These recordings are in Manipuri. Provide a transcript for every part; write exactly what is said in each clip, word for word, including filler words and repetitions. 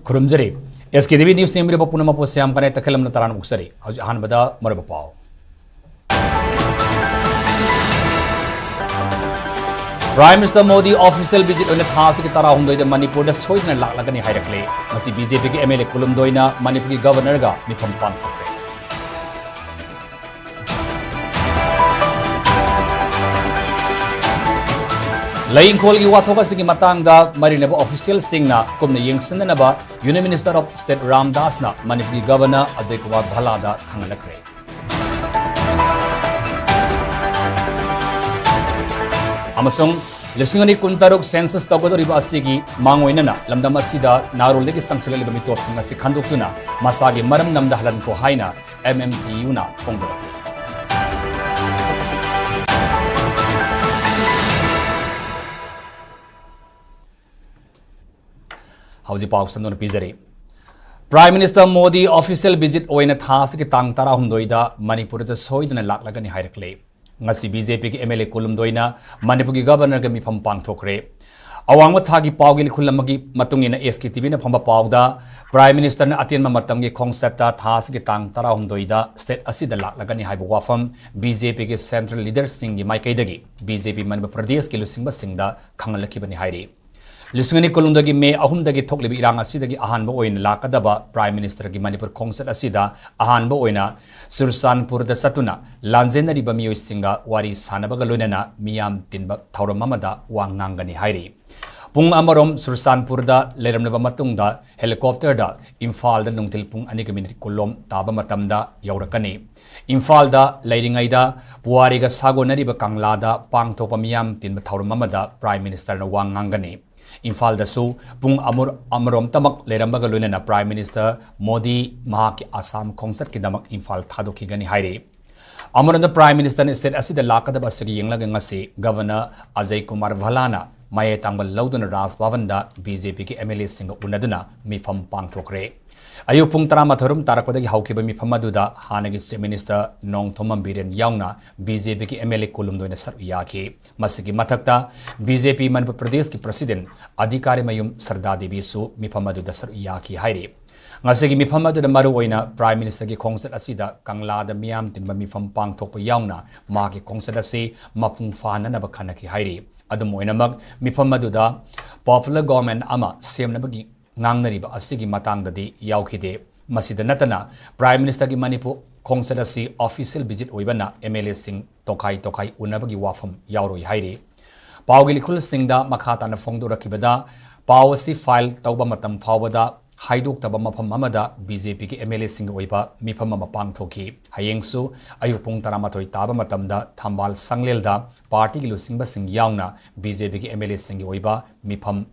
ꯈꯨꯔꯨꯝꯖꯔꯤ꯫ ꯑꯦꯁ ꯀꯦ ꯇꯤ ꯚꯤ ꯅ꯭ꯌꯨꯁ ꯌꯦꯡꯕꯤꯔꯕ ꯄꯨꯝꯅꯃꯛꯄꯨ ꯁꯌꯥꯝ ꯀꯅꯦꯛꯇ ꯈꯦꯂꯝꯅ ꯇꯔꯥꯝꯅ ꯑꯣꯛꯆꯔꯤ꯫ ꯍꯧꯖꯤꯛ ꯑꯍꯥꯟꯕꯗ ꯃꯔꯨꯑꯣꯏꯕ ꯄꯥꯎ꯫ Prime Minister Modi official visit ꯑꯣꯏꯅ ꯊꯥ ꯑꯁꯤꯒꯤ ꯇꯔꯥꯍꯨꯝꯗꯣꯏꯗ ꯃꯅꯤꯄꯨꯔꯗ ꯁꯣꯏꯗꯅ ꯂꯥꯛꯂꯒꯅꯤ ꯍꯥꯏꯔꯛꯂꯦ꯫ ꯉꯁꯤ ꯕꯤ ꯖꯦ ꯄꯤꯒꯤ ꯑꯦꯝ ꯑꯦꯜ ꯑꯦ ꯀꯨꯟꯍꯨꯝꯗꯣꯏꯅ ꯃꯅꯤꯄꯨꯔꯒꯤ ꯒꯕꯔꯅꯔꯒ ꯃꯤꯐꯝ ꯄꯥꯡꯊꯣꯛꯈ꯭ꯔꯦ꯫ ꯂꯩ ꯏꯪꯈꯣꯜꯒꯤ ꯋꯥꯊꯣꯛ ꯑꯁꯤꯒꯤ ꯃꯇꯥꯡꯗ ꯃꯔꯤ ꯂꯩꯅꯕ ꯑꯣꯐꯤꯁꯤꯌꯦꯜꯁꯤꯡꯅ ꯀꯨꯞꯅ ꯌꯦꯡꯁꯤꯟꯅꯅꯕ Union Minister of State ꯔꯥꯝꯗꯥꯁꯅ ꯃꯅꯤꯄꯨꯔꯒꯤ ꯒꯕꯔꯅꯔ ꯑꯖꯌ ꯀꯨꯃꯥꯔ ꯚꯜꯂꯥꯗ ꯈꯪꯍꯜꯂꯛꯈ꯭ꯔꯦ꯫ ꯑꯃꯁꯨꯡ ꯂꯤꯁꯤꯡ ꯑꯅꯤ ꯀꯨꯟꯇꯔꯨꯛ ꯁꯦꯟꯁꯁ ꯇꯧꯒꯗꯧꯔꯤꯕ ꯑꯁꯤꯒꯤ ꯃꯥꯡꯑꯣꯏꯅꯅ ꯂꯝꯗꯝ ꯑꯁꯤꯗ ꯅꯥꯔꯣꯜꯗꯒꯤ ꯆꯪꯁꯤꯜꯂꯛꯂꯤꯕ ꯃꯤꯇꯣꯞꯁꯤꯡ ꯑꯁꯤ ꯈꯟꯗꯣꯛꯇꯨꯅ ꯃꯁꯥꯒꯤ ꯃꯔꯝ ꯅꯝꯗ ꯍꯜꯍꯟꯈꯣ ꯍꯥꯏꯅ ꯑꯦꯝ ꯑꯦꯝ ꯇꯤ ꯌꯨꯅ ꯐꯣꯡꯗꯣꯔꯛꯂꯤ꯫ ꯍꯧꯖꯤꯛ ꯄꯥꯎ ꯁꯟꯗꯣꯛꯅ ꯄꯤꯖꯔꯤ꯫ Prime Minister Modi official visit ꯑꯣꯏꯅ ꯊꯥ ꯑꯁꯤꯒꯤ ꯇꯥꯡ ꯇꯔꯥꯍꯨꯝꯗꯣꯏꯗ ꯃꯅꯤꯄꯨꯔꯗ ꯁꯣꯏꯗꯅ ꯂꯥꯛꯂꯒꯅꯤ ꯍꯥꯏꯔꯛꯂꯦ꯫ ꯉꯁꯤ ꯕꯤ ꯖꯦ ꯄꯤꯒꯤ ꯑꯦꯝ ꯑꯦꯜ ꯑꯦ ꯀꯨꯟꯍꯨꯝꯗꯣꯏꯅ ꯃꯅꯤꯄꯨꯔꯒꯤ ꯒꯕꯔꯅꯔꯒ ꯃꯤꯐꯝ ꯄꯥꯡꯊꯣꯛꯈ꯭ꯔꯦ꯫ ꯑꯋꯥꯡꯕ ꯊꯥꯛꯀꯤ ꯄꯥꯎꯒꯤ ꯂꯤꯈꯨꯜ ꯑꯃꯒꯤ ꯃꯇꯨꯡ ꯏꯟꯅ ꯑꯦꯁ ꯀꯦ ꯇꯤ ꯚꯤꯅ ꯐꯪꯕ ꯄꯥꯎꯗ, Prime Minister ꯅ ꯑꯇꯦꯟꯕ ꯃꯇꯝꯒꯤ ꯈꯣꯡꯆꯠꯇ ꯊꯥ ꯑꯁꯤꯒꯤ ꯇꯥꯡ ꯇꯔꯥꯍꯨꯝꯗꯣꯏꯗ state ꯑꯁꯤꯗ ꯂꯥꯛꯂꯒꯅꯤ ꯍꯥꯏꯕ ꯋꯥꯐꯝ ꯕꯤ ꯖꯦ ꯄꯤꯒꯤ central leader ꯁꯤꯡꯒꯤ ꯃꯥꯏꯀꯩꯗꯒꯤ ꯕꯤ ꯖꯦ ꯄꯤ ꯃꯅꯤꯄꯨꯔ ꯄ꯭ꯔꯗꯦꯁꯀꯤ ꯂꯨꯆꯤꯡꯕꯁꯤꯡꯗ ꯈꯪꯍꯜꯂꯛꯈꯤꯕꯅꯤ ꯍꯥꯏꯔꯤ꯫ ꯂꯤꯁꯤꯡ ꯑꯅꯤ ꯀꯨꯟꯍꯨꯝꯗꯣꯏꯒꯤ ꯃꯦ ꯑꯍꯨꯝꯗꯒꯤ ꯊꯣꯛꯂꯤꯕ ꯏꯔꯥꯡ ꯑꯁꯤꯗꯒꯤ ꯑꯍꯥꯟꯕ ꯑꯣꯏꯅ ꯂꯥꯛꯀꯗꯕ Prime Minister ꯒꯤ ꯃꯅꯤꯄꯨꯔ ꯈꯣꯡꯆꯠ ꯑꯁꯤꯗ ꯑꯍꯥꯟꯕ ꯑꯣꯏꯅ ꯆꯨꯔꯆꯥꯟꯄꯨꯔꯗ ꯆꯠꯇꯨꯅ ꯂꯥꯟꯖꯦꯟꯅꯔꯤꯕ ꯃꯤꯑꯣꯏꯁꯤꯡꯒ ꯋꯥꯔꯤ ꯁꯥꯟꯅꯕꯒ ꯂꯣꯏꯅꯅ ꯃꯤꯌꯥꯝ ꯇꯤꯟꯕ ꯊꯧꯔꯝ ꯑꯃꯗ ꯋꯥ ꯉꯥꯡꯒꯅꯤ ꯍꯥꯏꯔꯤ꯫ ꯄꯨꯡ ꯑꯃꯔꯣꯝ ꯆꯨꯔꯆꯥꯟꯄꯨꯔꯗ ꯂꯩꯔꯝꯂꯕ ꯃꯇꯨꯡꯗ helicopter ꯗ ꯏꯝꯐꯥꯜꯗ ꯅꯨꯡꯊꯤꯜ ꯄꯨꯡ ꯑꯅꯤꯒ ꯃꯤꯅꯤꯠ ꯀꯨꯟꯂꯣꯝ ꯇꯥꯕ ꯃꯇꯝꯗ ꯌꯧꯔꯛꯀꯅꯤ꯫ ꯏꯝꯐꯥꯜꯗ ꯂꯩꯔꯤꯉꯩꯗ ꯄꯨꯋꯥꯔꯤꯒ ꯁꯥꯒꯣꯟꯅꯔꯤꯕ ꯀꯪꯂꯥꯗ ꯄꯥꯡꯊꯣꯛꯄ ꯃꯤꯌꯥꯝ ꯇꯤꯟꯕ ꯊꯧꯔꯝ ꯑꯃꯗ Prime Minister ꯅ ꯋꯥ ꯉꯥꯡꯒꯅꯤ꯫ ꯏꯝꯐꯥꯜꯗꯁꯨ ꯄꯨꯡ ꯑꯃꯨꯔ-, ꯑꯃꯔꯣꯝꯇꯃꯛ ꯂꯩꯔꯝꯕꯒ ꯂꯣꯏꯅꯅ Prime Minister ꯃꯣꯗꯤ ꯃꯍꯥꯛꯀꯤ ꯑꯁꯥꯝ ꯈꯣꯡꯆꯠꯀꯤꯗꯃꯛ ꯏꯝꯐꯥꯜ ꯊꯥꯗꯣꯛꯈꯤꯒꯅꯤ ꯍꯥꯏꯔꯤ꯫ ꯑꯃꯔꯣꯝꯗ Prime Minister ꯅ state ꯑꯁꯤꯗ ꯂꯥꯛꯀꯗꯕ ꯑꯁꯤꯒꯤ ꯌꯦꯡꯂꯒ ꯉꯁꯤ Governor ꯑꯖꯌ ꯀꯨꯃꯥꯔ ꯚꯜꯂꯥꯅ ꯃꯌꯥꯏ ꯇꯥꯡꯕ ꯂꯧꯗꯨꯅ ꯔꯥꯖ ꯚꯕꯟꯗ ꯕꯤ ꯖꯦ ꯄꯤꯒꯤ ꯑꯦꯝ ꯑꯦꯜ ꯑꯦꯁꯤꯡꯒ ꯎꯅꯗꯨꯅ ꯃꯤꯐꯝ ꯄꯥꯡꯊꯣꯛꯈ꯭ꯔꯦ꯫ ꯑꯌꯨꯛ ꯄꯨꯡ ꯇꯔꯥꯃꯥꯊꯣꯏ ꯔꯣꯝ ꯇꯥꯔꯛꯄꯗꯒꯤ ꯍꯧꯈꯤꯕ ꯃꯤꯐꯝ ꯑꯗꯨꯗ ꯍꯥꯟꯅꯒꯤ ꯆꯤꯐ ꯃꯤꯅꯤꯁꯇꯔ ꯅꯣꯡꯊꯣꯝꯕꯝ ꯕꯤꯔꯦꯟ ꯌꯥꯎꯅ ꯕꯤ ꯖꯦ ꯄꯤꯒꯤ ꯑꯦꯝ ꯑꯦꯜ ꯑꯦ ꯀꯨꯟꯍꯨꯝꯗꯣꯏꯅ ꯁꯔꯨꯛ ꯌꯥꯈꯤ꯫ ꯃꯁꯤꯒꯤ ꯃꯊꯛꯇ ꯕꯤ ꯖꯦ ꯄꯤ ꯃꯅꯤꯄꯨꯔ ꯄ꯭ꯔꯗꯦꯁꯀꯤ ꯄ꯭ꯔꯁꯤꯗꯦꯟ ꯑꯙꯤꯀꯥꯔꯤ ꯃꯌꯨꯝ ꯁꯔꯗꯥ ꯗꯦꯕꯤꯁꯨ ꯃꯤꯐꯝ ꯑꯗꯨꯗ ꯁꯔꯨꯛ ꯌꯥꯈꯤ ꯍꯥꯏꯔꯤ꯫ ꯉꯁꯤꯒꯤ ꯃꯤꯐꯝ ꯑꯗꯨꯗ ꯃꯔꯨꯑꯣꯏꯅ ꯄ꯭ꯔꯥꯏꯝ ꯃꯤꯅꯤꯁꯇꯔꯒꯤ ꯈꯣꯡꯆꯠ ꯑꯁꯤꯗ ꯀꯪꯂꯥꯗ ꯃꯤꯌꯥꯝ ꯇꯤꯟꯕ ꯃꯤꯐꯝ ꯄꯥꯡꯊꯣꯛꯄ ꯌꯥꯎꯅ ꯃꯍꯥꯛꯀꯤ ꯈꯣꯡꯆꯠ ꯑꯁꯤ ꯃꯄꯨꯡ ꯐꯥꯍꯟꯅꯅꯕ ꯈꯟꯅꯈꯤ ꯍꯥꯏꯔꯤ꯫ ꯑꯗꯨꯝ ꯑꯣꯏꯅꯃꯛ, ꯃꯤꯐꯝ ꯑꯗꯨꯗ ꯄꯣꯄꯨꯂꯔ ꯒꯣꯚꯔꯟꯃꯦꯟꯠ ꯑꯃ ꯁꯦꯝꯅꯕꯒꯤ ꯉꯥꯡꯅꯔꯤꯕ ꯑꯁꯤꯒꯤ ꯃꯇꯥꯡꯗꯗꯤ ꯌꯥꯎꯈꯤꯗꯦ꯫ ꯃꯁꯤꯗ ꯅꯠꯇꯅ, ꯄ꯭ꯔꯥꯏꯝ ꯃꯤꯅꯤꯁꯇꯔꯒꯤ ꯃꯅꯤꯄꯨꯔ ꯈꯣꯡꯆꯠ ꯑꯁꯤ ꯑꯣꯐꯤꯁꯤꯌꯦꯜ ꯚꯤꯖꯤꯠ ꯑꯣꯏꯕꯅ ꯑꯦꯝ ꯑꯦꯜ ꯑꯦꯁꯤꯡ ꯇꯣꯈꯥꯏ ꯇꯣꯈꯥꯏ ꯎꯅꯕꯒꯤ ꯋꯥꯐꯝ ꯌꯥꯎꯔꯣꯏ ꯍꯥꯏꯔꯤ꯫ ꯄꯥꯎꯒꯤ ꯂꯤꯈꯨꯜꯁꯤꯡꯗ ꯃꯈꯥ ꯇꯥꯅ ꯐꯣꯡꯗꯣꯔꯛꯈꯤꯕꯗ, ꯄꯥꯎ ꯑꯁꯤ ꯐꯥꯏꯜ ꯇꯧꯕ ꯃꯇꯝ ꯐꯥꯎꯕꯗ ꯍꯥꯏꯗꯣꯛꯇꯕ ꯃꯐꯝ ꯑꯃꯗ ꯕꯤ ꯖꯦ ꯄꯤꯒꯤ ꯑꯦꯝ ꯑꯦꯜ ꯑꯦꯁꯤꯡꯒꯤ ꯑꯣꯏꯕ ꯃꯤꯐꯝ ꯑꯃ ꯄꯥꯡꯊꯣꯛꯈꯤ꯫ ꯍꯌꯦꯡꯁꯨ ꯑꯌꯨꯛ ꯄꯨꯡ ꯇꯔꯥꯃꯥꯊꯣꯏ ꯇꯥꯕ ꯃꯇꯝꯗ ꯊꯝꯕꯥꯜ ꯁꯪꯂꯦꯜꯗ ꯄꯥꯔꯇꯤꯒꯤ ꯂꯨꯆꯤꯡꯕꯁꯤꯡ ꯌꯥꯎꯅ ꯕꯤ ꯖꯦ ꯄꯤꯒꯤ ꯑꯦꯝ ꯑꯦꯜ ꯑꯦꯁꯤꯡꯒꯤ ꯑꯣꯏꯕ ꯃꯤꯐꯝ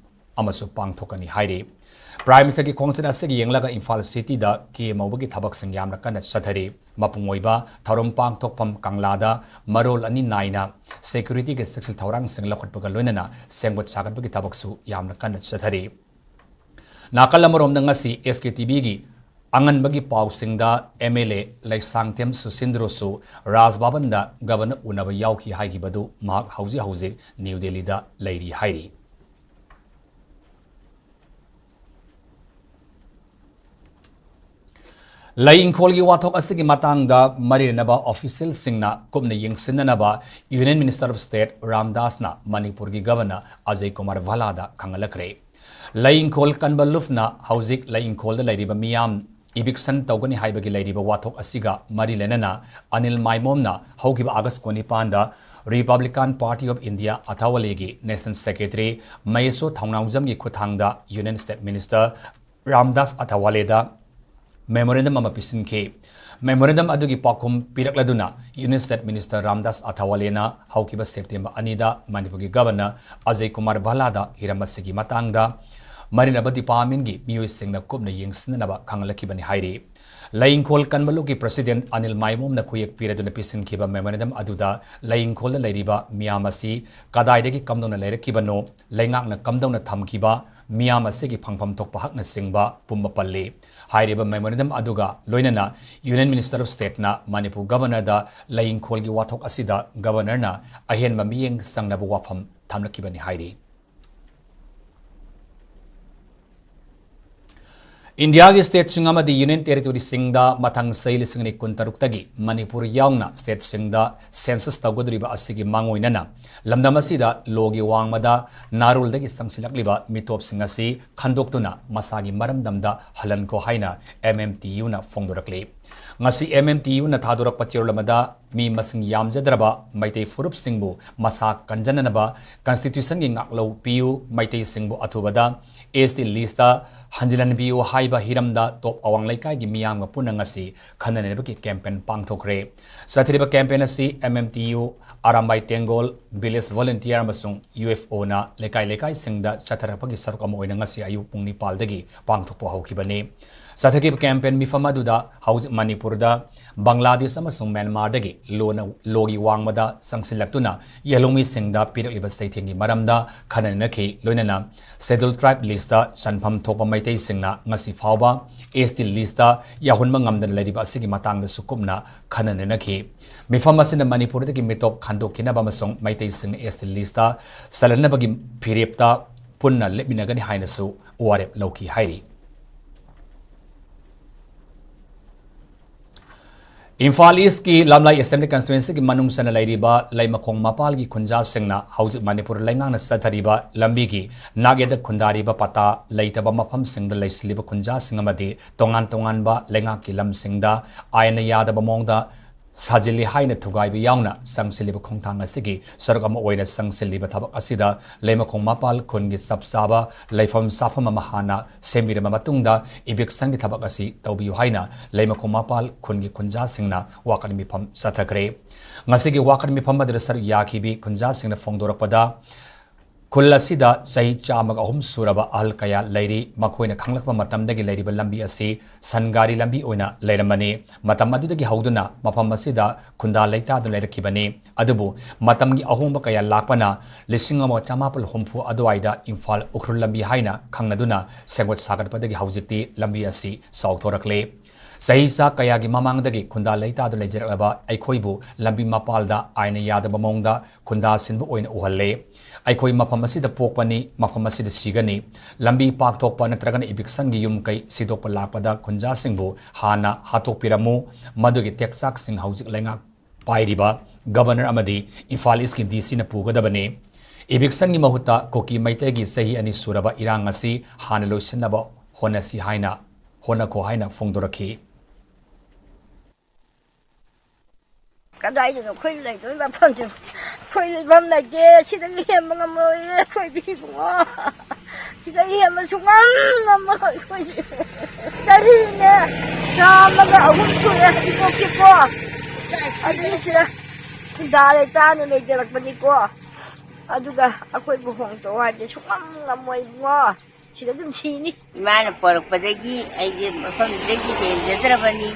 ꯑꯃꯁꯨ ꯄꯥꯡꯊꯣꯛꯀꯅꯤ ꯍꯥꯏꯔꯤ꯫ ꯄ꯭ꯔꯥꯏꯝ ꯃꯤꯅꯤꯁꯇꯔꯒꯤ ꯈꯣꯡꯆꯠ ꯑꯁꯤꯒꯤ ꯌꯦꯡꯂꯒ ꯏꯝꯐꯥꯜ ꯁꯤꯇꯤꯗ ꯀꯦꯝ ꯍꯧꯕꯒꯤ ꯊꯕꯛꯁꯤꯡ ꯌꯥꯝꯅ ꯀꯟꯅ ꯆꯠꯊꯔꯤ꯫ ꯃꯄꯨꯡ ꯑꯣꯏꯕ ꯊꯧꯔꯝ ꯄꯥꯡꯊꯣꯛꯐꯝ ꯀꯪꯂꯥꯗ ꯃꯔꯣꯜ ꯑꯅꯤ ꯅꯥꯏꯅ ꯁꯦꯀ꯭ꯌꯨꯔꯤꯇꯤꯒꯤ ꯆꯦꯛꯁꯤꯜ ꯊꯧꯔꯥꯡꯁꯤꯡ ꯂꯧꯈꯠꯄꯒ ꯂꯣꯏꯅꯅ ꯁꯦꯝꯒꯠ ꯁꯥꯒꯠꯄꯒꯤ ꯊꯕꯛꯁꯨ ꯌꯥꯝꯅ ꯀꯟꯅ ꯆꯠꯊꯔꯤ꯫ ꯅꯥꯀꯜ ꯑꯃꯔꯣꯝꯗ, ꯉꯁꯤ ꯑꯦꯁ ꯀꯦ ꯇꯤ ꯚꯤꯒꯤ ꯑꯉꯟꯕꯒꯤ ꯄꯥꯎꯁꯤꯡꯗ ꯑꯦꯝ ꯑꯦꯜ ꯑꯦ ꯂꯩꯁꯥꯡꯊꯦꯝ ꯁꯨꯁꯤꯟꯗ꯭ꯔꯣꯁꯨ ꯔꯥꯖ ꯚꯕꯟꯗ ꯒꯕꯔꯅꯔ ꯎꯅꯕ ꯌꯥꯎꯈꯤ ꯍꯥꯏꯈꯤꯕꯗꯨ ꯃꯍꯥꯛ ꯍꯧꯖꯤꯛ ꯍꯧꯖꯤꯛ ꯅ꯭ꯌꯨ ꯗꯦꯜꯂꯤꯗ ꯂꯩꯔꯤ ꯍꯥꯏꯔꯤ꯫ ꯂꯩ ꯏꯪꯈꯣꯜꯒꯤ ꯋꯥꯊꯣꯛ ꯑꯁꯤꯒꯤ ꯃꯇꯥꯡꯗ ꯃꯔꯤ ꯂꯩꯅꯕ ꯑꯣꯐꯤꯁꯤꯌꯦꯜꯁꯤꯡꯅ ꯀꯨꯞꯅ ꯌꯦꯡꯁꯤꯟꯅꯅꯕ ꯌꯨꯅꯤꯌꯟ ꯃꯤꯅꯤꯁꯇꯔ ꯑꯣꯐ ꯁ꯭ꯇꯦꯠ ꯔꯥꯝꯗꯥꯁꯅ ꯃꯅꯤꯄꯨꯔꯒꯤ ꯒꯕꯔꯅꯔ ꯑꯖꯌ ꯀꯨꯃꯥꯔ ꯚꯥꯂꯥꯗ ꯈꯪꯍꯜꯂꯛꯈ꯭ꯔꯦ꯫ ꯂꯩ ꯏꯪꯈꯣꯜ ꯀꯟꯕ ꯂꯨꯞꯅ ꯍꯧꯖꯤꯛ ꯂꯩ ꯏꯪꯈꯣꯜꯗ ꯂꯩꯔꯤꯕ ꯃꯤꯌꯥꯝ ꯏꯚꯤꯛꯁꯟ ꯇꯧꯒꯅꯤ ꯍꯥꯏꯕꯒꯤ ꯂꯩꯔꯤꯕ ꯋꯥꯊꯣꯛ ꯑꯁꯤꯒ ꯃꯔꯤ ꯂꯩꯅꯅ ꯑꯅꯤꯜ ꯃꯥꯏꯃꯣꯝꯅ ꯍꯧꯈꯤꯕ ꯑꯥꯒꯁ ꯀꯨꯟꯅꯤꯄꯥꯟꯗ ꯔꯤꯄꯕ꯭ꯂꯤꯀꯥꯟ ꯄꯥꯔꯇꯤ ꯑꯣꯐ ꯏꯟꯗꯤꯌꯥ ꯑꯊꯥꯋꯥꯂꯦꯒꯤ ꯅꯦꯁꯅꯦꯜ ꯁꯦꯀ꯭ꯔꯦꯇꯔꯤ ꯃꯍꯦꯁꯣ ꯊꯧꯅꯥꯎꯖꯝꯒꯤ ꯈꯨꯠꯊꯥꯡꯗ ꯌꯨꯅꯤꯌꯟ ꯁ꯭ꯇꯦꯠ ꯃꯤꯅꯤꯁꯇꯔ ꯔꯥꯝꯗꯥꯁ ꯑꯊꯥꯋꯥꯂꯦꯗ ꯃꯦꯃꯣꯔꯦꯟꯗꯝ ꯑꯃ ꯄꯤꯁꯤꯟꯈꯤ꯫ ꯃꯦꯃꯣꯔꯦꯟꯗꯝ ꯑꯗꯨꯒꯤ ꯄꯥꯎꯈꯨꯝ ꯄꯤꯔꯛꯂꯗꯨꯅ ꯌꯨꯅꯤꯌꯟ ꯁ꯭ꯇꯦꯠ ꯃꯤꯅꯤꯁꯇꯔ ꯔꯥꯝꯗꯥꯁ ꯑꯊꯥꯋꯥꯂꯦꯅ ꯍꯧꯈꯤꯕ ꯁꯦꯞꯇꯦꯝꯕꯔ ꯑꯅꯤꯗ ꯃꯅꯤꯄꯨꯔꯒꯤ ꯒꯕꯔꯅꯔ ꯑꯖꯌ ꯀꯨꯃꯥꯔ ꯚꯥꯂꯥꯗ ꯍꯤꯔꯝ ꯑꯁꯤꯒꯤ ꯃꯇꯥꯡꯗ ꯃꯔꯤ ꯂꯩꯅꯕ ꯗꯤꯄꯥꯔꯠꯃꯦꯟꯒꯤ ꯃꯤꯑꯣꯏꯁꯤꯡꯅ ꯀꯨꯞꯅ ꯌꯦꯡꯁꯤꯟꯅꯅꯕ ꯈꯪꯍꯜꯂꯛꯈꯤꯕꯅꯤ ꯍꯥꯏꯔꯤ꯫ ꯂꯩ ꯏꯪꯈꯣꯜ ꯀꯟꯕ ꯂꯨꯞꯀꯤ president ꯑꯅꯤꯜ ꯃꯥꯏꯕꯝꯅ ꯈꯨꯌꯦꯛ ꯄꯤꯔꯗꯨꯅ ꯄꯤꯁꯤꯟꯈꯤꯕ memorandum ꯑꯗꯨꯗ ꯂꯩ ꯏꯪꯈꯣꯜꯗ ꯂꯩꯔꯤꯕ ꯃꯤꯌꯥꯝ ꯑꯁꯤ ꯀꯗꯥꯏꯗꯒꯤ ꯀꯝꯗꯧꯅ ꯂꯩꯔꯛꯈꯤꯕꯅꯣ, ꯂꯩꯉꯥꯛꯅ ꯀꯝꯗꯧꯅ ꯊꯝꯈꯤꯕ, ꯃꯤꯌꯥꯝ ꯑꯁꯤꯒꯤ ꯐꯪꯐꯝ ꯊꯣꯛꯄ ꯍꯛꯅꯆꯤꯡꯕ ꯄꯨꯝꯕ ꯄꯜꯂꯤ꯫ ꯍꯥꯏꯔꯤꯕ memorandum ꯑꯗꯨꯒ ꯂꯣꯏꯅꯅ Union Minister of Stateꯅ ꯃꯅꯤꯄꯨꯔ Governorꯗ ꯂꯩ ꯏꯪꯈꯣꯜꯒꯤ ꯋꯥꯊꯣꯛ ꯑꯁꯤꯗ Governorꯅ ꯑꯍꯦꯟꯕ ꯃꯤꯠꯌꯦꯡ ꯆꯪꯅꯕ ꯋꯥꯐꯝ ꯊꯝꯂꯛꯈꯤꯕꯅꯤ ꯍꯥꯏꯔꯤ꯫ ꯏꯟꯗꯤꯌꯥꯒꯤ stateꯁꯤꯡ ꯑꯃꯗꯤ Union Territoryꯁꯤꯡꯗ ꯃꯊꯪ ꯆꯍꯤ ꯂꯤꯁꯤꯡ ꯑꯅꯤ ꯀꯨꯟꯇꯔꯨꯛꯇꯒꯤ ꯃꯅꯤꯄꯨꯔ ꯌꯥꯎꯅ stateꯁꯤꯡꯗ census ꯇꯧꯒꯗꯧꯔꯤꯕ ꯑꯁꯤꯒꯤ ꯃꯥꯡꯑꯣꯏꯅꯅ ꯂꯝꯗꯝ ꯑꯁꯤꯗ ꯂꯣꯒꯤ ꯋꯥꯡꯃꯗ ꯅꯥꯔꯣꯜꯗꯒꯤ ꯆꯪꯁꯤꯜꯂꯛꯂꯤꯕ ꯃꯤꯇꯣꯞꯁꯤꯡ ꯑꯁꯤ ꯈꯟꯗꯣꯛꯇꯨꯅ ꯃꯁꯥꯒꯤ ꯃꯔꯝꯗꯝꯗ ꯍꯜꯍꯟꯈꯣ ꯍꯥꯏꯅ MMTUꯅ ꯐꯣꯡꯗꯣꯔꯛꯂꯤ꯫ ꯉꯁꯤ MMTUꯅ ꯊꯥꯗꯣꯔꯛꯄ ꯆꯦꯔꯣꯜ ꯑꯃꯗ ꯃꯤ ꯃꯁꯤꯡ ꯌꯥꯝꯖꯗ꯭ꯔꯕ ꯃꯩꯇꯩ ꯐꯨꯔꯨꯞꯁꯤꯡꯕꯨ ꯃꯁꯥ ꯀꯟꯖꯅꯅꯕ Constitutionꯒꯤ ꯉꯥꯛꯂꯧ ꯄꯤꯌꯨ, ꯃꯩꯇꯩꯁꯤꯡꯕꯨ ꯑꯊꯨꯕꯗ ST listꯇ ꯍꯟꯖꯤꯜꯍꯟꯕꯤꯌꯨ ꯍꯥꯏꯕ ꯍꯤꯔꯝꯗ ꯇꯣꯞ ꯑꯋꯥꯡ ꯂꯩꯀꯥꯏꯒꯤ ꯃꯤꯌꯥꯝꯒ ꯄꯨꯟꯅ ꯉꯁꯤ ꯈꯟꯅ ꯅꯩꯅꯕꯒꯤ campaign ꯄꯥꯡꯊꯣꯛꯈ꯭ꯔꯦ꯫ ꯆꯠꯊꯔꯤꯕ campaign ꯑꯁꯤ MMTU, ꯑꯔꯥꯝꯕꯥꯏ ꯇꯦꯡꯒꯣꯜ, Village Volunteer ꯑꯃꯁꯨꯡ UFOꯅ ꯂꯩꯀꯥꯏ ꯂꯩꯀꯥꯏꯁꯤꯡꯗ ꯆꯠꯊꯔꯛꯄꯒꯤ ꯁꯔꯨꯛ ꯑꯃ ꯑꯣꯏꯅ ꯉꯁꯤ ꯑꯌꯨꯛ ꯄꯨꯡ ꯅꯤꯄꯥꯜꯗꯒꯤ ꯄꯥꯡꯊꯣꯛꯄ ꯍꯧꯈꯤꯕꯅꯤ꯫ ꯆꯠꯊꯈꯤꯕ campaign ꯃꯤꯐꯝ ꯑꯗꯨꯗ ꯍꯧꯖꯤꯛ ꯃꯅꯤꯄꯨꯔꯗ ꯕꯪꯒ꯭ꯂꯥꯗꯦꯁ ꯑꯃꯁꯨꯡ ꯃ꯭ꯌꯥꯟꯃꯥꯔꯗꯒꯤ ꯂꯣꯅ, ꯂꯣꯒꯤ ꯋꯥꯡꯃꯗ ꯆꯪꯁꯤꯜꯂꯛꯇꯨꯅ ꯌꯦꯜꯍꯧꯃꯤꯁꯤꯡꯗ ꯄꯤꯔꯛꯂꯤꯕ ꯆꯩꯊꯦꯡꯒꯤ ꯃꯔꯝꯗ ꯈꯟꯅ ꯅꯩꯅꯈꯤ꯫ ꯂꯣꯏꯅꯅ Scheduled Tribe listꯇ ꯆꯟꯐꯝ ꯊꯣꯛꯄ ꯃꯩꯇꯩꯁꯤꯡꯅ ꯉꯁꯤ ꯐꯥꯎꯕ ST listꯇ ꯌꯥꯎꯍꯟꯕ ꯉꯝꯗꯅ ꯂꯩꯔꯤꯕ ꯑꯁꯤꯒꯤ ꯃꯇꯥꯡꯗꯁꯨ ꯀꯨꯞꯅ ꯈꯟꯅ ꯅꯩꯅꯈꯤ꯫ ꯃꯤꯐꯝ ꯑꯁꯤꯅ ꯃꯅꯤꯄꯨꯔꯗꯒꯤ ꯃꯤꯇꯣꯞ ꯈꯟꯗꯣꯛꯈꯤꯅꯕ ꯑꯃꯁꯨꯡ ꯃꯩꯇꯩꯁꯤꯡ ST listꯇ ꯆꯜꯍꯟꯅꯕꯒꯤ ꯐꯤꯔꯦꯞꯇ ꯄꯨꯟꯅ ꯂꯦꯞꯃꯤꯟꯅꯒꯅꯤ ꯍꯥꯏꯅꯁꯨ ꯋꯥꯔꯦꯞ ꯂꯧꯈꯤ ꯍꯥꯏꯔꯤ꯫ ꯏꯝꯐꯥꯜ Eastꯀꯤ ꯂꯝꯂꯥꯏ Assembly Constituencyꯒꯤ ꯃꯅꯨꯡ ꯆꯟꯅ ꯂꯩꯔꯤꯕ ꯂꯩꯃꯈꯣꯡ ꯃꯄꯥꯜꯒꯤ ꯈꯨꯟꯖꯥꯁꯤꯡꯅ ꯍꯧꯖꯤꯛ ꯃꯅꯤꯄꯨꯔ ꯂꯩꯉꯥꯛꯅ ꯆꯠꯊꯔꯤꯕ ꯂꯝꯕꯤꯒꯤ ꯅꯥꯛꯌꯦꯠꯇ ꯈꯨꯟꯗꯥꯔꯤꯕ ꯄꯇꯥ ꯂꯩꯇꯕ ꯃꯐꯝꯁꯤꯡꯗ ꯂꯩꯁꯤꯜꯂꯤꯕ ꯈꯨꯟꯖꯥꯁꯤꯡ ꯑꯃꯗꯤ ꯇꯣꯉꯥꯟ ꯇꯣꯉꯥꯟꯕ ꯂꯩꯉꯥꯛꯀꯤ ꯂꯝꯁꯤꯡꯗ ꯑꯥꯏꯟꯅ ꯌꯥꯗꯕ ꯃꯑꯣꯡꯗ ꯁꯥꯖꯤꯜꯂꯤ ꯍꯥꯏꯅ ꯊꯨꯒꯥꯏꯕ ꯌꯥꯎꯅ ꯆꯪꯁꯤꯜꯂꯤꯕ ꯈꯣꯡꯊꯥꯡ ꯑꯁꯤꯒꯤ ꯁꯔꯨꯛ ꯑꯃ ꯑꯣꯏꯅ ꯆꯪꯁꯤꯜꯂꯤꯕ ꯊꯕꯛ ꯑꯁꯤꯗ ꯂꯩꯃꯈꯣꯡ ꯃꯄꯥꯜ ꯈꯨꯟꯒꯤ ꯆꯞ ꯆꯥꯕ ꯂꯩꯐꯝ ꯆꯥꯐꯝ ꯑꯃ ꯍꯥꯟꯅ ꯁꯦꯝꯕꯤꯔꯕ ꯃꯇꯨꯡꯗ evictionꯒꯤ ꯊꯕꯛ ꯑꯁꯤ ꯇꯧꯕꯤꯌꯨ ꯍꯥꯏꯅ ꯂꯩꯃꯈꯣꯡ ꯃꯄꯥꯜ ꯈꯨꯟꯒꯤ ꯈꯨꯟꯖꯥꯁꯤꯡꯅ ꯋꯥꯀꯠ ꯃꯤꯐꯝ ꯆꯠꯊꯈ꯭ꯔꯦ꯫ ꯉꯁꯤꯒꯤ ꯋꯥꯀꯠ ꯃꯤꯐꯝ ꯑꯗꯨꯗ ꯁꯔꯨꯛ ꯌꯥꯈꯤꯕꯤ ꯈꯨꯟꯖꯥꯁꯤꯡꯅ ꯐꯣꯡꯗꯣꯔꯛꯄꯗ, ꯈꯨꯜ ꯑꯁꯤꯗ ꯆꯍꯤ ꯆꯥꯝꯃꯒ ꯑꯍꯨꯝ ꯁꯨꯔꯕ ꯑꯍꯜ ꯀꯌꯥ ꯂꯩꯔꯤ꯫ ꯃꯈꯣꯏꯅ ꯈꯪꯂꯛꯄ ꯃꯇꯝꯗꯒꯤ ꯂꯩꯔꯤꯕ ꯂꯝꯕꯤ ꯑꯁꯤ ꯁꯟ ꯒꯥꯔꯤ ꯂꯝꯕꯤ ꯑꯣꯏꯅ ꯂꯩꯔꯝꯕꯅꯤ꯫ ꯃꯇꯝ ꯑꯗꯨꯗꯒꯤ ꯍꯧꯗꯨꯅ ꯃꯐꯝ ꯑꯁꯤꯗ ꯈꯨꯟꯗꯥ ꯂꯩꯇꯥꯗꯨꯅ ꯂꯩꯔꯛꯈꯤꯕꯅꯤ꯫ ꯑꯗꯨꯕꯨ ꯃꯇꯝꯒꯤ ꯑꯍꯣꯡꯕ ꯀꯌꯥ ꯂꯥꯛꯄꯅ ꯂꯤꯁꯤꯡ ꯑꯃ ꯆꯃꯥꯄꯜ ꯍꯨꯝꯐꯨ ꯑꯗꯨꯋꯥꯏꯗ ꯏꯝꯐꯥꯜ ꯎꯈ꯭ꯔꯨꯜ ꯂꯝꯕꯤ ꯍꯥꯏꯅ ꯈꯪꯅꯗꯨꯅ ꯁꯦꯝꯒꯠ ꯁꯥꯒꯠꯄꯗꯒꯤ ꯍꯧꯖꯤꯛꯇꯤ ꯂꯝꯕꯤ ꯑꯁꯤ ꯆꯥꯎꯊꯣꯔꯛꯂꯦ꯫ ꯆꯍꯤ ꯆꯥ ꯀꯌꯥꯒꯤ ꯃꯃꯥꯡꯗꯒꯤ ꯈꯨꯟꯗꯥ ꯂꯩꯇꯥꯗ ꯂꯩꯖꯔꯛꯂꯕ ꯑꯩꯈꯣꯏꯕꯨ ꯂꯝꯕꯤ ꯃꯄꯥꯜꯗ ꯑꯥꯏꯟꯅ ꯌꯥꯗꯕ ꯃꯑꯣꯡꯗ ꯈꯨꯟꯗꯥ ꯁꯤꯟꯕ ꯑꯣꯏꯅ ꯎꯍꯜꯂꯦ꯫ ꯑꯩꯈꯣꯏ ꯃꯐꯝ ꯑꯁꯤꯗ ꯄꯣꯛꯄꯅꯤ, ꯃꯐꯝ ꯑꯁꯤꯗ ꯁꯤꯒꯅꯤ꯫ ꯂꯝꯕꯤ ꯄꯥꯛꯊꯣꯛꯄ ꯅꯠꯇ꯭ꯔꯒꯅ ꯏꯚꯤꯛꯁꯟꯒꯤ ꯌꯨꯝ ꯀꯩ ꯁꯤꯗꯣꯛꯄ ꯂꯥꯛꯄꯗ ꯈꯨꯟꯖꯥꯁꯤꯡꯕꯨ ꯍꯥꯟꯅ ꯍꯥꯠꯇꯣꯛꯄꯤꯔꯝꯃꯨ꯫ ꯃꯗꯨꯒꯤ ꯇꯦꯛꯆꯥꯛꯁꯤꯡ ꯍꯧꯖꯤꯛ ꯂꯩꯉꯥꯛ ꯄꯥꯏꯔꯤꯕ ꯒꯕꯔꯅꯔ ꯑꯃꯗꯤ ꯏꯝꯐꯥꯜ ꯏꯁꯀꯤ ꯗꯤ ꯁꯤꯅ ꯄꯨꯒꯗꯕꯅꯤ꯫ ꯏꯚꯤꯛꯁꯟꯒꯤ ꯃꯍꯨꯠꯇ ꯀꯨꯀꯤ ꯃꯩꯇꯩꯒꯤ ꯆꯍꯤ ꯑꯅꯤ ꯁꯨꯔꯕ ꯏꯔꯥꯡ ꯑꯁꯤ ꯍꯥꯟꯅ ꯂꯣꯏꯁꯤꯟꯅꯕ ꯍꯣꯠꯅꯁꯤ ꯍꯥꯏꯅ, ꯍꯣꯠꯅꯈꯣ ꯍꯥꯏꯅ ꯐꯣꯡꯗꯣꯔꯛꯈꯤ꯫ ꯀꯗꯥꯏꯗꯅꯣ ꯑꯩꯈꯣꯏ ꯂꯩꯗꯣꯏ ꯃꯐꯝꯁꯦ? ꯑꯩꯈꯣꯏ ꯂꯩꯐꯝ ꯂꯩꯇꯦ꯫ ꯁꯤꯗꯒꯤ ꯍꯦꯟꯕ ꯉꯝꯃꯣꯏꯌꯦ ꯑꯩꯈꯣꯏꯗꯤ ꯏꯕꯨꯡꯉꯣ꯫ ꯁꯤꯗꯒꯤ ꯍꯦꯟꯕ ꯁꯨꯡꯉꯝ ꯉꯝꯃꯣꯏ ꯑꯩꯈꯣꯏꯗꯤ꯫ ꯆꯍꯤꯅꯦ ꯆꯥꯝꯃꯒ ꯑꯍꯨꯝ ꯁꯨꯔꯦ ꯏꯕꯣꯛꯁꯤꯀꯣ꯫ ꯑꯗꯨꯒꯤ ꯁꯤꯗ ꯈꯨꯟꯗꯥ ꯂꯩꯇꯥꯅ ꯂꯩꯖꯔꯛꯄꯅꯤꯀꯣ꯫ ꯑꯗꯨꯒ ꯑꯩꯈꯣꯏꯕꯨ ꯍꯣꯡꯗꯣꯛꯑꯣ ꯍꯥꯏꯗꯤ ꯁꯨꯡꯉꯝ ꯉꯝꯃꯣꯏ ꯏꯕꯨꯡꯉꯣ꯫ ꯁꯤꯗ ꯑꯗꯨꯝ ꯁꯤꯅꯤ꯫ ꯏꯃꯥꯅ ꯄꯣꯔꯛꯄꯗꯒꯤ ꯑꯩꯁꯦ ꯃꯐꯝꯁꯤꯗꯒꯤ ꯍꯦꯟꯖꯗ꯭ꯔꯕꯅꯤ꯫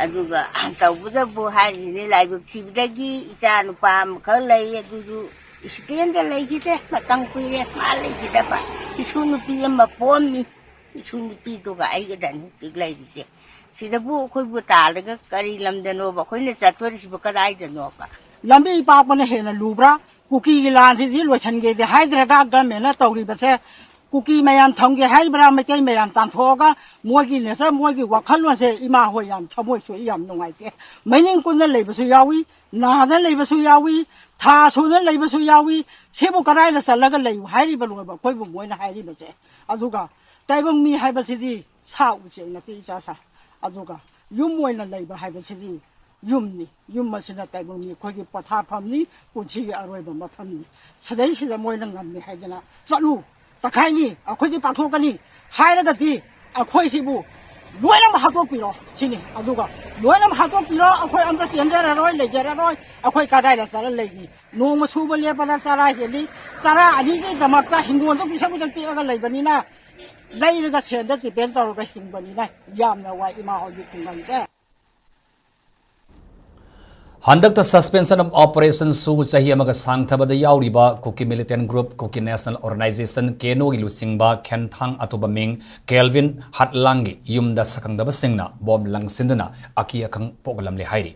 ꯑꯗꯨꯒ ꯇꯧꯕꯗꯕꯨ ꯍꯥꯏꯔꯤꯁꯤꯅꯤ, ꯂꯥꯏꯕꯛ ꯊꯤꯕꯗꯒꯤ ꯏꯆꯥ ꯅꯨꯄꯥ ꯑꯃꯈꯛ ꯂꯩ, ꯑꯗꯨꯁꯨ ꯏꯁꯇꯦꯟꯗ ꯂꯩꯈꯤꯗ꯭ꯔꯦ, ꯃꯇꯝ ꯀꯨꯏꯔꯦ ꯃꯥ ꯂꯩꯈꯤꯗꯕ꯫ ꯏꯁꯨ ꯅꯨꯄꯤ ꯑꯃ ꯄꯣꯝꯃꯤ, ꯏꯁꯨ ꯅꯨꯄꯤꯗꯨꯒ ꯑꯩꯒꯗꯅꯤ ꯍꯧꯖꯤꯛ ꯂꯩꯔꯤꯁꯦ꯫ ꯁꯤꯗꯕꯨ ꯑꯩꯈꯣꯏꯕꯨ ꯇꯥꯜꯂꯒ ꯀꯔꯤ ꯂꯝꯗꯅꯣꯕ ꯑꯩꯈꯣꯏꯅ ꯆꯠꯇꯣꯔꯤꯁꯤꯕꯨ ꯀꯗꯥꯏꯗꯅꯣꯕ? ꯂꯝꯕꯤ ꯄꯥꯛꯄꯅ ꯍꯦꯟꯅ ꯂꯨꯕ꯭ꯔꯥ? ꯀꯨꯀꯤꯒꯤ ꯂꯥꯟꯁꯤꯗꯤ ꯂꯣꯏꯁꯤꯟꯒꯦꯗꯤ ꯍꯥꯏꯗ꯭ꯔꯒ ꯒꯃꯦꯟꯅ ꯇꯧꯔꯤꯕꯁꯦ ꯀꯨꯀꯤ ꯃꯌꯥꯝ ꯊꯝꯒꯦ ꯍꯥꯏꯔꯤꯕ꯭ꯔꯥ, ꯃꯩꯇꯩ ꯃꯌꯥꯝ ꯇꯥꯟꯊꯣꯛꯑꯒ ꯃꯣꯏꯒꯤ ꯅꯦꯆꯔ, ꯃꯣꯏꯒꯤ ꯋꯥꯈꯜꯂꯣꯟꯁꯦ ꯏꯃꯥ ꯍꯣꯏ ꯌꯥꯝ ꯊꯃꯣꯏ ꯁꯣꯛꯏ, ꯌꯥꯝ ꯅꯨꯡꯉꯥꯏꯇꯦ꯫ ꯃꯩꯅꯤꯡ ꯀꯨꯟꯅ ꯂꯩꯕꯁꯨ ꯌꯥꯎꯏ, ꯅꯥꯗ ꯂꯩꯕꯁꯨ ꯌꯥꯎꯏ, ꯊꯥ ꯁꯨꯅ ꯂꯩꯕꯁꯨ ꯌꯥꯎꯏ꯫ ꯁꯤꯕꯨ ꯀꯗꯥꯏꯗ ꯆꯠꯂꯒ ꯂꯩꯌꯨ ꯍꯥꯏꯔꯤꯕꯅꯣꯕ ꯑꯩꯈꯣꯏꯕꯨ ꯃꯣꯏꯅ ꯍꯥꯏꯔꯤꯕꯁꯦ? ꯑꯗꯨꯒ ꯇꯥꯏꯕꯪ ꯃꯤ ꯍꯥꯏꯕꯁꯤꯗꯤ ꯁꯥ ꯎꯆꯦꯛ ꯅꯠꯇꯦ ꯏꯆꯥ ꯁꯥ꯫ ꯑꯗꯨꯒ ꯌꯨꯝ ꯑꯣꯏꯅ ꯂꯩꯕ ꯍꯥꯏꯕꯁꯤꯗꯤ ꯌꯨꯝꯅꯤ꯫ ꯌꯨꯝ ꯑꯁꯤꯅ ꯇꯥꯏꯕꯪ ꯃꯤ ꯑꯩꯈꯣꯏꯒꯤ ꯄꯣꯊꯥꯐꯝꯅꯤ, ꯄꯨꯟꯁꯤꯒꯤ ꯑꯔꯣꯏꯕ ꯃꯐꯝꯅꯤ꯫ ꯁꯤꯗꯩꯁꯤꯗ ꯃꯣꯏꯅ ꯉꯝꯃꯤ ꯍꯥꯏꯗꯅ ꯆꯠꯂꯨ, ꯇꯛꯈꯥꯏꯅꯤ, ꯑꯩꯈꯣꯏꯗꯤ ꯄꯥꯊꯣꯛꯀꯅꯤ ꯍꯥꯏꯔꯒꯗꯤ ꯑꯩꯈꯣꯏꯁꯤꯕꯨ ꯂꯣꯏꯅꯃꯛ ꯍꯥꯠꯇꯣꯛꯄꯤꯔꯣ ꯁꯤꯅꯤ꯫ ꯑꯗꯨꯒ ꯂꯣꯏꯅꯃꯛ ꯍꯥꯠꯇꯣꯛꯄꯤꯔꯣ, ꯑꯩꯈꯣꯏ ꯑꯝꯇ ꯆꯦꯟꯖꯔꯔꯣꯏ, ꯂꯩꯖꯔꯔꯣꯏ꯫ ꯑꯩꯈꯣꯏ ꯀꯗꯥꯏꯗ ꯆꯠꯂ ꯂꯩꯅꯤ? ꯅꯣꯡꯃ ꯁꯨꯕ ꯂꯦꯞꯄꯗ ꯆꯔꯥ ꯍꯦꯜꯂꯤ꯫ ꯆꯔꯥ ꯑꯅꯤꯒꯤꯗꯃꯛꯇ ꯍꯤꯡꯒꯣꯜꯗꯣ ꯄꯤꯁꯛ ꯄꯤꯁꯛ ꯄꯤꯛꯑꯒ ꯂꯩꯕꯅꯤꯅ, ꯂꯩꯔꯒ ꯁꯦꯟꯗ depend ꯇꯧꯔꯒ ꯍꯤꯡꯕꯅꯤꯅ ꯌꯥꯝꯅ ꯋꯥꯏ ꯏꯃꯥ ꯍꯣꯏꯒꯤ ꯈꯨꯡꯒꯪꯁꯦ꯫ ꯍꯟꯗꯛꯇ Suspension of Operation ꯁꯨ ꯆꯍꯤ ꯑꯃꯒ ꯁꯥꯡꯊꯕꯗ ꯌꯥꯎꯔꯤꯕ ꯀꯨꯀꯤ militant group Kuki National Organisation, ꯀꯦꯅꯣꯒꯤ ꯂꯨꯆꯤꯡꯕ ꯈꯦꯟꯊꯥꯡ ꯑꯇꯣꯕ ꯃꯤꯡ ꯀꯦꯜꯚꯤꯟ ꯍꯠꯂꯥꯡꯒꯤ ꯌꯨꯝꯗ ꯁꯛꯈꯪꯗꯕꯁꯤꯡꯅ ꯕꯣꯝ ꯂꯪꯁꯤꯟꯗꯨꯅ ꯑꯀꯤ ꯑꯈꯪ ꯄꯣꯛꯍꯜꯂꯝꯂꯦ ꯍꯥꯏꯔꯤ꯫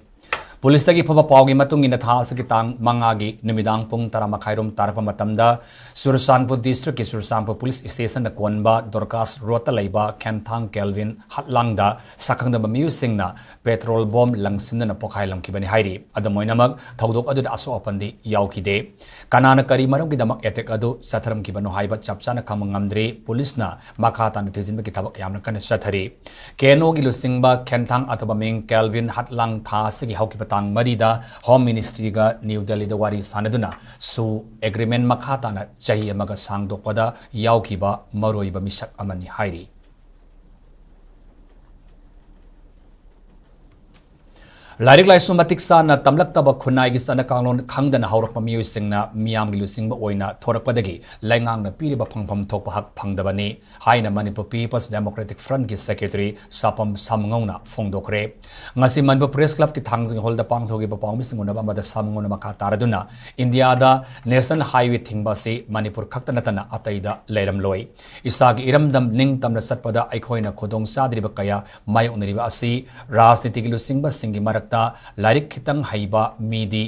ꯄꯨꯂꯤꯁꯇꯒꯤ ꯐꯪꯕ ꯄꯥꯎꯒꯤ ꯃꯇꯨꯡ ꯏꯟꯅ, ꯊꯥ ꯑꯁꯤꯒꯤ ꯇꯥꯡ ꯃꯉꯥꯒꯤ ꯅꯨꯃꯤꯗꯥꯡ ꯄꯨꯡ ꯇꯔꯥ ꯃꯈꯥꯏꯔꯣꯝ ꯇꯥꯔꯛꯄ ꯃꯇꯝꯗ ꯆꯨꯔꯆꯥꯟꯄꯨꯔ district ꯀꯤ ꯆꯨꯔꯆꯥꯟꯄꯨꯔ police station ꯗ ꯀꯣꯟꯕ ꯗꯣꯔꯀꯥꯁ ꯔꯣꯗꯇ ꯂꯩꯕ ꯈꯦꯟꯊꯥꯡ ꯀꯦꯜꯚꯤꯟ ꯍꯠꯂꯥꯡꯗ ꯁꯛꯈꯪꯗꯕ ꯃꯤꯑꯣꯏꯁꯤꯡꯅ petrol bomb ꯂꯪꯁꯤꯟꯗꯨꯅ ꯄꯣꯈꯥꯏꯂꯝꯈꯤꯕꯅꯤ ꯍꯥꯏꯔꯤ꯫ ꯑꯗꯨꯝ ꯑꯣꯏꯅꯃꯛ, ꯊꯧꯗꯣꯛ ꯑꯗꯨꯗ ꯑꯁꯣꯛ ꯑꯄꯟꯗꯤ ꯌꯥꯎꯈꯤꯗꯦ꯫ ꯀꯅꯥꯅ ꯀꯔꯤ ꯃꯔꯝꯒꯤꯗꯃꯛ attack ꯑꯗꯨ ꯆꯠꯊꯔꯝꯈꯤꯕꯅꯣ ꯍꯥꯏꯕ ꯆꯞ ꯆꯥꯅ ꯈꯪꯕ ꯉꯝꯗ꯭ꯔꯤ꯫ ꯄꯨꯂꯤꯁꯅ ꯃꯈꯥ ꯇꯥꯅ ꯊꯤꯖꯤꯟꯕꯒꯤ ꯊꯕꯛ ꯌꯥꯝꯅ ꯀꯟꯅ ꯆꯠꯊꯔꯤ꯫ ꯀꯦꯅꯣꯒꯤ ꯂꯨꯆꯤꯡꯕ ꯈꯦꯟꯊꯥꯡ ꯑꯇꯣꯕ ꯃꯤꯡ ꯀꯦꯜꯚꯤꯟ ꯍꯠꯂꯥꯡ ꯊꯥ ꯑꯁꯤꯒꯤ ꯍꯧꯈꯤꯕ ꯇꯥꯡ ꯃꯔꯤꯗ Home Ministry ꯒ New Delhi ꯗ ꯋꯥꯔꯤ ꯁꯥꯟꯅꯗꯨꯅ ꯁꯨ agreement ꯃꯈꯥ ꯇꯥꯅ ꯆꯍꯤ ꯑꯃꯒ ꯁꯥꯡꯗꯣꯛꯄꯗ ꯌꯥꯎꯈꯤꯕ ꯃꯔꯨꯑꯣꯏꯕ ꯃꯤꯁꯛ ꯑꯃꯅꯤ ꯍꯥꯏꯔꯤ꯫ ꯂꯥꯏꯔꯤꯛ ꯂꯥꯏꯁꯨ ꯃꯇꯤꯛ ꯆꯥꯅ ꯇꯝꯂꯛꯇꯕ ꯈꯨꯟꯅꯥꯏꯒꯤ ꯆꯠꯅ ꯀꯥꯡꯂꯣꯟ ꯈꯪꯗꯅ ꯍꯧꯔꯛꯄ ꯃꯤꯑꯣꯏꯁꯤꯡꯅ ꯃꯤꯌꯥꯝꯒꯤ ꯂꯨꯆꯤꯡꯕ ꯑꯣꯏꯅ ꯊꯣꯔꯛꯄꯗꯒꯤ ꯂꯩꯉꯥꯛꯅ ꯄꯤꯔꯤꯕ ꯐꯪꯐꯝ ꯊꯣꯛꯄ ꯍꯛ ꯐꯪꯗꯕꯅꯤ ꯍꯥꯏꯅ ꯃꯅꯤꯄꯨꯔ People's Democratic Front ꯀꯤ secretary ꯁꯥꯄꯝ ꯁꯥꯃꯉꯧꯅ ꯐꯣꯡꯗꯣꯛꯈ꯭ꯔꯦ꯫ ꯉꯁꯤ ꯃꯅꯤꯄꯨꯔ Press Club ꯀꯤ ꯊꯥꯡꯖꯤꯡ ꯍꯣꯜꯗ ꯄꯥꯡꯊꯣꯛꯈꯤꯕ ꯄꯥꯎꯃꯤꯁꯤꯡ ꯎꯅꯕ ꯑꯃꯗ ꯁꯥꯃꯉꯧꯅ ꯃꯈꯥ ꯇꯥꯔꯗꯨꯅ, ꯏꯟꯗꯤꯌꯥꯗ national highway ꯊꯤꯡꯕ ꯑꯁꯤ ꯃꯅꯤꯄꯨꯔ ꯈꯛꯇ ꯅꯠꯇꯅ ꯑꯇꯩꯗ ꯂꯩꯔꯝꯂꯣꯏ꯫ ꯏꯁꯥꯒꯤ ꯏꯔꯝꯗꯝ ꯅꯤꯡꯇꯝꯅ ꯆꯠꯄꯗ ꯑꯩꯈꯣꯏꯅ ꯈꯨꯗꯣꯡ ꯆꯥꯗ꯭ꯔꯤꯕ ꯀꯌꯥ ꯃꯥꯌꯣꯛꯅꯔꯤꯕ ꯑꯁꯤ ꯔꯥꯖꯅꯤꯇꯤꯒꯤ ꯂꯨꯆꯤꯡꯕꯁꯤꯡꯒꯤ ꯃꯔꯛꯇ ꯂꯥꯏꯔꯤꯛ ꯈꯤꯇꯪ ꯍꯩꯕ ꯃꯤꯗꯤ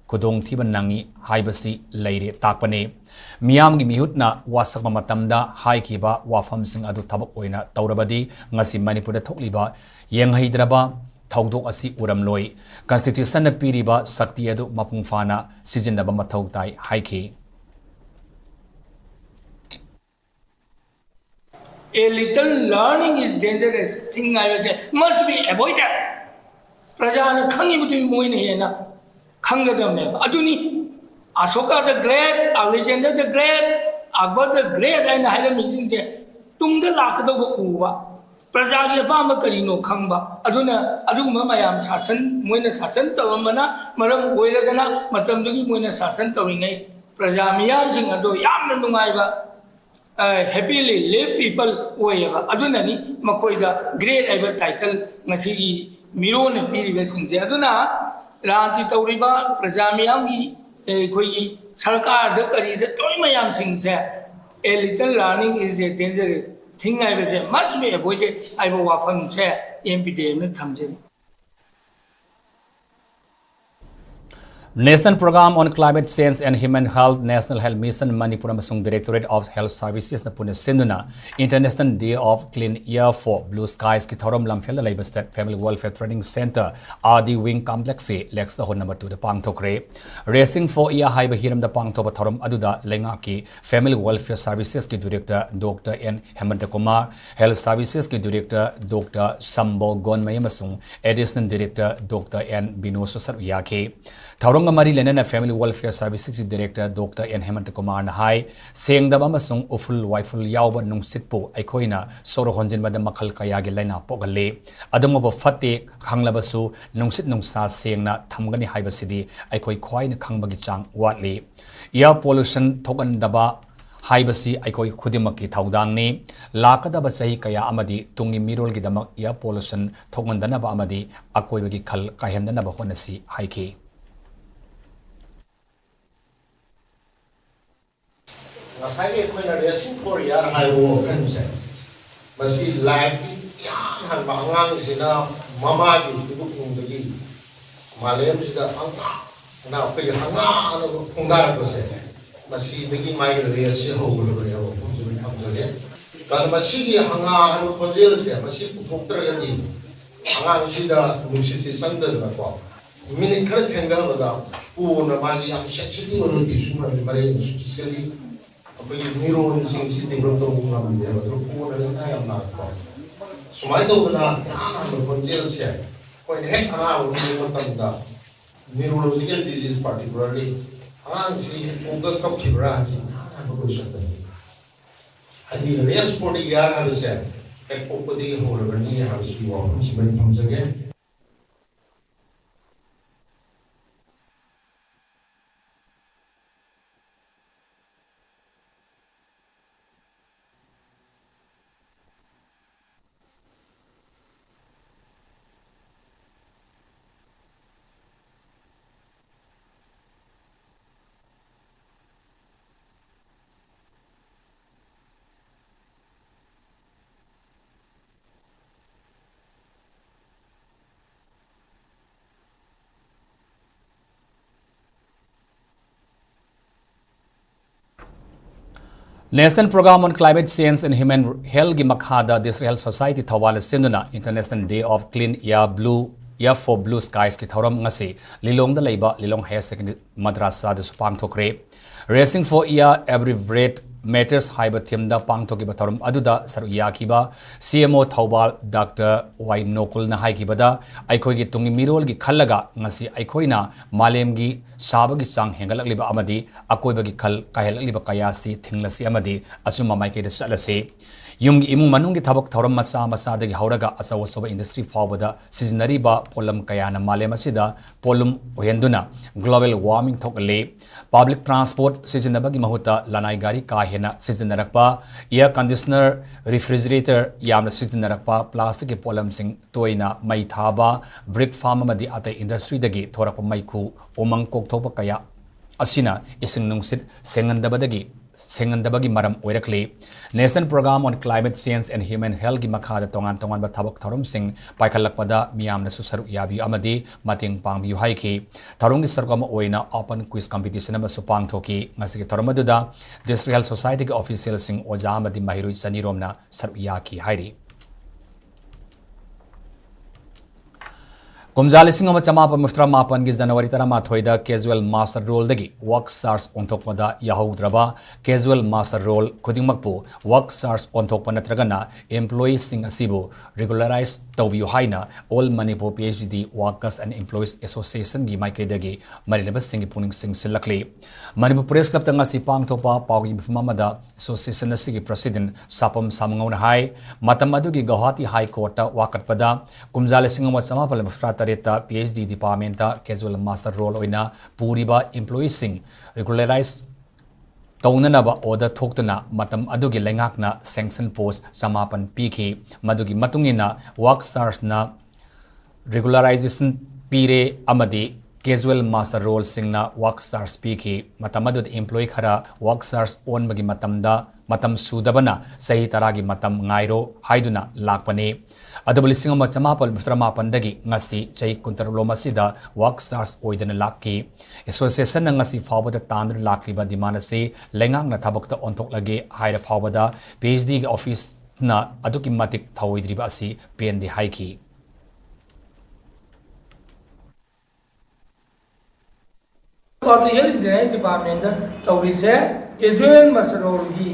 ꯈꯨꯗꯣꯡꯊꯤꯕ ꯅꯪꯉꯤ ꯍꯥꯏꯕꯁꯤ ꯂꯩꯔꯦ ꯇꯥꯛꯄꯅꯤ꯫ ꯃꯤꯌꯥꯝꯒꯤ ꯃꯤꯍꯨꯠꯅ ꯋꯥꯁꯛꯄ ꯃꯇꯝꯗ ꯍꯥꯏꯈꯤꯕ ꯋꯥꯐꯝꯁꯤꯡ ꯑꯗꯨ ꯊꯕꯛ ꯑꯣꯏꯅ ꯇꯧꯔꯕꯗꯤ ꯉꯁꯤ ꯃꯅꯤꯄꯨꯔꯗ ꯊꯣꯛꯂꯤꯕ ꯌꯦꯡꯍꯩꯗ꯭ꯔꯕ ꯊꯧꯗꯣꯛ ꯑꯁꯤ ꯎꯔꯝꯂꯣꯏ꯫ Constitution ꯅ ꯄꯤꯔꯤꯕ ꯁꯛꯇꯤ ꯑꯗꯨ ꯃꯄꯨꯡ ꯐꯥꯅ ꯁꯤꯖꯤꯟꯅꯕ ꯃꯊꯧ ꯇꯥꯏ ꯍꯥꯏꯈꯤ꯫ A little learning is dangerous thing ꯍꯥꯏꯕꯁꯦ must be avoided꯫ ꯄ꯭ꯔꯖꯥꯅ ꯈꯪꯉꯤꯕꯗꯨ ꯃꯣꯏꯅ ꯍꯦꯟꯅ ꯈꯪꯒꯗꯕꯅꯦꯕ꯫ ꯑꯗꯨꯅꯤ Ashoka the Great, Alexander the Great, Akbar the Great ꯍꯥꯏꯅ ꯍꯥꯏꯔꯝꯃꯤꯁꯤꯡꯁꯦ ꯇꯨꯡꯗ ꯂꯥꯛꯀꯗꯧꯕ ꯎꯕ꯫ ꯄ꯭ꯔꯖꯥꯒꯤ ꯑꯄꯥꯝꯕ ꯀꯔꯤꯅꯣ ꯈꯪꯕ꯫ ꯑꯗꯨꯅ ꯑꯗꯨꯒꯨꯝꯕ ꯃꯌꯥꯝ ꯁꯥꯁꯟ, ꯃꯣꯏꯅ ꯁꯥꯁꯟ ꯇꯧꯔꯝꯕꯅ ꯃꯔꯝ ꯑꯣꯏꯔꯗꯅ ꯃꯇꯝꯗꯨꯒꯤ ꯃꯣꯏꯅ ꯁꯥꯁꯟ ꯇꯧꯔꯤꯉꯩ ꯄ꯭ꯔꯖꯥ ꯃꯤꯌꯥꯝꯁꯤꯡ ꯑꯗꯣ ꯌꯥꯝꯅ ꯅꯨꯡꯉꯥꯏꯕ, happily live people ꯑꯣꯏꯌꯦꯕ꯫ ꯑꯗꯨꯅꯅꯤ ꯃꯈꯣꯏꯗ great ꯍꯥꯏꯕ title ꯉꯁꯤꯒꯤ ꯃꯤꯔꯣꯟꯅ ꯄꯤꯔꯤꯕꯁꯤꯡꯁꯦ꯫ ꯑꯗꯨꯅ ꯔꯥꯖꯅꯤꯇꯤ ꯇꯧꯔꯤꯕ ꯄ꯭ꯔꯖꯥ ꯃꯤꯌꯥꯝꯒꯤ, ꯑꯩꯈꯣꯏꯒꯤ ꯁꯔꯀꯥꯔꯗ ꯀꯔꯤꯗ ꯇꯧꯔꯤ ꯃꯌꯥꯝꯁꯤꯡꯁꯦ, a little learning is a dangerous thing ꯍꯥꯏꯕꯁꯦ must be avoided ꯍꯥꯏꯕ ꯋꯥꯐꯝꯁꯦ M P D Mꯅ ꯊꯝꯖꯔꯤ꯫ National Program on Climate Change and Human Health, National Health Mission Manipur ꯑꯃꯁꯨꯡ Directorate of Health Servicesꯅ ꯄꯨꯟꯅ ꯁꯤꯟꯗꯨꯅ International Day of Clean Air for Blue Skiesꯀꯤ ꯊꯧꯔꯝ ꯂꯝꯐꯦꯜꯗ ꯂꯩꯕ State Family Welfare Training Centre R D Wing Complexꯀꯤ Lakes Hall number twoꯗ ꯄꯥꯡꯊꯣꯛꯈ꯭ꯔꯦ꯫ Racing for Air ꯍꯥꯏꯕ ꯍꯤꯔꯝꯗ ꯄꯥꯡꯊꯣꯛꯄ ꯊꯧꯔꯝ ꯑꯗꯨꯗ ꯂꯩꯉꯥꯛꯀꯤ Family Welfare Servicesꯀꯤ Director Doctor N Hemanta Kumar, Health Servicesꯀꯤ Director Doctor Sambho Gonmei ꯑꯃꯁꯨꯡ Additional Director Doctor N Binosu ꯁꯔꯨꯛ ꯌꯥꯈꯤ꯫ ꯊꯧꯔꯝꯒ ꯃꯔꯤ ꯂꯩꯅꯅ Family Welfare Servicesꯀꯤ Director Doctor N Hemanta Kumarꯅ ꯍꯥꯏ, ꯁꯦꯡꯗꯕ ꯑꯃꯁꯨꯡ ꯎꯐꯨꯜ ꯋꯥꯏꯐꯨꯜ ꯌꯥꯎꯕ ꯅꯨꯡꯁꯤꯠꯄꯨ ꯑꯩꯈꯣꯏꯅ ꯁꯣꯔ ꯍꯣꯟꯖꯤꯟꯕꯗ ꯃꯈꯜ ꯀꯌꯥꯒꯤ ꯂꯥꯏꯅꯥ ꯄꯣꯛꯍꯜꯂꯤ꯫ ꯑꯗꯨꯒꯨꯝꯕ ꯐꯠꯇꯦ ꯈꯪꯂꯕꯁꯨ ꯅꯨꯡꯁꯤꯠ ꯅꯨꯡꯁꯥ ꯁꯦꯡꯅ ꯊꯝꯒꯅꯤ ꯍꯥꯏꯕꯁꯤꯗꯤ ꯑꯩꯈꯣꯏ ꯈ꯭ꯋꯥꯏꯅ ꯈꯪꯕꯒꯤ ꯆꯥꯡ ꯋꯥꯠꯂꯤ꯫ Air pollution ꯊꯣꯛꯍꯟꯗꯕ ꯍꯥꯏꯕꯁꯤ ꯑꯩꯈꯣꯏ ꯈꯨꯗꯤꯡꯃꯛꯀꯤ ꯊꯧꯗꯥꯡꯅꯤ꯫ ꯂꯥꯛꯀꯗꯕ ꯆꯍꯤ ꯀꯌꯥ ꯑꯃꯗꯤ ꯇꯨꯡꯒꯤ ꯃꯤꯔꯣꯜꯒꯤꯗꯃꯛ air pollution ꯊꯣꯛꯍꯟꯗꯅꯕ ꯑꯃꯗꯤ ꯑꯀꯣꯏꯕꯒꯤ ꯈꯜ ꯀꯥꯏꯍꯟꯗꯅꯕ ꯍꯣꯠꯅꯁꯤ ꯍꯥꯏꯈꯤ꯫ ꯉꯁꯥꯏꯒꯤ ꯑꯩꯈꯣꯏꯅ Racing for Air ꯍꯥꯏꯕ ꯋꯥꯈꯜꯁꯦ, ꯃꯁꯤ ꯂꯥꯏꯐꯀꯤ ꯏꯍꯥꯟ ꯍꯥꯟꯕ ꯑꯉꯥꯡꯁꯤꯅ ꯃꯃꯥꯒꯤ ꯏꯕꯨꯛꯅꯨꯡꯗꯒꯤ ꯃꯥꯂꯦꯝꯁꯤꯗ ꯍꯪꯒꯥꯅ, ꯑꯩꯈꯣꯏꯒꯤ ꯍꯪꯒꯥꯅ ꯈꯣꯡꯗꯥꯔꯛꯄꯁꯦ, ꯃꯁꯤꯗꯒꯤ ꯃꯥꯒꯤ raceꯁꯦ ꯍꯧꯒꯗꯕꯅꯦꯕ ꯃꯐꯝꯁꯤꯗ ꯊꯝꯖꯒꯦ꯫ ꯀꯔꯝꯅ ꯃꯁꯤꯒꯤ ꯍꯪꯒꯥ ꯍꯥꯏꯕ ꯈꯣꯟꯖꯦꯜꯁꯦ ꯃꯁꯤ ꯄꯨꯊꯣꯛꯇ꯭ꯔꯒꯗꯤ ꯑꯉꯥꯡꯁꯤꯗ ꯅꯨꯡꯁꯤꯠꯁꯤ ꯆꯪꯗꯗꯅꯀꯣ, ꯃꯤꯅꯤꯠ ꯈꯔ ꯊꯦꯡꯊꯕꯗ ꯀꯣꯟꯅ ꯃꯥꯒꯤ ꯌꯥꯝ sensitive ꯑꯣꯏꯕ tissue ꯃꯔꯦꯡ ꯃꯔꯦꯡ ꯁꯤꯁꯤꯒꯗꯤ ꯑꯩꯈꯣꯏꯒꯤ neuronꯁꯤꯡꯁꯤ develop ꯇꯧꯕ ꯉꯝꯗꯦꯕ꯫ ꯑꯗꯨ ꯀꯣꯟꯅ ꯂꯥꯏꯅꯥ ꯌꯥꯝ ꯅꯥꯔꯛꯄ꯫ ꯁꯨꯃꯥꯏꯅ ꯇꯧꯗꯅ ꯏꯍꯥꯟ ꯍꯥꯟꯕ ꯈꯣꯟꯖꯦꯜꯁꯦ ꯑꯩꯈꯣꯏꯅ ꯍꯦꯛ ꯑꯉꯥꯡ ꯑꯣꯏꯔꯤꯉꯩ ꯃꯇꯝꯗ neurological disease particularly ꯑꯉꯥꯡꯁꯤ ꯄꯣꯛꯑꯒ ꯀꯞꯈꯤꯕ꯭ꯔꯥ ꯍꯥꯏꯕꯁꯤ ꯏꯍꯥꯟ ꯍꯥꯟꯕ questionꯅꯤ꯫ ꯍꯥꯏꯗꯤ race for the air ꯍꯥꯏꯕꯁꯦ ꯄꯣꯛꯄꯗꯒꯤ ꯍꯧꯔꯕꯅꯤ ꯍꯥꯏꯕꯁꯤꯒꯤ ꯋꯥꯐꯝꯁꯤꯃ ꯊꯝꯖꯒꯦ꯫ National Program on Climate Change and Human Health ꯒꯤ ꯃꯈꯥꯗ District Health Society ꯊꯧꯕꯥꯜꯅ ꯁꯤꯟꯗꯨꯅ International Day of Clean Air, Blue Air for Blue Skies ꯀꯤ ꯊꯧꯔꯝ ꯉꯁꯤ ꯂꯤꯂꯣꯡꯗ ꯂꯩꯕ ꯂꯤꯂꯣꯡ Higher Secondary ꯃꯗ꯭ꯔꯁꯥꯗꯁꯨ ꯄꯥꯡꯊꯣꯛꯈ꯭ꯔꯦ꯫ Racing for Air, Every Breath Matters ꯍꯥꯏꯕ theme ꯗ ꯄꯥꯡꯊꯣꯛꯈꯤꯕ ꯊꯧꯔꯝ ꯑꯗꯨꯗ ꯁꯔꯨꯛ ꯌꯥꯈꯤꯕ C M O Thoubal Doctor Y ꯅꯣꯀꯨꯜꯅ ꯍꯥꯏꯈꯤꯕꯗ, ꯑꯩꯈꯣꯏꯒꯤ ꯇꯨꯡꯒꯤ ꯃꯤꯔꯣꯜꯒꯤ ꯈꯜꯂꯒ ꯉꯁꯤ ꯑꯩꯈꯣꯏꯅ ꯃꯥꯂꯦꯝꯒꯤ ꯁꯥꯕꯒꯤ ꯆꯥꯡ ꯍꯦꯟꯒꯠꯂꯛꯂꯤꯕ ꯑꯃꯗꯤ ꯑꯀꯣꯏꯕꯒꯤ ꯈꯜ ꯀꯥꯏꯍꯜꯂꯛꯂꯤꯕ ꯀꯌꯥ ꯑꯁꯤ ꯊꯤꯡꯂꯁꯤ ꯑꯃꯗꯤ ꯑꯆꯨꯝꯕ ꯃꯥꯏꯀꯩꯗ ꯆꯠꯂꯁꯤ꯫ ꯌꯨꯝꯒꯤ ꯏꯃꯨꯡ ꯃꯅꯨꯡꯒꯤ ꯊꯕꯛ ꯊꯧꯔꯝ ꯃꯆꯥ ꯃꯆꯥꯗꯒꯤ ꯍꯧꯔꯒ ꯑꯆꯧ ꯑꯆꯧꯕ industry ꯐꯥꯎꯕꯗ ꯁꯤꯖꯤꯟꯅꯔꯤꯕ ꯄꯣꯠꯂꯝ ꯀꯌꯥꯅ ꯃꯥꯂꯦꯝ ꯑꯁꯤꯗ ꯄꯣꯠꯂꯨꯝ ꯑꯣꯏꯍꯟꯗꯨꯅ global warming ꯊꯣꯛꯍꯜꯂꯤ꯫ Public transport ꯁꯤꯖꯤꯟꯅꯕꯒꯤ ꯃꯍꯨꯠꯇ ꯂꯅꯥꯏ ꯒꯥꯔꯤ ꯀꯥ ꯍꯦꯟꯅ ꯁꯤꯖꯤꯟꯅꯔꯛꯄ, air conditioner, refrigerator ꯌꯥꯝꯅ ꯁꯤꯖꯤꯟꯅꯔꯛꯄ, plastic ꯀꯤ ꯄꯣꯠꯂꯝꯁꯤꯡ ꯇꯣꯏꯅ ꯃꯩ ꯊꯥꯕ, brick farm ꯑꯃꯗꯤ ꯑꯇꯩ industry ꯗꯒꯤ ꯊꯣꯔꯛꯄ ꯃꯩꯈꯨ, ꯎꯃꯪ ꯀꯣꯛꯊꯣꯛꯄ ꯀꯌꯥ ꯑꯁꯤꯅ ꯏꯁꯤꯡ ꯅꯨꯡꯁꯤꯠ ꯁꯦꯡꯍꯟꯗꯕꯗꯒꯤ, ꯁꯦꯡꯍꯟꯗꯕꯒꯤ ꯃꯔꯝ ꯑꯣꯏꯔꯛꯂꯤ꯫ National Program on Climate Change and Human Health ꯀꯤ ꯃꯈꯥꯗ ꯇꯣꯉꯥꯟ ꯇꯣꯉꯥꯟꯕ ꯊꯕꯛ ꯊꯧꯔꯝꯁꯤꯡ ꯄꯥꯏꯈꯠꯂꯛꯄꯗ ꯃꯤꯌꯥꯝꯅꯁꯨ ꯁꯔꯨꯛ ꯌꯥꯕꯤꯌꯨ ꯑꯃꯗꯤ ꯃꯇꯦꯡ ꯄꯥꯡꯕꯤꯌꯨ ꯍꯥꯏꯈꯤ꯫ ꯊꯧꯔꯝꯒꯤ ꯁꯔꯨꯛ ꯑꯃ ꯑꯣꯏꯅ open quiz competition ꯑꯃꯁꯨ ꯄꯥꯡꯊꯣꯛꯈꯤ꯫ ꯉꯁꯤꯒꯤ ꯊꯧꯔꯝ ꯑꯗꯨꯗ District Health Society ꯒꯤ official ꯁꯤꯡ, ꯑꯣꯖꯥ ꯑꯃꯗꯤ ꯃꯍꯩꯔꯣꯏ ꯆꯅꯤꯔꯣꯝꯅ ꯁꯔꯨꯛ ꯌꯥꯈꯤ ꯍꯥꯏꯔꯤ꯫ ꯀꯨꯝꯖꯥ ꯂꯤꯁꯤꯡ ꯑꯃ ꯆꯃꯥꯄꯟ ꯃꯔꯤꯐꯨꯇꯔꯥ ꯃꯥꯄꯟꯒꯤ January ꯇꯔꯥꯃꯥꯊꯣꯏꯗ casual muster rollꯗꯒꯤ work charge ꯑꯣꯟꯊꯣꯛꯄꯗ ꯌꯥꯍꯧꯗ꯭ꯔꯕ casual muster roll ꯈꯨꯗꯤꯡꯃꯛꯄꯨ work charge ꯑꯣꯟꯊꯣꯛꯄ ꯅꯠꯇ꯭ꯔꯒꯅ employeeꯁꯤꯡ ꯑꯁꯤꯕꯨ regularize ꯇꯧꯕꯤꯌꯨ ꯍꯥꯏꯅ All Manipur PhD Workers and Employees Associationꯒꯤ ꯃꯥꯏꯀꯩꯗꯒꯤ ꯃꯔꯤꯅꯕꯁꯤꯡꯒꯤ ꯄꯨꯛꯅꯤꯡ ꯆꯤꯡꯁꯤꯜꯂꯛꯂꯤ꯫ ꯃꯅꯤꯄꯨꯔ Press Clubꯇ ꯉꯁꯤ ꯄꯥꯡꯊꯣꯛꯄ ꯄꯥꯎꯒꯤ ꯃꯤꯐꯝ ꯑꯃꯗ association ꯑꯁꯤꯒꯤ president ꯁꯥꯄꯝ ꯁꯥꯃꯉꯧꯅ ꯍꯥꯏ, ꯃꯇꯝ ꯑꯗꯨꯒꯤ ꯒꯧꯍꯥꯇꯤ High Courtꯇ ꯋꯥꯀꯠꯄꯗ ꯀꯨꯝꯖꯥ ꯂꯤꯁꯤꯡ ꯑꯃ ꯆꯃꯥꯄꯟ ꯃꯔꯤꯐꯨꯇꯔꯥ ꯇꯔꯦꯠꯇ PhD departmentꯇ casual muster roll ꯑꯣꯏꯅ ꯄꯨꯔꯤꯕ employeeꯁꯤꯡ regularize ꯇꯧꯅꯅꯕ order ꯊꯣꯛꯇꯨꯅ ꯃꯇꯝ ꯑꯗꯨꯒꯤ ꯂꯩꯉꯥꯛꯅ sanction post ꯆꯃꯥꯄꯟ ꯄꯤꯈꯤ꯫ ꯃꯗꯨꯒꯤ ꯃꯇꯨꯡ ꯏꯟꯅ work chargeꯅ regularization ꯄꯤꯔꯦ ꯑꯃꯗꯤ casual muster rollꯁꯤꯡꯅ work charge ꯄꯤꯈꯤ꯫ ꯃꯇꯝ ꯑꯗꯨꯗ employee ꯈꯔ work charge ꯑꯣꯟꯕꯒꯤ ꯃꯇꯝꯗ ꯃꯇꯝ ꯁꯨꯗꯕꯅ ꯆꯍꯤ ꯇꯔꯥꯒꯤ ꯃꯇꯝ ꯉꯥꯏꯔꯣ ꯍꯥꯏꯗꯨꯅ ꯂꯥꯛꯄꯅꯤ꯫ ꯑꯗꯨꯕꯨ ꯂꯤꯁꯤꯡ ꯑꯃ ꯆꯃꯥꯄꯟ ꯃꯔꯤꯐꯨꯇꯔꯥ ꯃꯥꯄꯟꯗꯒꯤ ꯉꯁꯤ ꯆꯍꯤ ꯀꯨꯟꯇꯔꯨꯛꯂꯣꯝ ꯑꯁꯤꯗ work charge ꯑꯣꯏꯗꯅ ꯂꯥꯛꯈꯤ꯫ Associationꯅ ꯉꯁꯤ ꯐꯥꯎꯕꯗ ꯇꯥꯟꯗꯨꯅ ꯂꯥꯛꯂꯤꯕ demand ꯑꯁꯤ ꯂꯩꯉꯥꯛꯅ ꯊꯕꯛꯇ ꯑꯣꯟꯊꯣꯛꯂꯒꯦ ꯍꯥꯏꯔ ꯐꯥꯎꯕꯗ PhDꯒꯤ officeꯅ ꯑꯗꯨꯛꯀꯤ ꯃꯇꯤꯛ ꯊꯧꯑꯣꯏꯗ꯭ꯔꯤꯕ ꯑꯁꯤ ꯄꯦꯟꯗꯦ ꯍꯥꯏꯈꯤ꯫ Public Health Engineering Departmentꯇ ꯇꯧꯔꯤꯁꯦ casual muster rollꯒꯤ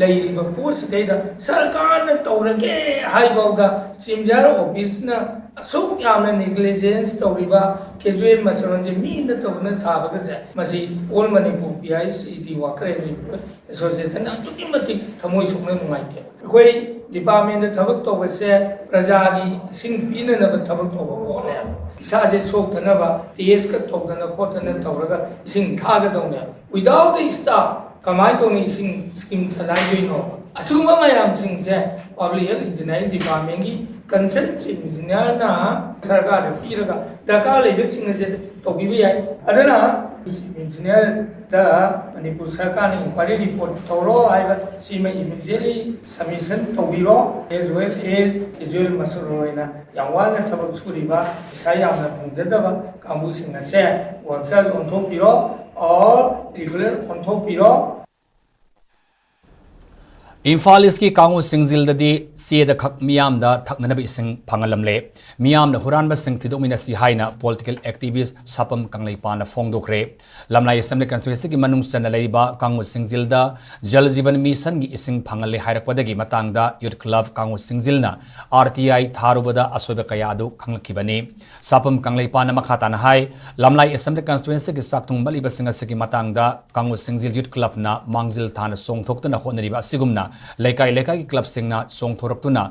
ꯂꯩꯔꯤꯕ postꯁꯤꯗꯩꯗ ꯁꯔꯀꯥꯔꯅ ꯇꯧꯔꯒꯦ ꯍꯥꯏꯐꯥꯎꯗ Chief Engineer officeꯅ ꯑꯁꯨꯛ ꯌꯥꯝꯅ negligence ꯇꯧꯔꯤꯕ casual muster rollꯁꯦ ꯃꯤꯅ ꯇꯧꯗꯅ ꯊꯥꯕꯒꯁꯦ ꯃꯁꯤ All Manipur PhD Worker and Employee Associationꯅ ꯑꯗꯨꯛꯀꯤ ꯃꯇꯤꯛ ꯊꯃꯣꯏ ꯁꯣꯛꯅ ꯅꯨꯡꯉꯥꯏꯇꯦ꯫ ꯑꯩꯈꯣꯏ departmentꯇ ꯊꯕꯛ ꯇꯧꯕꯁꯦ ꯄ꯭ꯔꯖꯥꯒꯤ ꯏꯁꯤꯡ ꯄꯤꯅꯅꯕ ꯊꯕꯛ ꯇꯧꯕ ꯄꯣꯠꯅꯦꯕ꯫ ꯏꯁꯥꯁꯦ ꯁꯣꯛꯇꯅꯕ testꯀ ꯇꯧꯗꯅ ꯈꯣꯠꯇꯅ ꯇꯧꯔꯒ ꯏꯁꯤꯡ ꯊꯥꯒꯗꯧꯅꯦꯕ꯫ Without the staff ꯀꯃꯥꯏꯅ ꯇꯧꯅ ꯏꯁꯤꯡ scheme ꯆꯂꯥꯏꯗꯣꯏꯅꯣ? ꯑꯁꯤꯒꯨꯝꯕ ꯃꯌꯥꯝꯁꯤꯡꯁꯦ Public Health Engineering Departmentꯀꯤ concerned Chief Engineerꯅ ꯁꯔꯀꯥꯔꯗ ꯄꯤꯔꯒ ꯗꯔꯀꯥꯔ ꯂꯩꯕꯁꯤꯡ ꯑꯁꯦ ꯇꯧꯕꯤꯕ ꯌꯥꯏ꯫ ꯑꯗꯨꯅ Chief Engineerꯗ ꯃꯅꯤꯄꯨꯔ ꯁꯔꯀꯥꯔꯅ inquiry report ꯇꯧꯔꯣ ꯍꯥꯏꯕ ꯁꯤꯃ immediately submission ꯇꯧꯕꯤꯔꯣ, as well as casual muster roll ꯑꯣꯏꯅ ꯌꯥꯝ ꯋꯥꯅ ꯊꯕꯛ ꯁꯨꯔꯤꯕ ꯄꯩꯁꯥ ꯌꯥꯝꯅ ꯐꯪꯖꯗꯕ ꯀꯥꯡꯕꯨꯁꯤꯡ ꯑꯁꯦ work charge ꯑꯣꯟꯊꯣꯛꯄꯤꯔꯣ, or regular ꯑꯣꯟꯊꯣꯛꯄꯤꯔꯣ꯫ Imphal ꯏꯁꯀꯤ ꯀꯥꯡꯉꯨ ꯁꯤꯡꯖꯤꯜꯗꯗꯤ ꯆꯦꯗ ꯈꯛ ꯃꯤꯌꯥꯝꯗ ꯊꯛꯅꯅꯕ ꯏꯁꯤꯡ ꯐꯪꯍꯜꯂꯝꯂꯦ꯫ ꯃꯤꯌꯥꯝꯅ ꯍꯨꯔꯥꯟꯕꯁꯤꯡ ꯊꯤꯗꯣꯛꯃꯤꯟꯅꯁꯤ ꯍꯥꯏꯅ political activist ꯁꯥꯄꯝ ꯀꯪꯂꯩꯄꯥꯟꯅ ꯐꯣꯡꯗꯣꯛꯈ꯭ꯔꯦ꯫ ꯂꯝꯂꯥꯏ Assembly Constituencyꯒꯤ ꯃꯅꯨꯡ ꯆꯟꯅ ꯂꯩꯔꯤꯕ ꯀꯥꯡꯉꯨ ꯁꯤꯡꯖꯤꯜꯗ Jal Jeevan Missionꯒꯤ ꯏꯁꯤꯡ ꯐꯪꯍꯜꯂꯦ ꯍꯥꯏꯔꯛꯄꯗꯒꯤ ꯃꯇꯥꯡꯗ Youth Club ꯀꯥꯡꯉꯨ ꯁꯤꯡꯖꯤꯜꯅ R T I ꯊꯥꯔꯨꯕꯗ ꯑꯁꯣꯏꯕ ꯀꯌꯥ ꯑꯗꯨ ꯈꯪꯂꯛꯈꯤꯕꯅꯤ꯫ ꯁꯥꯄꯝ ꯀꯪꯂꯩꯄꯥꯟꯅ ꯃꯈꯥ ꯇꯥꯅ ꯍꯥꯏ, ꯂꯝꯂꯥꯏ Assembly Constituencyꯒꯤ ꯆꯥꯛꯊꯨꯡ ꯃꯠꯂꯤꯕꯁꯤꯡ ꯑꯁꯤꯒꯤ ꯃꯇꯥꯡꯗ ꯀꯥꯡꯉꯨ ꯁꯤꯡꯖꯤꯜ Youth Clubꯅ ꯃꯥꯡꯖꯤꯜ ꯊꯥꯅ ꯆꯣꯡꯊꯣꯛꯇꯨꯅ ꯍꯣꯠꯅꯔꯤꯕ ꯑꯁꯤꯒꯨꯝꯅ ꯂꯩꯀꯥꯏ ꯂꯩꯀꯥꯏꯒꯤ clubꯁꯤꯡꯅ ꯆꯣꯡꯊꯣꯔꯛꯇꯨꯅ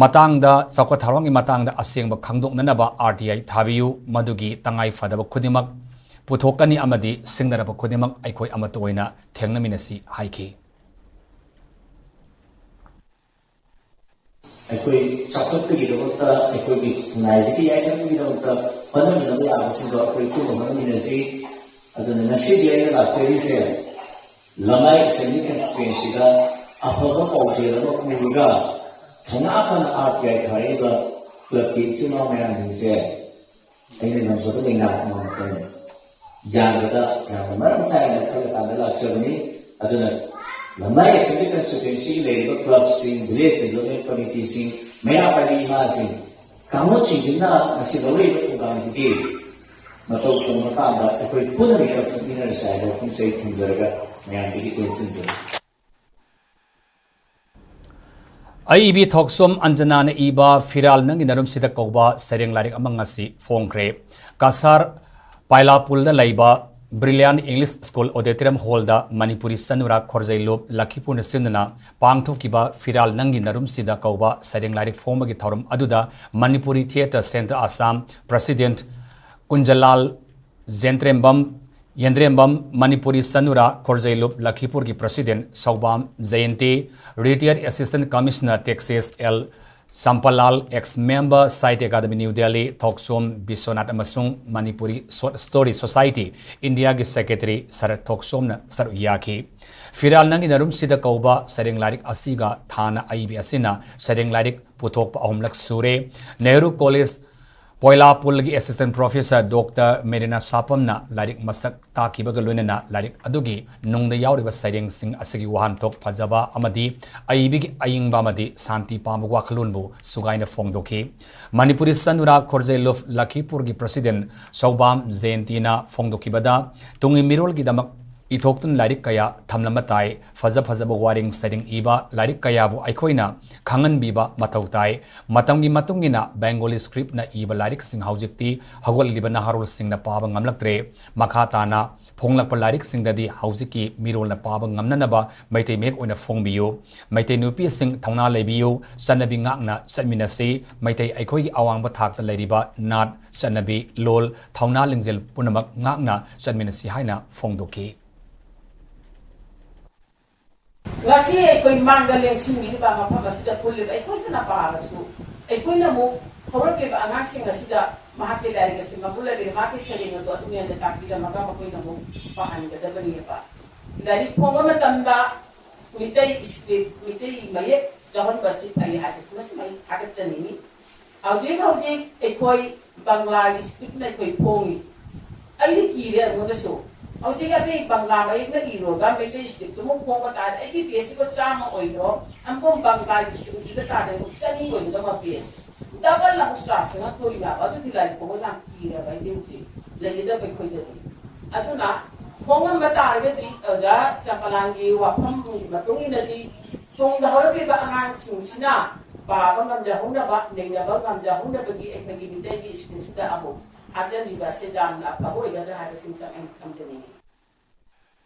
ꯃꯇꯥꯡꯗ, ꯆꯥꯎꯈꯠ ꯊꯧꯔꯥꯡꯒꯤ ꯃꯇꯥꯡꯗ ꯑꯁꯦꯡꯕ ꯈꯪꯗꯣꯛꯅꯅꯕ R T I ꯊꯥꯕꯤꯌꯨ, ꯃꯗꯨꯒꯤ ꯇꯉꯥꯏ ꯐꯗꯕ ꯈꯨꯗꯤꯡꯃꯛ ꯄꯨꯊꯣꯛꯀꯅꯤ ꯑꯃꯗꯤ ꯁꯤꯡꯅꯔꯕ ꯈꯨꯗꯤꯡꯃꯛ ꯑꯩꯈꯣꯏ ꯑꯃꯠꯇ ꯑꯣꯏꯅ ꯊꯦꯡꯅꯃꯤꯟꯅꯁꯤ ꯍꯥꯏꯈꯤ꯫ ꯑꯩꯈꯣꯏ ꯆꯥꯎꯈꯠꯄꯒꯤꯗꯃꯛꯇ, ꯑꯩꯈꯣꯏꯒꯤ ꯈꯨꯟꯅꯥꯏꯁꯤꯒꯤ ꯌꯥꯏꯐꯅꯕꯒꯤꯗꯃꯛꯇ ꯍꯣꯠꯅꯃꯤꯟꯅꯕ ꯌꯥꯕꯁꯤꯡꯗꯣ ꯑꯩꯈꯣꯏ ꯄꯨꯟꯅ ꯍꯣꯠꯅꯃꯤꯟꯅꯁꯤ꯫ ꯑꯗꯨꯅ ꯉꯁꯤꯗꯤ ꯑꯩꯅ ꯂꯥꯛꯆꯔꯤꯁꯦ ꯂꯝꯂꯥꯏ Assembly Constituencyꯗ ꯑꯐꯕ ꯄꯥꯎꯖꯦꯜ ꯑꯃ ꯄꯨꯔꯒ ꯊꯧꯅꯥ ꯐꯅ R T I ꯊꯥꯔꯛꯏꯕ clubꯀꯤ ꯏꯆꯤꯜ ꯏꯅꯥꯎ ꯃꯌꯥꯝꯁꯤꯡꯁꯦ ꯑꯩꯅ ꯉꯝꯖꯕ ꯂꯩꯉꯥꯛ ꯑꯃꯃꯛꯇꯅꯤ꯫ ꯌꯥꯝꯕꯗ ꯌꯥꯝꯅ ꯃꯔꯝ ꯆꯥꯏꯅ ꯈꯜꯂꯀꯥꯟꯗ ꯂꯥꯛꯆꯕꯅꯤ꯫ ꯑꯗꯨꯅ ꯂꯝꯂꯥꯏ Assembly Constituencyꯒꯤ ꯂꯩꯔꯤꯕ clubꯁꯤꯡ, Village Development Committeeꯁꯤꯡ, ꯃꯩꯔꯥ ꯄꯥꯏꯕꯤ ꯏꯃꯥꯁꯤꯡ, ꯀꯥꯡꯂꯨꯞꯁꯤꯡꯁꯤꯅ ꯉꯁꯤ ꯂꯧꯔꯛꯏꯕ ꯊꯧꯗꯥꯡꯁꯤꯗꯤ ꯃꯇꯧ ꯇꯧꯅ ꯀꯥꯟꯗ ꯑꯩꯈꯣꯏ ꯄꯨꯟꯅ ꯃꯤꯈꯜ ꯊꯣꯛꯃꯤꯟꯅꯔꯁꯤ ꯍꯥꯏꯕ ꯋꯥꯐꯝꯁꯦ ꯑꯩ ꯊꯝꯖꯔꯒ ꯃꯌꯥꯝꯗꯒꯤ ꯇꯦꯟꯁꯤꯟꯖꯔꯤ꯫ ꯑꯏꯕꯤ ꯊꯣꯛꯆꯣꯝ ꯑꯟꯖꯅꯥꯅ ꯏꯕ ꯐꯤꯔꯥꯜ ꯅꯪꯒꯤ ꯅꯔꯨꯝꯁꯤꯗ ꯀꯧꯕ ꯁꯩꯔꯦꯡ ꯂꯥꯏꯔꯤꯛ ꯑꯃ ꯉꯁꯤ ꯐꯣꯡꯈ꯭ꯔꯦ꯫ ꯀꯁꯥꯔ ꯄꯥꯏꯂꯥꯄꯨꯜꯗ ꯂꯩꯕ Brilliant English School Auditorium Hallꯗ Manipuri ꯆꯅꯨꯔꯥ ꯈꯣꯔꯖꯩꯂꯨꯞ ꯂꯈꯤꯄꯨꯔꯅ ꯁꯤꯟꯗꯨꯅ ꯄꯥꯡꯊꯣꯛꯈꯤꯕ ꯐꯤꯔꯥꯜ ꯅꯪꯒꯤ ꯅꯔꯨꯝꯁꯤꯗ ꯀꯧꯕ ꯁꯩꯔꯦꯡ ꯂꯥꯏꯔꯤꯛ ꯐꯣꯡꯕꯒꯤ ꯊꯧꯔꯝ ꯑꯗꯨꯗ Manipuri Theatre Centre Assam President ꯀꯨꯟꯖꯂꯥꯜ ꯖꯦꯟꯇ꯭ꯔꯦꯝꯕꯝ, ꯌꯦꯟꯗ꯭ꯔꯦꯝꯕꯝ, Manipuri ꯆꯅꯨꯔꯥ ꯈꯣꯔꯖꯩꯂꯨꯞ ꯂꯈꯤꯄꯨꯔꯒꯤ President ꯁꯧꯕꯥꯝ Jayanti, Retired Assistant Commissioner Texas L ꯆꯝꯄꯥꯂꯥꯜ, ex member Sahitya Academy New Delhi, ꯊꯣꯛꯆꯣꯝ ꯕꯤꯁ꯭ꯋꯅꯥꯊ ꯑꯃꯁꯨꯡ Manipuri Short Story Society Indiaꯒꯤ Secretary ꯁꯔꯠ ꯊꯣꯛꯆꯣꯝꯅ ꯁꯔꯨꯛ ꯌꯥꯈꯤ꯫ ꯐꯤꯔꯥꯜ ꯅꯪꯒꯤ ꯅꯔꯨꯝꯁꯤꯗ ꯀꯧꯕ ꯁꯩꯔꯦꯡ ꯂꯥꯏꯔꯤꯛ ꯑꯁꯤꯒ ꯊꯥꯅ ꯑꯏꯕꯤ ꯑꯁꯤꯅ ꯁꯩꯔꯦꯡ ꯂꯥꯏꯔꯤꯛ ꯄꯨꯊꯣꯛꯄ ꯑꯍꯨꯝꯂꯛ ꯁꯨꯔꯦ꯫ ꯅꯦꯍꯔꯨ ꯀꯣꯂꯦꯖ ꯄꯣꯏꯂꯥꯄꯨꯜꯒꯤ assistant professor Doctor ꯃꯦꯔꯤꯅꯥ ꯁꯥꯄꯝꯅ ꯂꯥꯏꯔꯤꯛ ꯃꯁꯛ ꯇꯥꯛꯈꯤꯕꯒ ꯂꯣꯏꯅꯅ ꯂꯥꯏꯔꯤꯛ ꯑꯗꯨꯒꯤ ꯅꯨꯡꯗ ꯌꯥꯎꯔꯤꯕ ꯁꯩꯔꯦꯡꯁꯤꯡ ꯑꯁꯤꯒꯤ ꯋꯥꯍꯟꯊꯣꯛ ꯐꯖꯕ ꯑꯃꯗꯤ ꯑꯏꯕꯒꯤ ꯑꯏꯪꯕ ꯑꯃꯗꯤ ꯁꯥꯟꯇꯤ ꯄꯥꯝꯕ ꯋꯥꯈꯜꯂꯣꯟꯕꯨ ꯁꯨꯒꯥꯏꯅ ꯐꯣꯡꯗꯣꯛꯈꯤ꯫ ꯃꯅꯤꯄꯨꯔꯤ ꯆꯅꯨꯔꯥ ꯈꯣꯔꯖꯦ ꯂꯨꯞ ꯂꯈꯤꯄꯨꯔꯒꯤ president ꯁꯧꯕꯥꯝ ꯖꯌꯦꯟꯇꯤꯅ ꯐꯣꯡꯗꯣꯛꯈꯤꯕꯗ, ꯇꯨꯡꯒꯤ ꯃꯤꯔꯣꯜꯒꯤꯗꯃꯛ ꯏꯊꯣꯛꯇꯨꯅ ꯂꯥꯏꯔꯤꯛ ꯀꯌꯥ ꯊꯝꯂꯝꯕ ꯇꯥꯏ꯫ ꯐꯖ ꯐꯖꯕ ꯋꯥꯔꯦꯡ ꯁꯩꯔꯦꯡ ꯏꯕ ꯂꯥꯏꯔꯤꯛ ꯀꯌꯥꯕꯨ ꯑꯩꯈꯣꯏꯅ ꯈꯪꯍꯟꯕꯤꯕ ꯃꯊꯧ ꯇꯥꯏ꯫ ꯃꯇꯝꯒꯤ ꯃꯇꯨꯡ ꯏꯟꯅ Bengali scriptꯅ ꯏꯕ ꯂꯥꯏꯔꯤꯛꯁꯤꯡ ꯍꯧꯖꯤꯛꯇꯤ ꯍꯧꯒꯠꯂꯤꯕ ꯅꯍꯥꯔꯣꯜꯁꯤꯡꯅ ꯄꯥꯕ ꯉꯝꯂꯛꯇ꯭ꯔꯦ꯫ ꯃꯈꯥ ꯇꯥꯅ ꯐꯣꯡꯂꯛꯄ ꯂꯥꯏꯔꯤꯛꯁꯤꯡꯗꯗꯤ ꯍꯧꯖꯤꯛꯀꯤ ꯃꯤꯔꯣꯜꯅ ꯄꯥꯕ ꯉꯝꯅꯅꯕ ꯃꯩꯇꯩ ꯃꯌꯦꯛ ꯑꯣꯏꯅ ꯐꯣꯡꯕꯤꯌꯨ꯫ ꯃꯩꯇꯩ ꯅꯨꯄꯤꯁꯤꯡ ꯊꯧꯅꯥ ꯂꯩꯕꯤꯌꯨ, ꯆꯠꯅꯕꯤ ꯉꯥꯛꯅ ꯆꯠꯃꯤꯟꯅꯁꯤ꯫ ꯃꯩꯇꯩ ꯑꯩꯈꯣꯏꯒꯤ ꯑꯋꯥꯡꯕ ꯊꯥꯛꯇ ꯂꯩꯔꯤꯕ ꯅꯥꯠ, ꯆꯠꯅꯕꯤ, ꯂꯣꯜ, ꯊꯧꯅꯥ ꯂꯤꯡꯖꯦꯜ ꯄꯨꯝꯅꯃꯛ ꯉꯥꯛꯅ ꯆꯠꯃꯤꯟꯅꯁꯤ ꯍꯥꯏꯅ ꯐꯣꯡꯗꯣꯛꯈꯤ꯫ ꯉꯁꯤ ꯑꯩꯈꯣꯏ ꯃꯥꯡꯗ ꯂꯦꯡꯁꯤꯟꯕꯤꯔꯤꯕ ꯃꯐꯝ ꯑꯁꯤꯗ ꯄꯨꯜꯂꯤꯕ ꯑꯩꯈꯣꯏ ꯄꯨꯝꯅꯃꯛ ꯄꯥꯔꯁꯨ, ꯑꯩꯈꯣꯏꯅ ꯑꯃꯨꯛ ꯍꯧꯔꯛꯂꯤꯕ ꯑꯉꯥꯡꯁꯤꯡ ꯑꯁꯤꯗ ꯃꯍꯥꯛꯀꯤ ꯂꯥꯏꯔꯤꯛ ꯑꯁꯤ ꯃꯒꯨꯟ ꯂꯩꯕ, ꯃꯍꯥꯛꯀꯤ ꯁꯩꯔꯦꯡ ꯑꯗꯨ ꯑꯗꯨꯝ ꯍꯦꯟꯅ ꯇꯥꯛꯄꯤꯔꯝꯃꯒ ꯃꯈꯣꯏꯅ ꯑꯃꯨꯛ ꯄꯥꯍꯟꯒꯗꯕꯅꯦꯕ꯫ ꯂꯥꯏꯔꯤꯛ ꯐꯣꯡꯕ ꯃꯇꯝꯗ ꯃꯤꯇꯩ script, ꯃꯤꯇꯩ ꯃꯌꯦꯛ ꯌꯥꯎꯍꯟꯕ ꯑꯁꯤ ꯐꯩ ꯍꯥꯏꯕꯁꯤ ꯃꯁꯤꯃ ꯑꯩ ꯊꯥꯒꯠꯆꯅꯤꯡꯏ꯫ ꯍꯧꯖꯤꯛ ꯍꯧꯖꯤꯛ ꯑꯩꯈꯣꯏ ꯕꯪꯒ꯭ꯂꯥꯒꯤ scriptꯅ ꯑꯩꯈꯣꯏ ꯐꯣꯡꯉꯤ꯫ ꯑꯩꯗꯤ ꯀꯤꯔꯦ ꯑꯩꯉꯣꯟꯗꯁꯨ꯫ ꯍꯧꯖꯤꯛ ꯑꯇꯩ ꯕꯪꯒ꯭ꯂꯥ ꯃꯌꯦꯛꯅ ꯏꯔꯣꯒ ꯃꯩꯇꯩ scriptꯇꯨ ꯑꯃꯨꯛ ꯐꯣꯡꯕ ꯇꯥꯔꯗꯤ, ꯑꯩꯒꯤ pageꯇꯨ ꯆꯥꯝꯃ ꯑꯣꯏꯗ꯭ꯔꯣ? ꯑꯃꯨꯛ ꯕꯪꯒ꯭ꯂꯥꯒꯤ script ꯏꯕ ꯇꯥꯔꯗꯤ ꯑꯃꯨꯛ ꯆꯅꯤ ꯑꯣꯏꯒꯗꯕ page꯫ Double ꯑꯃꯨꯛ charge ꯆꯪꯉꯛꯇꯣꯔꯤꯕ꯫ ꯑꯗꯨꯗꯤ ꯂꯥꯏꯔꯤꯛ ꯐꯣꯡꯕ ꯌꯥꯝ ꯀꯤꯔꯕ ꯑꯩꯗꯤ ꯍꯧꯖꯤꯛ ꯂꯩꯒꯗꯕ ꯑꯩꯈꯣꯏꯗꯗꯤ꯫ ꯑꯗꯨꯅ ꯐꯣꯡꯉꯝꯕ ꯇꯥꯔꯒꯗꯤ ꯑꯣꯖꯥ ꯆꯝꯄꯂꯥꯟꯒꯤ ꯋꯥꯐꯝꯒꯤ ꯃꯇꯨꯡ ꯏꯟꯅꯗꯤ ꯇꯨꯡꯗ ꯍꯧꯔꯛꯂꯤꯕ ꯑꯉꯥꯡꯁꯤꯡꯁꯤꯅ ꯄꯥꯕ ꯉꯝꯖꯍꯧꯅꯕ, ꯅꯩꯅꯕ ꯉꯝꯖꯍꯧꯅꯕꯒꯤ ꯑꯩꯈꯣꯏꯒꯤ ꯃꯤꯇꯩꯒꯤ scriptꯁꯤꯗ ꯑꯃꯨꯛ ꯍꯥꯞꯆꯤꯟꯕꯤꯕ ꯑꯁꯤ ꯌꯥꯝꯅ ꯑꯐꯕ ꯑꯣꯏꯒꯗ꯭ꯔꯥ ꯍꯥꯏꯕꯁꯤꯃꯇꯪ ꯑꯩꯅ ꯊꯝꯖꯅꯤꯡꯏ꯫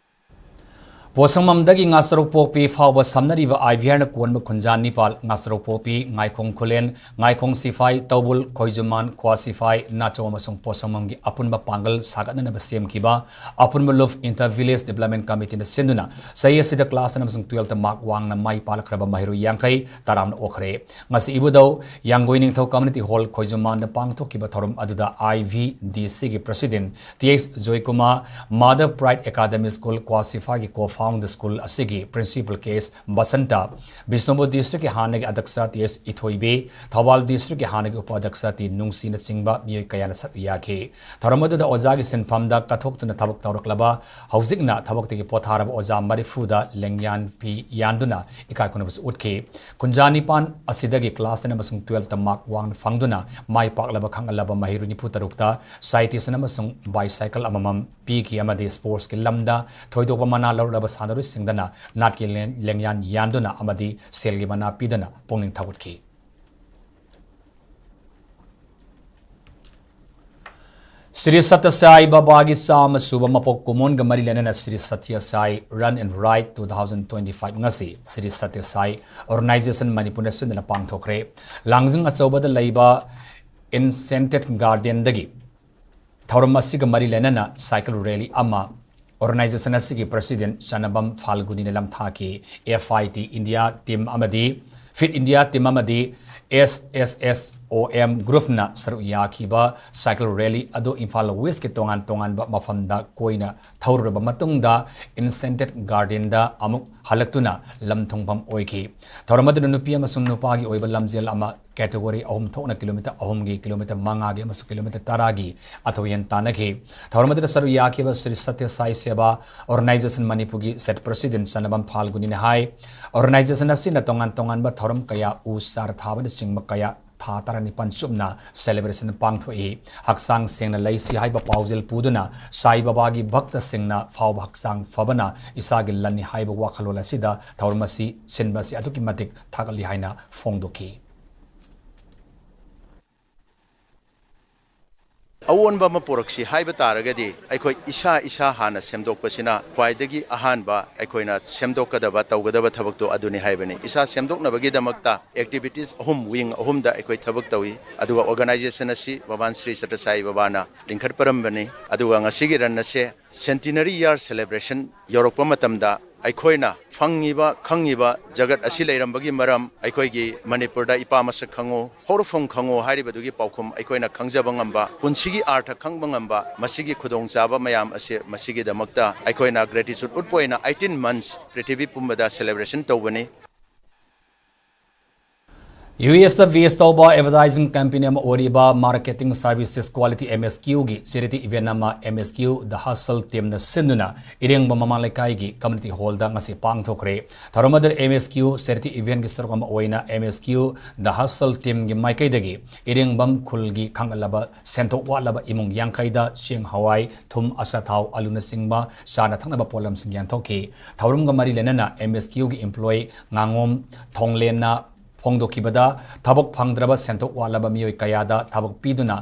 ꯄꯣꯠꯁꯪꯕꯝꯗꯒꯤ ꯉꯥꯆꯔꯧ ꯄꯣꯛꯄꯤ ꯐꯥꯎꯕ ꯁꯝꯅꯔꯤꯕ IVRꯅ ꯀꯣꯟꯕ ꯈꯨꯟꯖꯥ ꯅꯤꯄꯥꯜ, ꯉꯥꯆꯔꯧ ꯄꯣꯛꯄꯤ, ꯉꯥꯏꯈꯣꯡ ꯈꯨꯂꯦꯟ, ꯉꯥꯏꯈꯣꯡ ꯁꯤꯐꯥꯏ, ꯇꯧꯕꯨꯜ, ꯈꯣꯏꯖꯨꯃꯥꯟ, ꯈ꯭ꯋꯥ ꯁꯤꯐꯥꯏ, ꯅꯥꯆꯧ ꯑꯃꯁꯨꯡ ꯄꯣꯠꯁꯪꯕꯝꯒꯤ ꯑꯄꯨꯟꯕ ꯄꯥꯡꯒꯜ ꯁꯥꯒꯠꯅꯅꯕ ꯁꯦꯝꯈꯤꯕ ꯑꯄꯨꯟꯕ ꯂꯨꯞ Inter Village Development Committeeꯅ ꯁꯤꯟꯗꯨꯅ ꯆꯍꯤ ꯑꯁꯤꯗ class ten ꯑꯃꯁꯨꯡ twelfthꯇ mark ꯋꯥꯡꯅ ꯃꯥꯏ ꯄꯥꯛꯂꯛꯈ꯭ꯔꯕ ꯃꯍꯩꯔꯣꯏ ꯌꯥꯡꯈꯩ ꯇꯔꯥꯝꯅ ꯑꯣꯛꯈ꯭ꯔꯦ꯫ ꯉꯁꯤ ꯏꯕꯨꯙꯧ ꯌꯥꯡꯒꯣꯏ ꯅꯤꯡꯊꯧ Community Hall ꯈꯣꯏꯖꯨꯃꯥꯟꯗ ꯄꯥꯡꯊꯣꯛꯈꯤꯕ ꯊꯧꯔꯝ ꯑꯗꯨꯗ IVDCꯒꯤ president T S Joykumar, Mother Pride Academy School ꯀ꯭ꯋꯥꯁꯤꯐꯥꯒꯤ co-founder School ꯑꯁꯤꯒꯤ Principal K S Basanta, Bishnupur Districtꯀꯤ ꯍꯥꯟꯅꯒꯤ ꯑꯗ꯭ꯌꯛꯁ T S ꯏꯊꯣꯏꯕꯤ, ꯊꯧꯕꯥꯜ Districtꯀꯤ ꯍꯥꯟꯅꯒꯤ ꯎꯄ ꯑꯗ꯭ꯌꯛꯁ T ꯅꯨꯡꯁꯤꯅꯆꯤꯡꯕ ꯃꯤꯑꯣꯏ ꯀꯌꯥꯅ ꯁꯔꯨꯛ ꯌꯥꯈꯤ꯫ ꯊꯧꯔꯝ ꯑꯗꯨꯗ ꯑꯣꯖꯥꯒꯤ ꯁꯤꯟꯐꯝꯗ ꯀꯠꯊꯣꯛꯇꯨꯅ ꯊꯕꯛ ꯇꯧꯔꯛꯂꯕ, ꯍꯧꯖꯤꯛꯅ ꯊꯕꯛꯇꯒꯤ ꯄꯣꯊꯥꯔꯕ ꯑꯣꯖꯥ ꯃꯔꯤꯐꯨꯗ ꯂꯦꯡꯌꯥꯟ ꯐꯤ ꯌꯥꯟꯗꯨꯅ ꯏꯀꯥꯏ ꯈꯨꯝꯅꯕꯁꯨ ꯎꯠꯈꯤ꯫ ꯀꯨꯟꯖꯥ ꯅꯤꯄꯥꯟ ꯑꯁꯤꯗꯒꯤ class ten ꯑꯃꯁꯨꯡ twelfth mark ꯋꯥꯡꯅ ꯐꯪꯗꯨꯅ ꯃꯥꯏ ꯄꯥꯛꯂꯕ ꯈꯪꯍꯜꯂꯕ ꯃꯍꯩꯔꯣꯏ ꯅꯤꯐꯨ ꯇꯔꯨꯛꯇ citation ꯑꯃꯁꯨꯡ bicycle ꯑꯃꯃꯝ ꯄꯤꯈꯤ ꯑꯃꯗꯤ sportsꯀꯤ ꯂꯝꯗ ꯊꯣꯏꯗꯣꯛꯄ ꯃꯅꯥ ꯂꯧꯔꯛꯂꯕ ꯁꯥꯟꯅꯔꯣꯏꯁꯤꯡꯗꯅ ꯅꯥꯠꯀꯤ ꯂꯦꯡ-, ꯂꯦꯡꯌꯥꯟ ꯌꯥꯟꯗꯨꯅ ꯑꯃꯗꯤ ꯁꯦꯜꯒꯤ ꯃꯅꯥ ꯄꯤꯗꯨꯅ ꯄꯨꯛꯅꯤꯡ ꯊꯧꯒꯠꯈꯤ꯫ ꯁ꯭ꯔꯤ ꯁꯇ꯭ꯌ ꯁꯥꯏ ꯕꯥꯕꯥꯒꯤ ꯆꯥꯝꯃ ꯁꯨꯕ ꯃꯄꯣꯛ ꯀꯨꯝꯑꯣꯟꯒ ꯃꯔꯤ ꯂꯩꯅꯅ ꯁ꯭ꯔꯤ ꯁꯇ꯭ꯌ ꯁꯥꯏ Run and Ride two thousand twenty-five ꯉꯁꯤ ꯁ꯭ꯔꯤ ꯁꯇ꯭ꯌ ꯁꯥꯏ Organization ꯃꯅꯤꯄꯨꯔꯅ ꯁꯤꯟꯗꯨꯅ ꯄꯥꯡꯊꯣꯛꯈ꯭ꯔꯦ꯫ ꯂꯥꯡꯖꯤꯡ ꯑꯆꯧꯕꯗ ꯂꯩꯕ Enchanted Gardenꯗꯒꯤ ꯊꯧꯔꯝ ꯑꯁꯤꯒ ꯃꯔꯤ ꯂꯩꯅꯅ cycle rally ꯑꯃ organization ꯑꯁꯤꯒꯤ president ꯆꯅꯕꯝ ꯐꯥꯜꯒꯨꯅꯤꯅ ꯂꯝꯊꯥꯈꯤ꯫ F I T India team ꯑꯃꯗꯤ Fit India team ꯑꯃꯗꯤ S S S O M groupꯅ ꯁꯔꯨꯛ ꯌꯥꯈꯤꯕ cycle rally ꯑꯗꯨ ꯏꯝꯐꯥꯜ Westꯀꯤ ꯇꯣꯉꯥꯟ ꯇꯣꯉꯥꯟꯕ ꯃꯐꯝꯗ ꯀꯣꯏꯅ ꯊꯧꯔꯨꯔꯕ ꯃꯇꯨꯡꯗ Enchanted Gardenꯗ ꯑꯃꯨꯛ ꯍꯜꯂꯛꯇꯨꯅ ꯂꯝ ꯊꯨꯡꯐꯝ ꯑꯣꯏꯈꯤ꯫ ꯊꯧꯔꯝ ꯑꯗꯨꯗ ꯅꯨꯄꯤ ꯑꯃꯁꯨꯡ ꯅꯨꯄꯥꯒꯤ ꯑꯣꯏꯕ ꯂꯝꯖꯦꯜ ꯑꯃ category ꯑꯍꯨꯝ ꯊꯣꯛꯅ kilometre ꯑꯍꯨꯝꯒꯤ, kilometre ꯃꯉꯥꯒꯤ ꯑꯃꯁꯨꯡ kilometre ꯇꯔꯥꯒꯤ ꯑꯊꯣꯏ ꯑꯍꯦꯟ ꯇꯥꯟꯅꯈꯤ꯫ ꯊꯧꯔꯝ ꯑꯗꯨꯗ ꯁꯔꯨꯛ ꯌꯥꯈꯤꯕ ꯁ꯭ꯔꯤ ꯁꯇ꯭ꯌ ꯁꯥꯏ ꯁꯦꯕꯥ Organization ꯃꯅꯤꯄꯨꯔꯒꯤ set president ꯆꯅꯕꯝ ꯐꯥꯜꯒꯨꯅꯤꯅ ꯍꯥꯏ, organization ꯑꯁꯤꯅ ꯇꯣꯉꯥꯟ ꯇꯣꯉꯥꯟꯕ ꯊꯧꯔꯝ ꯀꯌꯥ, ꯎ ꯆꯥꯔ ꯊꯥꯕꯅꯆꯤꯡꯕ ꯀꯌꯥ ꯊꯥ ꯇꯔꯥꯅꯤꯄꯥꯟ ꯆꯨꯞꯅ celebration ꯄꯥꯡꯊꯣꯛꯏ꯫ ꯍꯛꯆꯥꯡ ꯁꯦꯡꯅ ꯂꯩꯁꯤ ꯍꯥꯏꯕ ꯄꯥꯎꯖꯦꯜ ꯄꯨꯗꯨꯅ ꯁꯥꯏ ꯕꯥꯕꯥꯒꯤ ꯚꯛꯇꯁꯤꯡꯅ ꯐꯥꯎꯕ ꯍꯛꯆꯥꯡ ꯐꯕꯅ ꯏꯁꯥꯒꯤ ꯂꯟꯅꯤ ꯍꯥꯏꯕ ꯋꯥꯈꯜꯂꯣꯟ ꯑꯁꯤꯗ ꯊꯧꯔꯝ ꯑꯁꯤ ꯁꯤꯟꯕ ꯑꯁꯤ ꯑꯗꯨꯛꯀꯤ ꯃꯇꯤꯛ ꯊꯥꯒꯠꯂꯤ ꯍꯥꯏꯅ ꯐꯣꯡꯗꯣꯛꯈꯤ꯫ ꯑꯑꯣꯟꯕ ꯑꯃ ꯄꯨꯔꯛꯁꯤ ꯍꯥꯏꯕ ꯇꯥꯔꯒꯗꯤ, ꯑꯩꯈꯣꯏ ꯏꯁꯥ ꯏꯁꯥ ꯍꯥꯟꯅ ꯁꯦꯝꯗꯣꯛꯄꯁꯤꯅ ꯈ꯭ꯋꯥꯏꯗꯒꯤ ꯑꯍꯥꯟꯕ ꯑꯩꯈꯣꯏꯅ ꯁꯦꯝꯗꯣꯛꯀꯗꯕ, ꯇꯧꯒꯗꯕ ꯊꯕꯛꯇꯣ ꯑꯗꯨꯅꯤ ꯍꯥꯏꯕꯅꯤ꯫ ꯏꯁꯥ ꯁꯦꯝꯗꯣꯛꯅꯕꯒꯤꯗꯃꯛꯇ activities ꯑꯍꯨꯝ, wing ꯑꯍꯨꯝꯗ ꯑꯩꯈꯣꯏ ꯊꯕꯛ ꯇꯧꯏ꯫ ꯑꯗꯨꯒ organization ꯑꯁꯤ ꯚꯒꯋꯥꯟ ꯁ꯭ꯔꯤ ꯁꯇ꯭ꯌ ꯁꯥꯏ ꯕꯕꯥꯅ ꯂꯤꯡꯈꯠꯄꯔꯝꯕꯅꯤ꯫ ꯑꯗꯨꯒ ꯉꯁꯤꯒꯤ run ꯑꯁꯦ centenary year celebration ꯌꯧꯔꯛꯄ ꯃꯇꯝꯗ ꯑꯩꯈꯣꯏꯅ ꯐꯪꯉꯤꯕ, ꯈꯪꯉꯤꯕ ꯖꯒꯠ ꯑꯁꯤ ꯂꯩꯔꯝꯕꯒꯤ ꯃꯔꯝ, ꯑꯩꯈꯣꯏꯒꯤ ꯃꯅꯤꯄꯨꯔꯗ ꯏꯄꯥ ꯃꯁꯛ ꯈꯪꯉꯨ, ꯍꯧꯔꯛꯐꯝ ꯈꯪꯉꯨ ꯍꯥꯏꯔꯤꯕꯗꯨꯒꯤ ꯄꯥꯎꯈꯨꯝ ꯑꯩꯈꯣꯏꯅ ꯈꯪꯖꯕ ꯉꯝꯕ, ꯄꯨꯟꯁꯤꯒꯤ ꯑꯥꯔꯊ ꯈꯪꯕ ꯉꯝꯕ, ꯃꯁꯤꯒꯤ ꯈꯨꯗꯣꯡꯆꯥꯕ ꯃꯌꯥꯝ ꯑꯁꯤ, ꯃꯁꯤꯒꯤꯗꯃꯛꯇ ꯑꯩꯈꯣꯏꯅ gratitude ꯎꯠꯄ ꯑꯣꯏꯅ eighteen months ꯄ꯭ꯔꯤꯊꯤꯕꯤ ꯄꯨꯝꯕꯗ celebration ꯇꯧꯕꯅꯤ꯫ ꯌꯨ ꯑꯦꯁꯇ ꯕꯦꯁ ꯇꯧꯕ ꯑꯦꯗꯚꯔꯇꯥꯏꯖꯤꯡ ꯀꯝꯄꯦꯅꯤ ꯑꯃ ꯑꯣꯏꯔꯤꯕ Marketing Services Quality, M S Q ꯒꯤ charity event ꯑꯃ M S Q The Hustle teamꯅ ꯁꯤꯟꯗꯨꯅ ꯏꯔꯦꯡꯕꯝ ꯃꯃꯥꯡ ꯂꯩꯀꯥꯏꯒꯤ community hallꯗ ꯉꯁꯤ ꯄꯥꯡꯊꯣꯛꯈ꯭ꯔꯦ꯫ ꯊꯧꯔꯝ ꯑꯗꯨꯗ M S Q charity eventꯀꯤ ꯁꯔꯨꯛ ꯑꯃ ꯑꯣꯏꯅ M S Q The Hustle teamꯒꯤ ꯃꯥꯏꯀꯩꯗꯒꯤ ꯏꯔꯦꯡꯕꯝ ꯈꯨꯜꯒꯤ ꯈꯥꯡꯒꯠꯂꯕ ꯁꯦꯟꯊꯣꯛ ꯋꯥꯠꯂꯕ ꯏꯃꯨꯡ ꯌꯥꯡꯈꯩꯗ ꯆꯦꯡ, ꯍꯋꯥꯏ, ꯊꯨꯝ, ꯑꯆꯥꯊꯥꯎ, ꯑꯂꯨꯅꯆꯤꯡꯕ ꯆꯥꯅ ꯊꯛꯅꯕ ꯄꯣꯠꯂꯝꯁꯤꯡ ꯌꯦꯟꯊꯣꯛꯈꯤ꯫ ꯊꯧꯔꯝꯒ ꯃꯔꯤ ꯂꯩꯅꯅ M SQ ꯒꯤ employee ꯉꯥꯉꯣꯝ ꯊꯣꯡꯂꯦꯟꯅ ꯐꯣꯡꯗꯣꯛꯈꯤꯕꯗ, ꯊꯕꯛ ꯐꯪꯗ꯭ꯔꯕ ꯁꯦꯟꯊꯣꯛ ꯋꯥꯠꯂꯕ ꯃꯤꯑꯣꯏ ꯀꯌꯥꯗ ꯊꯕꯛ ꯄꯤꯗꯨꯅ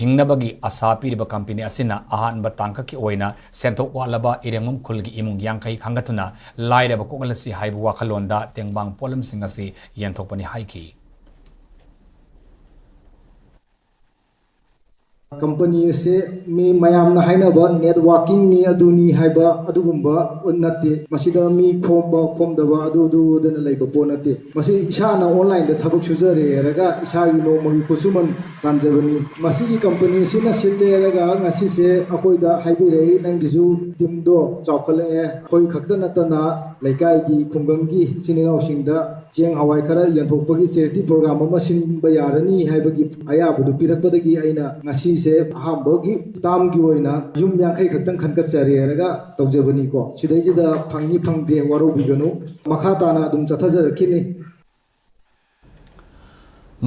ꯍꯤꯡꯅꯕꯒꯤ ꯑꯁꯥ ꯄꯤꯔꯤꯕ ꯀꯝꯄꯦꯅꯤ ꯑꯁꯤꯅ ꯑꯍꯥꯟꯕ ꯇꯥꯡꯀꯛꯀꯤ ꯑꯣꯏꯅ ꯁꯦꯟꯊꯣꯛ ꯋꯥꯠꯂꯕ ꯏꯔꯦꯡꯕꯝ ꯈꯨꯜꯒꯤ ꯏꯃꯨꯡ ꯌꯥꯡꯈꯩ ꯈꯟꯒꯠꯇꯨꯅ ꯂꯥꯏꯔꯕ ꯀꯣꯛꯍꯜꯂꯁꯤ ꯍꯥꯏꯕ ꯋꯥꯈꯜꯂꯣꯟꯗ ꯇꯦꯡꯕꯥꯡ ꯄꯣꯠꯂꯝꯁꯤꯡ ꯑꯁꯤ ꯌꯦꯟꯊꯣꯛꯄꯅꯤ ꯍꯥꯏꯈꯤ꯫ ꯀꯝꯄꯅꯤ ꯑꯁꯦ ꯃꯤ ꯃꯌꯥꯝꯅ ꯍꯥꯏꯅꯕ networkingꯅꯤ ꯑꯗꯨꯅꯤ ꯍꯥꯏꯕ ꯑꯗꯨꯒꯨꯝꯕ ꯅꯠꯇꯦ꯫ ꯃꯁꯤꯗ ꯃꯤ ꯈꯣꯝꯕ ꯈꯣꯝꯗꯕ ꯑꯗꯨ ꯑꯗꯨꯗꯅ ꯂꯩꯕ ꯄꯣꯠ ꯅꯠꯇꯦ꯫ ꯃꯁꯤ ꯏꯁꯥꯅ onlineꯗ ꯊꯕꯛ ꯁꯨꯖꯔꯦ ꯍꯥꯏꯔꯒ ꯏꯁꯥꯒꯤ ꯅꯣꯡꯃꯒꯤ ꯈꯨꯠꯁꯨꯃꯟ ꯇꯥꯟꯖꯕꯅꯤ꯫ ꯃꯁꯤꯒꯤ ꯀꯝꯄꯅꯤ ꯑꯁꯤꯅ ꯁꯤꯜꯂꯦ ꯍꯥꯏꯔꯒ ꯉꯁꯤꯁꯦ ꯑꯩꯈꯣꯏꯗ ꯍꯥꯏꯕꯤꯔꯛꯏ, "ꯅꯪꯒꯤꯁꯨ teamꯗꯣ ꯆꯥꯎꯈꯠꯂꯛꯑꯦ, ꯑꯩꯈꯣꯏ ꯈꯛꯇ ꯅꯠꯇꯅ ꯂꯩꯀꯥꯏꯒꯤ ꯈꯨꯡꯒꯪꯒꯤ ꯏꯆꯤꯟ ꯏꯅꯥꯎꯁꯤꯡꯗ ꯆꯦꯡ ꯍꯋꯥꯏ ꯈꯔ ꯌꯦꯟꯊꯣꯛꯄꯒꯤ charity program ꯑꯃ ꯁꯤꯟꯕ ꯌꯥꯔꯅꯤ" ꯍꯥꯏꯕꯒꯤ ꯑꯌꯥꯕꯗꯨ ꯄꯤꯔꯛꯄꯗꯒꯤ ꯑꯩꯅ ꯉꯁꯤꯁꯦ ꯑꯍꯥꯟꯕꯒꯤ termꯒꯤ ꯑꯣꯏꯅ ꯌꯨꯝ ꯌꯥꯡꯈꯩ ꯈꯛꯇꯪ ꯈꯟꯒꯠꯆꯔꯦ ꯍꯥꯏꯔꯒ ꯇꯧꯖꯕꯅꯤꯀꯣ꯫ ꯁꯤꯗꯩꯁꯤꯗ ꯐꯪꯏ ꯐꯪꯗꯦ ꯋꯥꯔꯧꯕꯤꯒꯅꯨ, ꯃꯈꯥ ꯇꯥꯅ ꯑꯗꯨꯝ ꯆꯠꯊꯖꯔꯛꯈꯤꯅꯤ꯫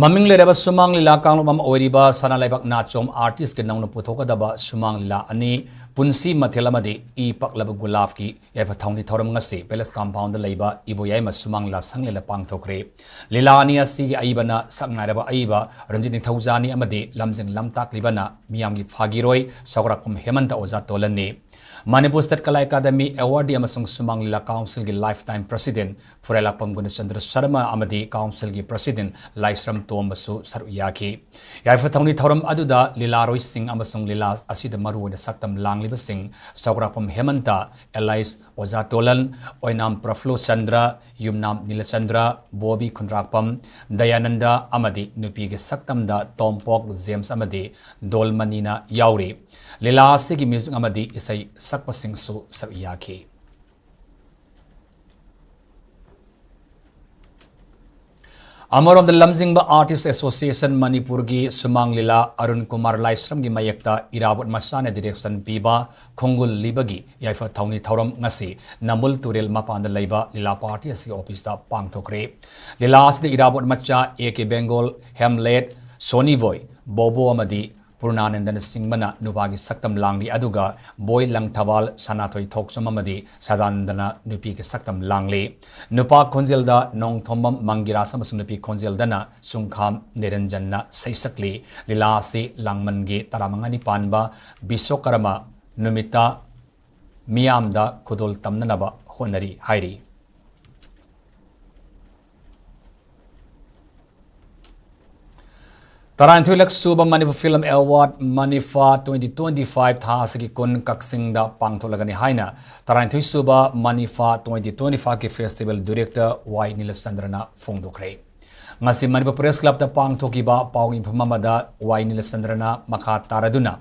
ꯃꯃꯤꯡ ꯂꯩꯔꯕ ꯁꯨꯃꯥꯡ ꯂꯤꯂꯥ ꯀꯥꯡꯂꯨꯞ ꯑꯃ ꯑꯣꯏꯔꯤꯕ ꯁꯅꯥ ꯂꯩꯕꯥꯛ ꯅꯥꯆꯣꯝ artistꯀꯤ ꯅꯧꯅ ꯄꯨꯊꯣꯛꯀꯗꯕ ꯁꯨꯃꯥꯡ ꯂꯤꯂꯥ ꯑꯅꯤ, ꯄꯨꯟꯁꯤ ꯃꯊꯦꯜ ꯑꯃꯗꯤ ꯏ ꯄꯛꯂꯕ ꯒꯨꯂꯥꯞꯀꯤ ꯌꯥꯏꯐ ꯊꯧꯅꯤ ꯊꯧꯔꯝ ꯉꯁꯤ Palace Compoundꯗ ꯂꯩꯕ ꯏꯕꯣꯌꯥꯏꯃ ꯁꯨꯃꯥꯡ ꯂꯤꯂꯥ ꯁꯪꯂꯦꯟꯗ ꯄꯥꯡꯊꯣꯛꯈ꯭ꯔꯦ꯫ ꯂꯤꯂꯥ ꯑꯅꯤ ꯑꯁꯤꯒꯤ ꯑꯏꯕꯅ ꯁꯛꯅꯥꯏꯔꯕ ꯑꯏꯕ ꯔꯟꯖꯤꯠ ꯅꯤꯡꯊꯧꯖꯥꯅꯤ ꯑꯃꯗꯤ ꯂꯝꯖꯤꯡ ꯂꯝꯇꯥꯛꯂꯤꯕꯅ ꯃꯤꯌꯥꯝꯒꯤ ꯐꯥꯒꯤꯔꯣꯏ ꯁꯧꯒ꯭ꯔꯥꯛꯄꯝ ꯍꯦꯃꯟꯇ ꯑꯣꯖꯥ ꯇꯣꯂꯟꯅꯤ꯫ ꯃꯅꯤꯄꯨꯔ ꯁ꯭ꯇꯦꯠ ꯀꯂꯥ ꯑꯦꯀꯥꯗꯃꯤ ꯑꯦꯋꯥꯔꯗꯤ ꯑꯃꯁꯨꯡ ꯁꯨꯃꯥꯡ ꯂꯤꯂꯥ ꯀꯥꯎꯟꯁꯤꯜꯒꯤ ꯂꯥꯏꯐ ꯇꯥꯏꯝ ꯄ꯭ꯔꯦꯁꯤꯗꯦꯟꯠ ꯐꯨꯔꯦꯂꯥꯛꯄꯝ ꯒꯨꯅꯆꯟꯗ꯭ꯔ ꯁꯔꯃ ꯑꯃꯗꯤ ꯀꯥꯎꯟꯁꯤꯜꯒꯤ ꯄ꯭ꯔꯦꯁꯤꯗꯦꯟꯠ ꯂꯥꯏꯁ꯭ꯔꯝ ꯇꯣꯝꯕꯁꯨ ꯁꯔꯨꯛ ꯌꯥꯈꯤ꯫ ꯌꯥꯏꯐ ꯊꯧꯅꯤ ꯊꯧꯔꯝ ꯑꯗꯨꯗ ꯂꯤꯂꯥꯔꯣꯏꯁꯤꯡ ꯑꯃꯁꯨꯡ ꯂꯤꯂꯥ ꯑꯁꯤꯗ ꯃꯔꯨꯑꯣꯏꯅ ꯁꯛꯇꯝ ꯂꯥꯡꯂꯤꯕꯁꯤꯡ ꯁꯧꯒ꯭ꯔꯥꯛꯄꯝ ꯍꯦꯃꯟꯇ, ꯑꯦꯂꯥꯏꯁ ꯑꯣꯖꯥ ꯇꯣꯂꯟ, ꯑꯣꯏꯅꯥꯝ ꯄ꯭ꯔꯐꯨꯜꯂ ꯆꯟꯗ꯭ꯔ, ꯌꯨꯝꯅꯥꯝ ꯅꯤꯂꯆꯟꯗ꯭ꯔ, ꯕꯣꯕꯤ ꯈꯨꯟꯗ꯭ꯔꯥꯛꯄꯝ, ꯗꯌꯥꯅꯟꯗ ꯑꯃꯗꯤ ꯅꯨꯄꯤꯒꯤ ꯁꯛꯇꯝꯗ ꯇꯣꯝꯄꯣꯛ ꯖꯦꯝꯁ ꯑꯃꯗꯤ ꯗꯣꯜꯃꯅꯤꯅ ꯌꯥꯎꯔꯤ꯫ ꯂꯤꯂꯥ ꯑꯁꯤꯒꯤ ꯃ꯭ꯌꯨꯖꯤꯛ ꯑꯃꯗꯤ ꯏꯁꯩ ꯁꯛꯄꯁꯤꯡꯁꯨ ꯁꯔꯨꯛ ꯌꯥꯈꯤ꯫ ꯑꯃꯔꯣꯝꯗ ꯂꯝꯖꯤꯡꯕ ꯑꯥꯔꯇꯤꯁ ꯑꯦꯁꯣꯁꯤꯌꯦꯁꯟ ꯃꯅꯤꯄꯨꯔꯒꯤ ꯁꯨꯃꯥꯡ ꯂꯤꯂꯥ ꯑꯔꯨꯟ ꯀꯨꯃꯥꯔ ꯂꯥꯏꯁ꯭ꯔꯝꯒꯤ ꯃꯥꯌꯦꯛꯇ ꯏꯔꯥꯕꯣꯠ ꯃꯆꯥꯅ ꯗꯤꯔꯦꯛꯁꯟ ꯄꯤꯕ ꯈꯣꯡꯒꯨꯜ ꯂꯤꯕꯒꯤ ꯌꯥꯏꯐ ꯊꯧꯅꯤ ꯊꯧꯔꯝ ꯉꯁꯤ ꯅꯝꯕꯨꯜ ꯇꯨꯔꯦꯜ ꯃꯄꯥꯟꯗ ꯂꯩꯕ ꯂꯤꯂꯥ ꯄꯥꯔꯇꯤ ꯑꯁꯤꯒꯤ ꯑꯣꯐꯤꯁꯇ ꯄꯥꯡꯊꯣꯛꯈ꯭ꯔꯦ꯫ ꯂꯤꯂꯥ ꯑꯁꯤꯗ ꯏꯔꯥꯕꯣꯠ ꯃꯆꯥ ꯑꯦ ꯀꯦ ꯕꯦꯡꯒꯣꯜ, ꯍꯦꯝꯂꯦꯠ, ꯁꯣꯅꯤꯕꯣꯏ, ꯕꯣꯕꯣ ꯑꯃꯗꯤ ꯄꯨꯔꯅꯥꯅꯟꯗꯅꯆꯤꯡꯕꯅ ꯅꯨꯄꯥꯒꯤ ꯁꯛꯇꯝ ꯂꯥꯡꯂꯤ, ꯑꯗꯨꯒ ꯕꯣꯏ ꯂꯪꯊꯕꯥꯜ, ꯁꯅꯥꯊꯣꯏ ꯊꯣꯛꯆꯣꯝ ꯑꯃꯗꯤ ꯁꯗꯥꯅꯟꯗꯅ ꯅꯨꯄꯤꯒꯤ ꯁꯛꯇꯝ ꯂꯥꯡꯂꯤ꯫ ꯅꯨꯄꯥ ꯈꯣꯟꯖꯦꯜꯗ ꯅꯣꯡꯊꯣꯝꯕꯝ ꯃꯪꯒꯤꯔꯥꯖ ꯑꯃꯁꯨꯡ ꯅꯨꯄꯤ ꯈꯣꯟꯖꯦꯜꯗꯅ ꯁꯨꯡꯈꯥꯝ ꯅꯤꯔꯟꯖꯟꯅ ꯁꯩꯁꯛꯂꯤ꯫ ꯂꯤꯂꯥ ꯑꯁꯤ ꯂꯥꯡꯃꯟꯒꯤ ꯇꯔꯥꯃꯉꯥꯅꯤ ꯄꯥꯟꯕ ꯕꯤꯁ꯭ꯋꯀꯔꯃ ꯅꯨꯃꯤꯠꯇ ꯃꯤꯌꯥꯝꯗ ꯈꯨꯗꯣꯜ ꯇꯝꯅꯅꯕ ꯍꯣꯠꯅꯔꯤ ꯍꯥꯏꯔꯤ꯫ ꯇꯔꯥꯅꯤꯊꯣꯏꯂꯛ ꯁꯨꯕ ꯃꯅꯤꯄꯨꯔ ꯐꯤꯂꯝ ꯑꯦꯋꯥꯔꯗ ꯃꯅꯤꯐꯥ twenty twenty five ꯊꯥ ꯑꯁꯤꯒꯤ ꯀꯨꯟ ꯀꯛꯆꯤꯡꯗ ꯄꯥꯡꯊꯣꯛꯂꯒꯅꯤ ꯍꯥꯏꯅ ꯇꯔꯥꯅꯤꯊꯣꯏ ꯁꯨꯕ ꯃꯅꯤꯐꯥ twenty twenty five ꯀꯤ ꯐꯦꯁꯇꯤꯚꯦꯜ ꯗꯤꯔꯦꯛꯇꯔ ꯋꯥꯏ ꯅꯤꯂꯆꯟꯗ꯭ꯔꯅ ꯐꯣꯡꯗꯣꯛꯈ꯭ꯔꯦ꯫ ꯉꯁꯤ ꯃꯅꯤꯄꯨꯔ ꯄ꯭ꯔꯦꯁ ꯀ꯭ꯂꯕꯇ ꯄꯥꯡꯊꯣꯛꯈꯤꯕ ꯄꯥꯎ ꯃꯤꯐꯝ ꯑꯃꯗ ꯋꯥꯏ ꯅꯤꯂꯆꯟꯗ꯭ꯔꯅ ꯃꯈꯥ ꯇꯥꯔꯗꯨꯅ,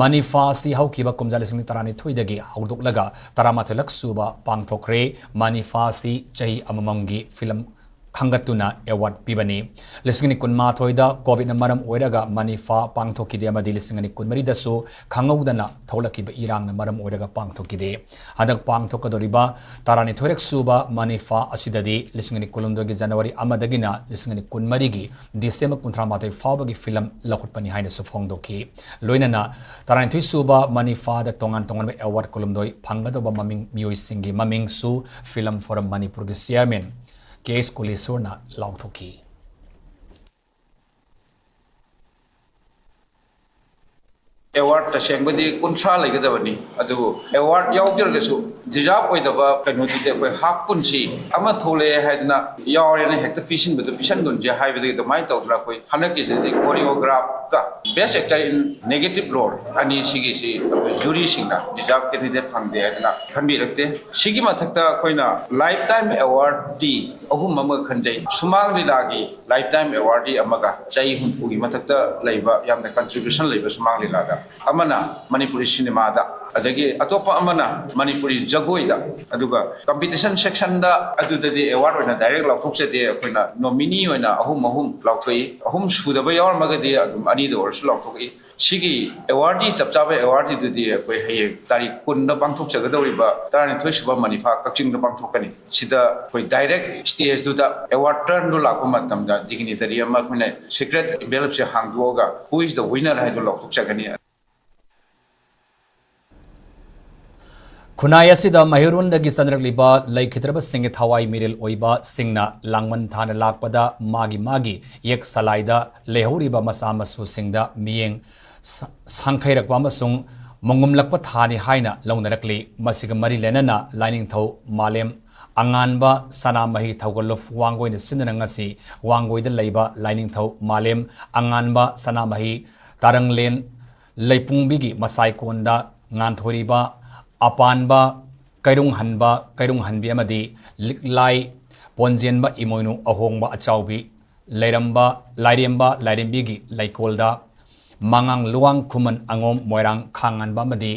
ꯃꯅꯤꯐꯥ ꯑꯁꯤ ꯍꯧꯈꯤꯕ ꯀꯨꯝꯖꯥ ꯂꯤꯁꯤꯡ ꯇꯔꯥꯅꯤꯊꯣꯏꯗꯒꯤ ꯍꯧꯗꯣꯛꯂꯒ ꯇꯔꯥꯃꯥꯊꯣꯏꯂꯛ ꯁꯨꯕ ꯄꯥꯡꯊꯣꯛꯈ꯭ꯔꯦ꯫ ꯃꯅꯤꯐꯥ ꯑꯁꯤ ꯆꯍꯤ ꯑꯃꯃꯝꯒꯤ ꯐꯤꯂꯝ ꯈꯟꯒꯠꯇꯨꯅ ꯑꯦꯋꯥꯔꯗ ꯄꯤꯕꯅꯤ꯫ ꯂꯤꯁꯤꯡ ꯑꯅꯤ ꯀꯨꯟꯃꯥꯊꯣꯏꯗ ꯀꯣꯚꯤꯗꯅ ꯃꯔꯝ ꯑꯣꯏꯔꯒ ꯃꯅꯤꯐꯥ ꯄꯥꯡꯊꯣꯛꯈꯤꯗꯦ ꯑꯃꯗꯤ ꯂꯤꯁꯤꯡ ꯑꯅꯤ ꯀꯨꯟꯃꯔꯤꯗꯁꯨ ꯈꯪꯍꯧꯗꯅ ꯊꯣꯛꯂꯛꯈꯤꯕ ꯏꯔꯥꯡꯅ ꯃꯔꯝ ꯑꯣꯏꯔꯒ ꯄꯥꯡꯊꯣꯛꯈꯤꯗꯦ꯫ ꯍꯟꯗꯛ ꯄꯥꯡꯊꯣꯛꯀꯗꯧꯔꯤꯕ ꯇꯔꯥꯅꯤꯊꯣꯏꯔꯛ ꯁꯨꯕ ꯃꯅꯤꯐꯥ ꯑꯁꯤꯗꯗꯤ ꯂꯤꯁꯤꯡ ꯑꯅꯤ ꯀꯨꯟꯍꯨꯝꯗꯣꯏꯒꯤ ꯖꯅꯋꯥꯔꯤ ꯑꯃꯗꯒꯤꯅ ꯂꯤꯁꯤꯡ ꯑꯅꯤ ꯀꯨꯟꯃꯔꯤꯒꯤ ꯗꯤꯁꯦꯝꯕꯔ ꯀꯨꯟꯊ꯭ꯔꯥꯃꯥꯊꯣꯏ ꯐꯥꯎꯕꯒꯤ ꯐꯤꯂꯝ ꯂꯧꯈꯠꯄꯅꯤ ꯍꯥꯏꯅꯁꯨ ꯐꯣꯡꯗꯣꯛꯈꯤ꯫ ꯂꯣꯏꯅꯅ ꯇꯔꯥꯅꯤꯊꯣꯏ ꯁꯨꯕ ꯃꯅꯤꯐꯥꯗ ꯇꯣꯉꯥꯟ ꯇꯣꯉꯥꯟꯕ ꯑꯦꯋꯥꯔꯗ ꯀꯨꯟꯍꯨꯝꯗꯣꯏ ꯐꯪꯒꯗꯧꯕ ꯃꯃꯤꯡ ꯃꯤꯑꯣꯏꯁꯤꯡꯒꯤ ꯃꯃꯤꯡꯁꯨ ꯐꯤꯂꯝ ꯐꯣꯔꯝ ꯃꯅꯤꯄꯨꯔꯒꯤ ꯆꯤꯌꯔꯃꯦꯟ ꯀꯦ ꯑꯦꯁ ꯀꯨꯂꯦꯁꯣꯔꯅ ꯂꯥꯎꯊꯣꯛꯈꯤ꯫ ꯑꯦꯋꯥꯔꯗ ꯇꯁꯦꯡꯕꯗꯤ ꯀꯨꯟꯊ꯭ꯔꯥ ꯂꯩꯒꯗꯕꯅꯤ, ꯑꯗꯨꯕꯨ ꯑꯦꯋꯥꯔꯗ ꯌꯥꯎꯖꯔꯒꯁꯨ ꯗꯤꯖꯥꯔꯕ ꯑꯣꯏꯗꯕ ꯀꯩꯅꯣꯗꯨꯗꯤ ꯑꯩꯈꯣꯏ ꯍꯥꯞ ꯀꯨꯟꯁꯤ ꯑꯃ ꯊꯣꯛꯂꯛꯑꯦ ꯍꯥꯏꯗꯅ ꯌꯥꯎꯔꯦꯅ ꯍꯦꯛꯇ ꯄꯤꯁꯤꯟꯕꯗꯨ ꯄꯤꯁꯟꯒꯨꯟꯁꯦ ꯍꯥꯏꯕꯗꯒꯤ ꯑꯗꯨꯃꯥꯏꯅ ꯇꯧꯗꯅ ꯑꯩꯈꯣꯏ ꯍꯟꯗꯛꯀꯤꯁꯤꯗꯤ ꯀꯣꯔꯤꯌꯣꯒ꯭ꯔꯥꯐꯀ ꯕꯦꯁ ꯑꯦꯛꯇꯔ ꯏꯟ ꯅꯦꯒꯦꯇꯤꯚ ꯔꯣꯜ ꯑꯅꯤꯁꯤꯒꯤꯁꯤ ꯑꯩꯈꯣꯏ ꯖꯨꯔꯤꯁꯤꯡꯅ ꯗꯤꯖꯥꯔꯕ ꯀꯦꯟꯗꯤꯗꯦꯠ ꯐꯪꯗꯦ ꯍꯥꯏꯗꯅ ꯈꯟꯕꯤꯔꯛꯇꯦ꯫ ꯁꯤꯒꯤ ꯃꯊꯛꯇ ꯑꯩꯈꯣꯏꯅ ꯂꯥꯏꯐ ꯇꯥꯏꯝ ꯑꯦꯋꯥꯔꯗꯇꯤ ꯑꯍꯨꯝ ꯑꯃꯒ ꯈꯟꯖꯩ꯫ ꯁꯨꯃꯥꯡ ꯂꯤꯂꯥꯒꯤ ꯂꯥꯏꯐ ꯇꯥꯏꯝ ꯑꯦꯋꯥꯔꯗꯇꯤ ꯑꯃꯒ, ꯆꯍꯤ ꯍꯨꯝꯐꯨꯒꯤ ꯃꯊꯛꯇ ꯂꯩꯕ ꯌꯥꯝꯅ ꯀꯟꯇ꯭ꯔꯤꯕ꯭ꯌꯨꯁꯟ ꯂꯩꯕ ꯁꯨꯃꯥꯡ ꯂꯤꯂꯥꯗ ꯑꯃꯅ ꯃꯅꯤꯄꯨꯔꯤ ꯁꯤꯅꯦꯃꯥꯗ, ꯑꯗꯒꯤ ꯑꯇꯣꯞꯄ ꯑꯃꯅ ꯃꯅꯤꯄꯨꯔꯤ ꯖꯒꯣꯏꯗ, ꯑꯗꯨꯒ ꯀꯝꯄꯤꯇꯤꯁꯟ ꯁꯦꯛꯁꯟꯗ ꯑꯗꯨꯗꯗꯤ ꯑꯦꯋꯥꯔꯗ ꯑꯣꯏꯅ ꯗꯥꯏꯔꯦꯛ ꯂꯥꯎꯊꯣꯛꯆꯗꯦ꯫ ꯑꯩꯈꯣꯏꯅ ꯅꯣꯃꯤꯅꯤ ꯑꯣꯏꯅ ꯑꯍꯨꯝ ꯑꯍꯨꯝ ꯂꯥꯎꯊꯣꯛꯏ꯫ ꯑꯍꯨꯝ ꯁꯨꯗꯕ ꯌꯥꯎꯔꯝꯃꯒꯗꯤ ꯑꯗꯨꯝ ꯑꯅꯤꯗ ꯑꯣꯏꯔꯁꯨ ꯂꯥꯎꯊꯣꯛꯏ꯫ ꯁꯤꯒꯤ ꯑꯦꯋꯥꯔꯗꯇꯤ, ꯆꯞ ꯆꯥꯕ ꯑꯦꯋꯥꯔꯗꯇꯤꯗꯨꯗꯤ ꯑꯩꯈꯣꯏ ꯍꯌꯦꯡ ꯇꯥꯔꯤꯛ ꯀꯨꯟꯗ ꯄꯥꯡꯊꯣꯛꯆꯒꯗꯧꯔꯤꯕ ꯇꯔꯥꯅꯤꯊꯣꯏ ꯁꯨꯕ ꯃꯅꯤꯐꯥ ꯀꯛꯆꯤꯡꯗ ꯄꯥꯡꯊꯣꯛꯀꯅꯤ꯫ ꯁꯤꯗ ꯑꯩꯈꯣꯏ ꯗꯥꯏꯔꯦꯛ ꯁ꯭ꯇꯦꯖꯇꯨꯗ ꯑꯦꯋꯥꯔꯗ ꯇꯔꯟꯗꯨ ꯂꯥꯛꯄ ꯃꯇꯝꯗ ꯗꯤꯒꯅꯤꯇꯔꯤ ꯑꯃ ꯑꯩꯈꯣꯏꯅ secret ꯑꯦꯟꯚꯦꯂꯞꯁꯦ ꯍꯥꯡꯗꯣꯛꯑꯒ "Who is the winner?" ꯍꯥꯏꯗꯨ ꯂꯥꯎꯊꯣꯛꯆꯒꯅꯤ꯫ ꯈꯨꯟꯅꯥꯏ ꯑꯁꯤꯗ ꯃꯩꯍꯧꯔꯣꯟꯗꯒꯤ ꯆꯠꯅꯔꯛꯂꯤꯕ ꯂꯩꯈꯤꯗ꯭ꯔꯕꯁꯤꯡꯒꯤ ꯊꯋꯥꯏ ꯃꯤꯔꯦꯜ ꯑꯣꯏꯕꯁꯤꯡꯅ ꯂꯥꯡꯕꯟ ꯊꯥꯅ ꯂꯥꯛꯄꯗ ꯃꯥꯒꯤ ꯃꯥꯒꯤ ꯌꯦꯛ ꯁꯂꯥꯏꯗ ꯂꯩꯍꯧꯔꯤꯕ ꯃꯆꯥ ꯃꯁꯨꯁꯤꯡꯗ ꯃꯤꯠꯌꯦꯡ ꯁ-, ꯁꯥꯡꯈꯩꯔꯛꯄ ꯑꯃꯁꯨꯡ ꯃꯨꯡꯒꯨꯝꯂꯛꯄ ꯊꯥꯅꯤ ꯍꯥꯏꯅ ꯂꯧꯅꯔꯛꯂꯤ꯫ ꯃꯁꯤꯒ ꯃꯔꯤ ꯂꯩꯅꯅ ꯂꯥꯏꯅꯤꯡꯊꯧ ꯃꯥꯂꯦꯝ ꯑꯉꯥꯟꯕ ꯁꯅꯥꯃꯍꯤ ꯊꯧꯒꯜꯂꯨꯞ ꯋꯥꯡꯒꯣꯏꯅ ꯁꯤꯟꯗꯨꯅ ꯉꯁꯤ ꯋꯥꯡꯒꯣꯏꯗ ꯂꯩꯕ ꯂꯥꯏꯅꯤꯡꯊꯧ ꯃꯥꯂꯦꯝ ꯑꯉꯥꯟꯕ ꯁꯅꯥꯃꯍꯤ ꯇꯥꯔꯪꯂꯦꯟ ꯂꯩꯄꯨꯡꯕꯤꯒꯤ ꯃꯁꯥꯏꯀꯣꯟꯗ ꯉꯥꯟꯊꯣꯏꯔꯤꯕ ꯑꯄꯥꯟꯕ ꯀꯩꯔꯨꯡꯍꯟꯕ, ꯀꯩꯔꯨꯡꯍꯟꯕꯤ ꯑꯃꯗꯤ ꯂꯤꯛꯂꯥꯏ ꯄꯣꯟꯖꯦꯟꯕ ꯏꯃꯣꯏꯅꯨ ꯑꯍꯣꯡꯕ ꯑꯆꯥꯎꯕꯤ ꯂꯩꯔꯝꯕ, ꯂꯥꯏꯔꯦꯝꯕ ꯂꯥꯏꯔꯦꯝꯕꯤꯒꯤ ꯂꯩꯀꯣꯜꯗ ꯃꯉꯥꯡ ꯂꯨꯋꯥꯡ ꯈꯨꯃꯟ ꯑꯉꯣꯝ ꯃꯣꯏꯔꯥꯡ ꯈꯥꯉꯥꯟꯕ ꯑꯃꯗꯤ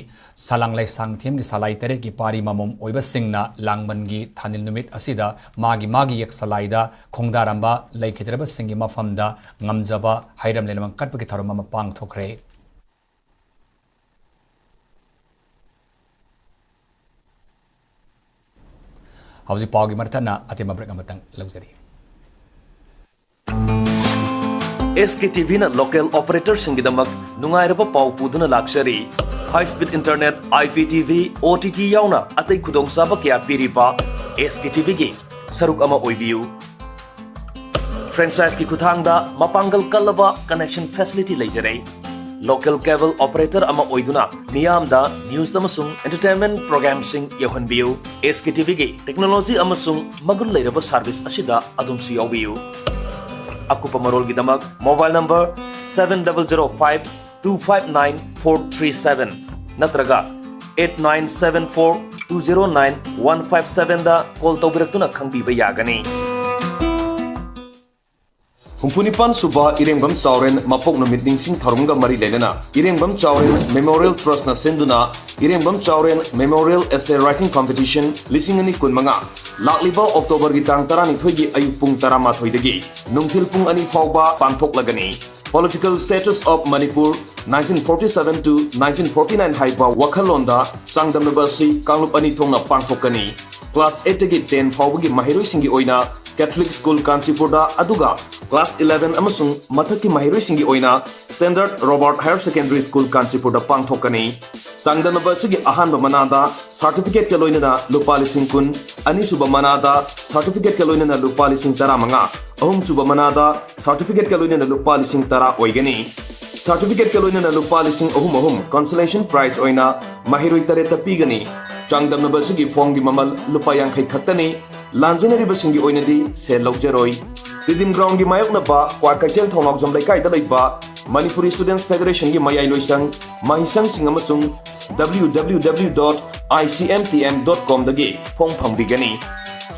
ꯁꯂꯥꯡ ꯂꯩꯁꯥꯡꯊꯦꯝꯒꯤ ꯁꯂꯥꯏ ꯇꯔꯦꯠꯀꯤ ꯄꯥꯔꯤ ꯃꯃꯣꯝ ꯑꯣꯏꯕꯁꯤꯡꯅ ꯂꯥꯡꯕꯟꯒꯤ ꯊꯥꯅꯤꯜ ꯅꯨꯃꯤꯠ ꯑꯁꯤꯗ ꯃꯥꯒꯤ ꯃꯥꯒꯤ ꯌꯦꯛ ꯁꯂꯥꯏꯗ ꯈꯣꯡꯗꯥꯔꯝꯕ ꯂꯩꯈꯤꯗ꯭ꯔꯕꯁꯤꯡꯒꯤ ꯃꯐꯝꯗ ꯉꯝꯖꯕ ꯍꯩꯔꯝ ꯂꯩꯔꯝ ꯀꯠꯄꯒꯤ ꯊꯧꯔꯝ ꯑꯃ ꯄꯥꯡꯊꯣꯛꯈ꯭ꯔꯦ꯫ ꯍꯧꯖꯤꯛ ꯄꯥꯎꯒꯤ ꯃꯔꯛ ꯊꯠꯅ ꯑꯇꯦꯟꯕ ꯕ꯭ꯔꯦꯛ ꯑꯃꯇꯪ ꯂꯧꯖꯔꯤ꯫ ꯑꯦꯁ ꯀꯦ ꯇꯤ ꯚꯤꯅ ꯂꯣꯀꯦꯜ ꯑꯣꯄꯔꯦꯇꯔꯁꯤꯡꯒꯤꯗꯃꯛ ꯅꯨꯡꯉꯥꯏꯔꯕ ꯄꯥꯎ ꯄꯨꯗꯨꯅ ꯂꯥꯛꯆꯔꯤ꯫ High speed internet, I P T V, O T T ꯌꯥꯎꯅ ꯑꯇꯩ ꯈꯨꯗꯣꯡꯆꯥꯕ ꯀꯌꯥ ꯄꯤꯔꯤꯕ ꯑꯦꯁ ꯀꯦ ꯇꯤ ꯚꯤꯒꯤ ꯁꯔꯨꯛ ꯑꯃ ꯑꯣꯏꯕꯤꯌꯨ꯫ ꯐ꯭ꯔꯦꯟꯆꯥꯏꯖꯀꯤ ꯈꯨꯠꯊꯥꯡꯗ ꯃꯄꯥꯡꯒꯜ ꯀꯜꯂꯕ ꯀꯅꯦꯛꯁꯟ ꯐꯦꯁꯤꯂꯤꯇꯤ ꯂꯩꯖꯔꯦ꯫ local cable operator ꯑꯃ ꯑꯣꯏꯗꯨꯅ ꯃꯤꯌꯥꯝꯗ news ꯑꯃꯁꯨꯡ entertainment programꯁꯤꯡ ꯌꯧꯍꯟꯕꯤꯌꯨ꯫ ꯑꯦꯁ ꯀꯦ ꯇꯤ ꯚꯤꯒꯤ technology ꯑꯃꯁꯨꯡ ꯃꯒꯨꯟ ꯂꯩꯔꯕ service ꯑꯁꯤꯗ ꯑꯗꯣꯝꯁꯨ ꯌꯥꯎꯕꯤꯌꯨ꯫ ꯑꯀꯨꯞꯄ ꯃꯔꯣꯜꯒꯤꯗꯃꯛ mobile number seven double zero five two five nine four three seven ꯅꯠꯇ꯭ꯔꯒ eight nine seven four two zero nine one five sevenꯗ call ꯇꯧꯕꯤꯔꯛꯇꯨꯅ ꯈꯪꯕꯤꯕ ꯌꯥꯒꯅꯤ꯫ ꯍꯨꯝꯐꯨꯅꯤꯄꯥꯟ ꯁꯨꯕ ꯏꯔꯦꯡꯕꯝ ꯆꯥꯎꯔꯦꯟ ꯃꯄꯣꯛ ꯅꯨꯃꯤꯠ ꯅꯤꯡꯁꯤꯡ ꯊꯧꯔꯝꯒ ꯃꯔꯤ ꯂꯩꯅꯅ ꯏꯔꯦꯡꯕꯝ ꯆꯥꯎꯔꯦꯟ Memorial Trustꯅ ꯁꯤꯟꯗꯨꯅ ꯏꯔꯦꯡꯕꯝ ꯆꯥꯎꯔꯦꯟ Memorial Essay Writing Competition ꯂꯤꯁꯤꯡ ꯑꯅꯤ ꯀꯨꯟꯃꯉꯥ ꯂꯥꯛꯂꯤꯕ Octoberꯒꯤ ꯇꯥꯡ ꯇꯔꯥꯅꯤꯊꯣꯏꯒꯤ ꯑꯌꯨꯛ ꯄꯨꯡ ꯇꯔꯥꯃꯥꯊꯣꯏꯗꯒꯤ ꯅꯨꯡꯊꯤꯜ ꯄꯨꯡ ꯑꯅꯤ ꯐꯥꯎꯕ ꯄꯥꯡꯊꯣꯛꯂꯒꯅꯤ꯫ Political Status of Manipur nineteen forty-seven to nineteen forty-nine ꯍꯥꯏꯕ ꯋꯥꯈꯜꯂꯣꯟꯗ ꯆꯥꯡꯗꯝꯅꯕ ꯑꯁꯤ ꯀꯥꯡꯂꯨꯞ ꯑꯅꯤ ꯊꯣꯛꯅ ꯄꯥꯡꯊꯣꯛꯀꯅꯤ꯫ Class eightꯇꯒꯤ ten ꯐꯥꯎꯕꯒꯤ ꯃꯍꯩꯔꯣꯏꯁꯤꯡꯒꯤ ꯑꯣꯏꯅ Catholic School ꯀꯥꯟꯆꯤꯄꯨꯔꯗ, ꯑꯗꯨꯒ class eleven ꯑꯃꯁꯨꯡ ꯃꯊꯛꯀꯤ ꯃꯍꯩꯔꯣꯏꯁꯤꯡꯒꯤ ꯑꯣꯏꯅ Standard Robert Higher Secondary School ꯀꯥꯟꯆꯤꯄꯨꯔꯗ ꯄꯥꯡꯊꯣꯛꯀꯅꯤ꯫ ꯆꯥꯡꯗꯝꯅꯕ ꯑꯁꯤꯒꯤ ꯑꯍꯥꯟꯕ ꯃꯅꯥꯗ certificateꯀ ꯂꯣꯏꯅꯅ ꯂꯨꯄꯥ ꯂꯤꯁꯤꯡ ꯀꯨꯟ, ꯑꯅꯤꯁꯨꯕ ꯃꯅꯥꯗ certificateꯀ ꯂꯣꯏꯅꯅ ꯂꯨꯄꯥ ꯂꯤꯁꯤꯡ ꯇꯔꯥꯃꯉꯥ, ꯑꯍꯨꯝꯁꯨꯕ ꯃꯅꯥꯗ certificateꯀ ꯂꯣꯏꯅꯅ ꯂꯨꯄꯥ ꯂꯤꯁꯤꯡ ꯇꯔꯥ ꯑꯣꯏꯒꯅꯤ꯫ Certificateꯀ ꯂꯣꯏꯅꯅ ꯂꯨꯄꯥ ꯂꯤꯁꯤꯡ ꯑꯍꯨꯝ ꯑꯍꯨꯝ consolation prize ꯑꯣꯏꯅ ꯃꯍꯩꯔꯣꯏ ꯇꯔꯦꯠꯇ ꯄꯤꯒꯅꯤ꯫ ꯆꯥꯡꯗꯝꯅꯕ ꯑꯁꯤꯒꯤ formꯒꯤ ꯃꯃꯜ ꯂꯨꯄꯥ ꯌꯥꯡꯈꯩ ꯈꯛꯇꯅꯤ꯫ ꯂꯥꯟꯖꯦꯟꯅꯔꯤꯕꯁꯤꯡꯒꯤ ꯑꯣꯏꯅꯗꯤ ꯁꯦꯜ ꯂꯧꯖꯔꯣꯏ꯫ ꯇꯤꯗꯤꯝ groundꯒꯤ ꯃꯥꯌꯣꯛꯅꯕ ꯀ꯭ꯋꯥꯀꯩꯊꯦꯜ ꯊꯣꯡꯅꯥꯎꯖꯝ ꯂꯩꯀꯥꯏꯗ ꯂꯩꯕ Manipuri Students Federationꯒꯤ ꯃꯌꯥꯏ ꯂꯣꯏꯁꯪ, ꯃꯍꯩꯁꯪꯁꯤꯡ ꯑꯃꯁꯨꯡ W W W dot I C M T M dot comꯗꯒꯤ form ꯐꯪꯕꯤꯒꯅꯤ꯫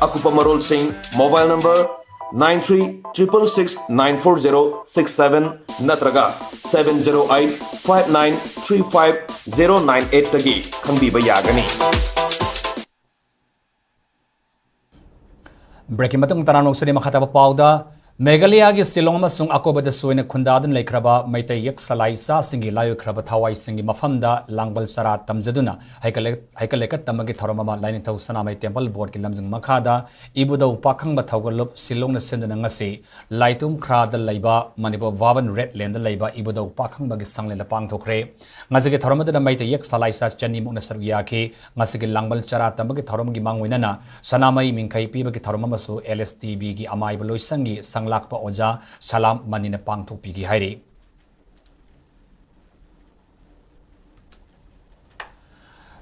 ꯑꯀꯨꯞꯄ ꯃꯔꯣꯜꯁꯤꯡ mobile number nine three triple six nine four zero six seven ꯅꯠꯇ꯭ꯔꯒ seven zero eight five nine three five zero nine eightꯇꯒꯤ ꯈꯪꯕꯤꯕ ꯌꯥꯒꯅꯤ꯫ Breakꯀꯤ ꯃꯇꯨꯡ ꯇꯔꯥꯝꯅ ꯑꯣꯛꯆꯔꯤ꯫ ꯃꯈꯥ ꯇꯥꯕ ꯄꯥꯎꯗ, ꯃꯦꯘꯥꯂꯌꯥꯒꯤ ꯁꯤꯂꯣꯡ ꯑꯃꯁꯨꯡ ꯑꯀꯣꯏꯕꯗ ꯁꯣꯏꯅ ꯈꯨꯟꯗꯥꯗꯨꯅ ꯂꯩꯈ꯭ꯔꯕ ꯃꯩꯇꯩ ꯌꯦꯛ ꯁꯂꯥꯏ ꯏꯆꯥꯁꯤꯡꯒꯤ ꯂꯥꯏ ꯑꯣꯏꯈ꯭ꯔꯕ ꯊꯋꯥꯏꯁꯤꯡꯒꯤ ꯃꯐꯝꯗ ꯂꯥꯡꯕꯜ ꯆꯔꯥ ꯇꯝꯖꯗꯨꯅ ꯍꯩꯀꯠꯂꯦ-, ꯍꯩꯀꯠ ꯂꯩꯀꯠ ꯇꯝꯕꯒꯤ ꯊꯧꯔꯝ ꯑꯃ ꯂꯥꯏꯅꯤꯡꯊꯧ ꯁꯅꯥꯃꯍꯤ Temple Boardꯀꯤ ꯂꯝꯖꯤꯡ ꯃꯈꯥꯗ ꯏꯕꯨꯙꯧ ꯄꯥꯈꯪꯕ ꯊꯧꯒꯜꯂꯨꯞ ꯁꯤꯂꯣꯡꯅ ꯁꯤꯟꯗꯨꯅ ꯉꯁꯤ ꯂꯥꯏꯇꯨꯝ ꯈ꯭ꯔꯥꯗ ꯂꯩꯕ ꯃꯅꯤꯄꯨꯔ ꯚꯥꯕꯟ ꯔꯦꯗ ꯂꯦꯟꯗ ꯂꯩꯕ ꯏꯕꯨꯙꯧ ꯄꯥꯈꯪꯕꯒꯤ ꯁꯪꯂꯦꯟꯗ ꯄꯥꯡꯊꯣꯛꯈ꯭ꯔꯦ꯫ ꯉꯁꯤꯒꯤ ꯊꯧꯔꯝ ꯑꯗꯨꯗ ꯃꯩꯇꯩ ꯌꯦꯛ ꯁꯂꯥꯏ ꯏꯆꯥ ꯆꯅꯤꯃꯨꯛꯅ ꯁꯔꯨꯛ ꯌꯥꯈꯤ꯫ ꯉꯁꯤꯒꯤ ꯂꯥꯡꯕꯜ ꯆꯔꯥ ꯇꯝꯕꯒꯤ ꯊꯧꯔꯝꯒꯤ ꯃꯥꯡꯑꯣꯏꯅꯅ ꯁꯅꯥꯃꯍꯤ ꯃꯤꯡꯈꯩ ꯄꯤꯕꯒꯤ ꯊꯧꯔꯝ ꯑꯃꯁꯨ L S T Bꯒꯤ ꯑꯃꯥꯏꯕ ꯂꯣꯏꯁꯪꯒꯤ ꯁꯪꯂꯥꯛꯄ ꯑꯣꯖꯥ ꯁꯂꯥꯝ ꯃꯅꯤꯅ ꯄꯥꯡꯊꯣꯛꯄꯤꯈꯤ ꯍꯥꯏꯔꯤ꯫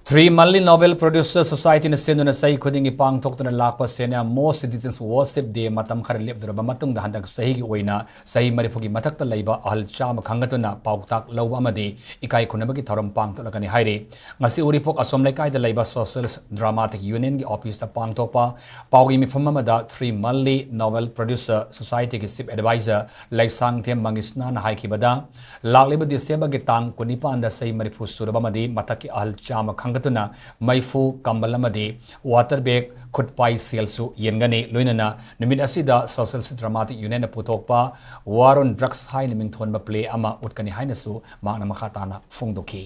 Three Malli Novel Producer Society ꯅ ꯁꯤꯟꯗꯨꯅ ꯆꯍꯤ ꯈꯨꯗꯤꯡꯒꯤ ꯄꯥꯡꯊꯣꯛꯇꯨꯅ ꯂꯥꯛꯄ Senior Most Citizens Worship Day ꯃꯇꯝ ꯈꯔ ꯂꯦꯞꯂꯨꯔꯕ ꯃꯇꯨꯡꯗ ꯍꯟꯗꯛ ꯆꯍꯤꯒꯤ ꯑꯣꯏꯅ ꯆꯍꯤ ꯃꯔꯤꯐꯨꯒꯤ ꯃꯊꯛꯇ ꯂꯩꯕ ꯑꯍꯜ ꯆꯥꯝꯃ ꯈꯟꯒꯠꯇꯨꯅ ꯄꯥꯎꯇꯥꯛ ꯂꯧꯕ ꯑꯃꯗꯤ ꯏꯀꯥꯏ ꯈꯨꯝꯅꯕꯒꯤ ꯊꯧꯔꯝ ꯄꯥꯡꯊꯣꯛꯂꯒꯅꯤ ꯍꯥꯏꯔꯤ꯫ ꯉꯁꯤ ꯎꯔꯤꯄꯣꯛ ꯑꯁꯣꯝ ꯂꯩꯀꯥꯏꯗ ꯂꯩꯕ Socialist Dramatic Union ꯒꯤ office ꯇ ꯄꯥꯡꯊꯣꯛꯄ ꯄꯥꯎꯒꯤ ꯃꯤꯐꯝ ꯑꯃꯗ Three Malli Novel Producer Society ꯒꯤ Chief Advisor ꯂꯩꯁꯥꯡꯊꯦꯝ ꯃꯪꯒꯤꯁꯅꯥꯅ ꯍꯥꯏꯈꯤꯕꯗ, ꯂꯥꯛꯂꯤꯕ December ꯒꯤ ꯇꯥꯡ ꯀꯨꯟꯅꯤꯄꯥꯟꯗ ꯆꯍꯤ ꯃꯔꯤꯐꯨ ꯁꯨꯔꯕ ꯑꯃꯗꯤ ꯃꯊꯛꯀꯤ ꯑꯍꯜ ꯆꯥꯝꯃ ꯈꯟꯒꯠꯇꯨꯅ ꯃꯩꯐꯨ, ꯀꯝꯕꯜ ꯑꯃꯗꯤ water bag, ꯈꯨꯠꯄꯥꯏ ꯁꯦꯜꯁꯨ ꯌꯦꯟꯒꯅꯤ꯫ ꯂꯣꯏꯅꯅ ꯅꯨꯃꯤꯠ ꯑꯁꯤꯗ Socialist Dramatic Union ꯅ ꯄꯨꯊꯣꯛꯄ War on Drugs ꯍꯥꯏꯅ ꯃꯤꯡꯊꯣꯟꯕ play ꯑꯃ ꯎꯠꯀꯅꯤ ꯍꯥꯏꯅꯁꯨ ꯃꯍꯥꯛꯅ ꯃꯈꯥ ꯇꯥꯅ ꯐꯣꯡꯗꯣꯛꯈꯤ꯫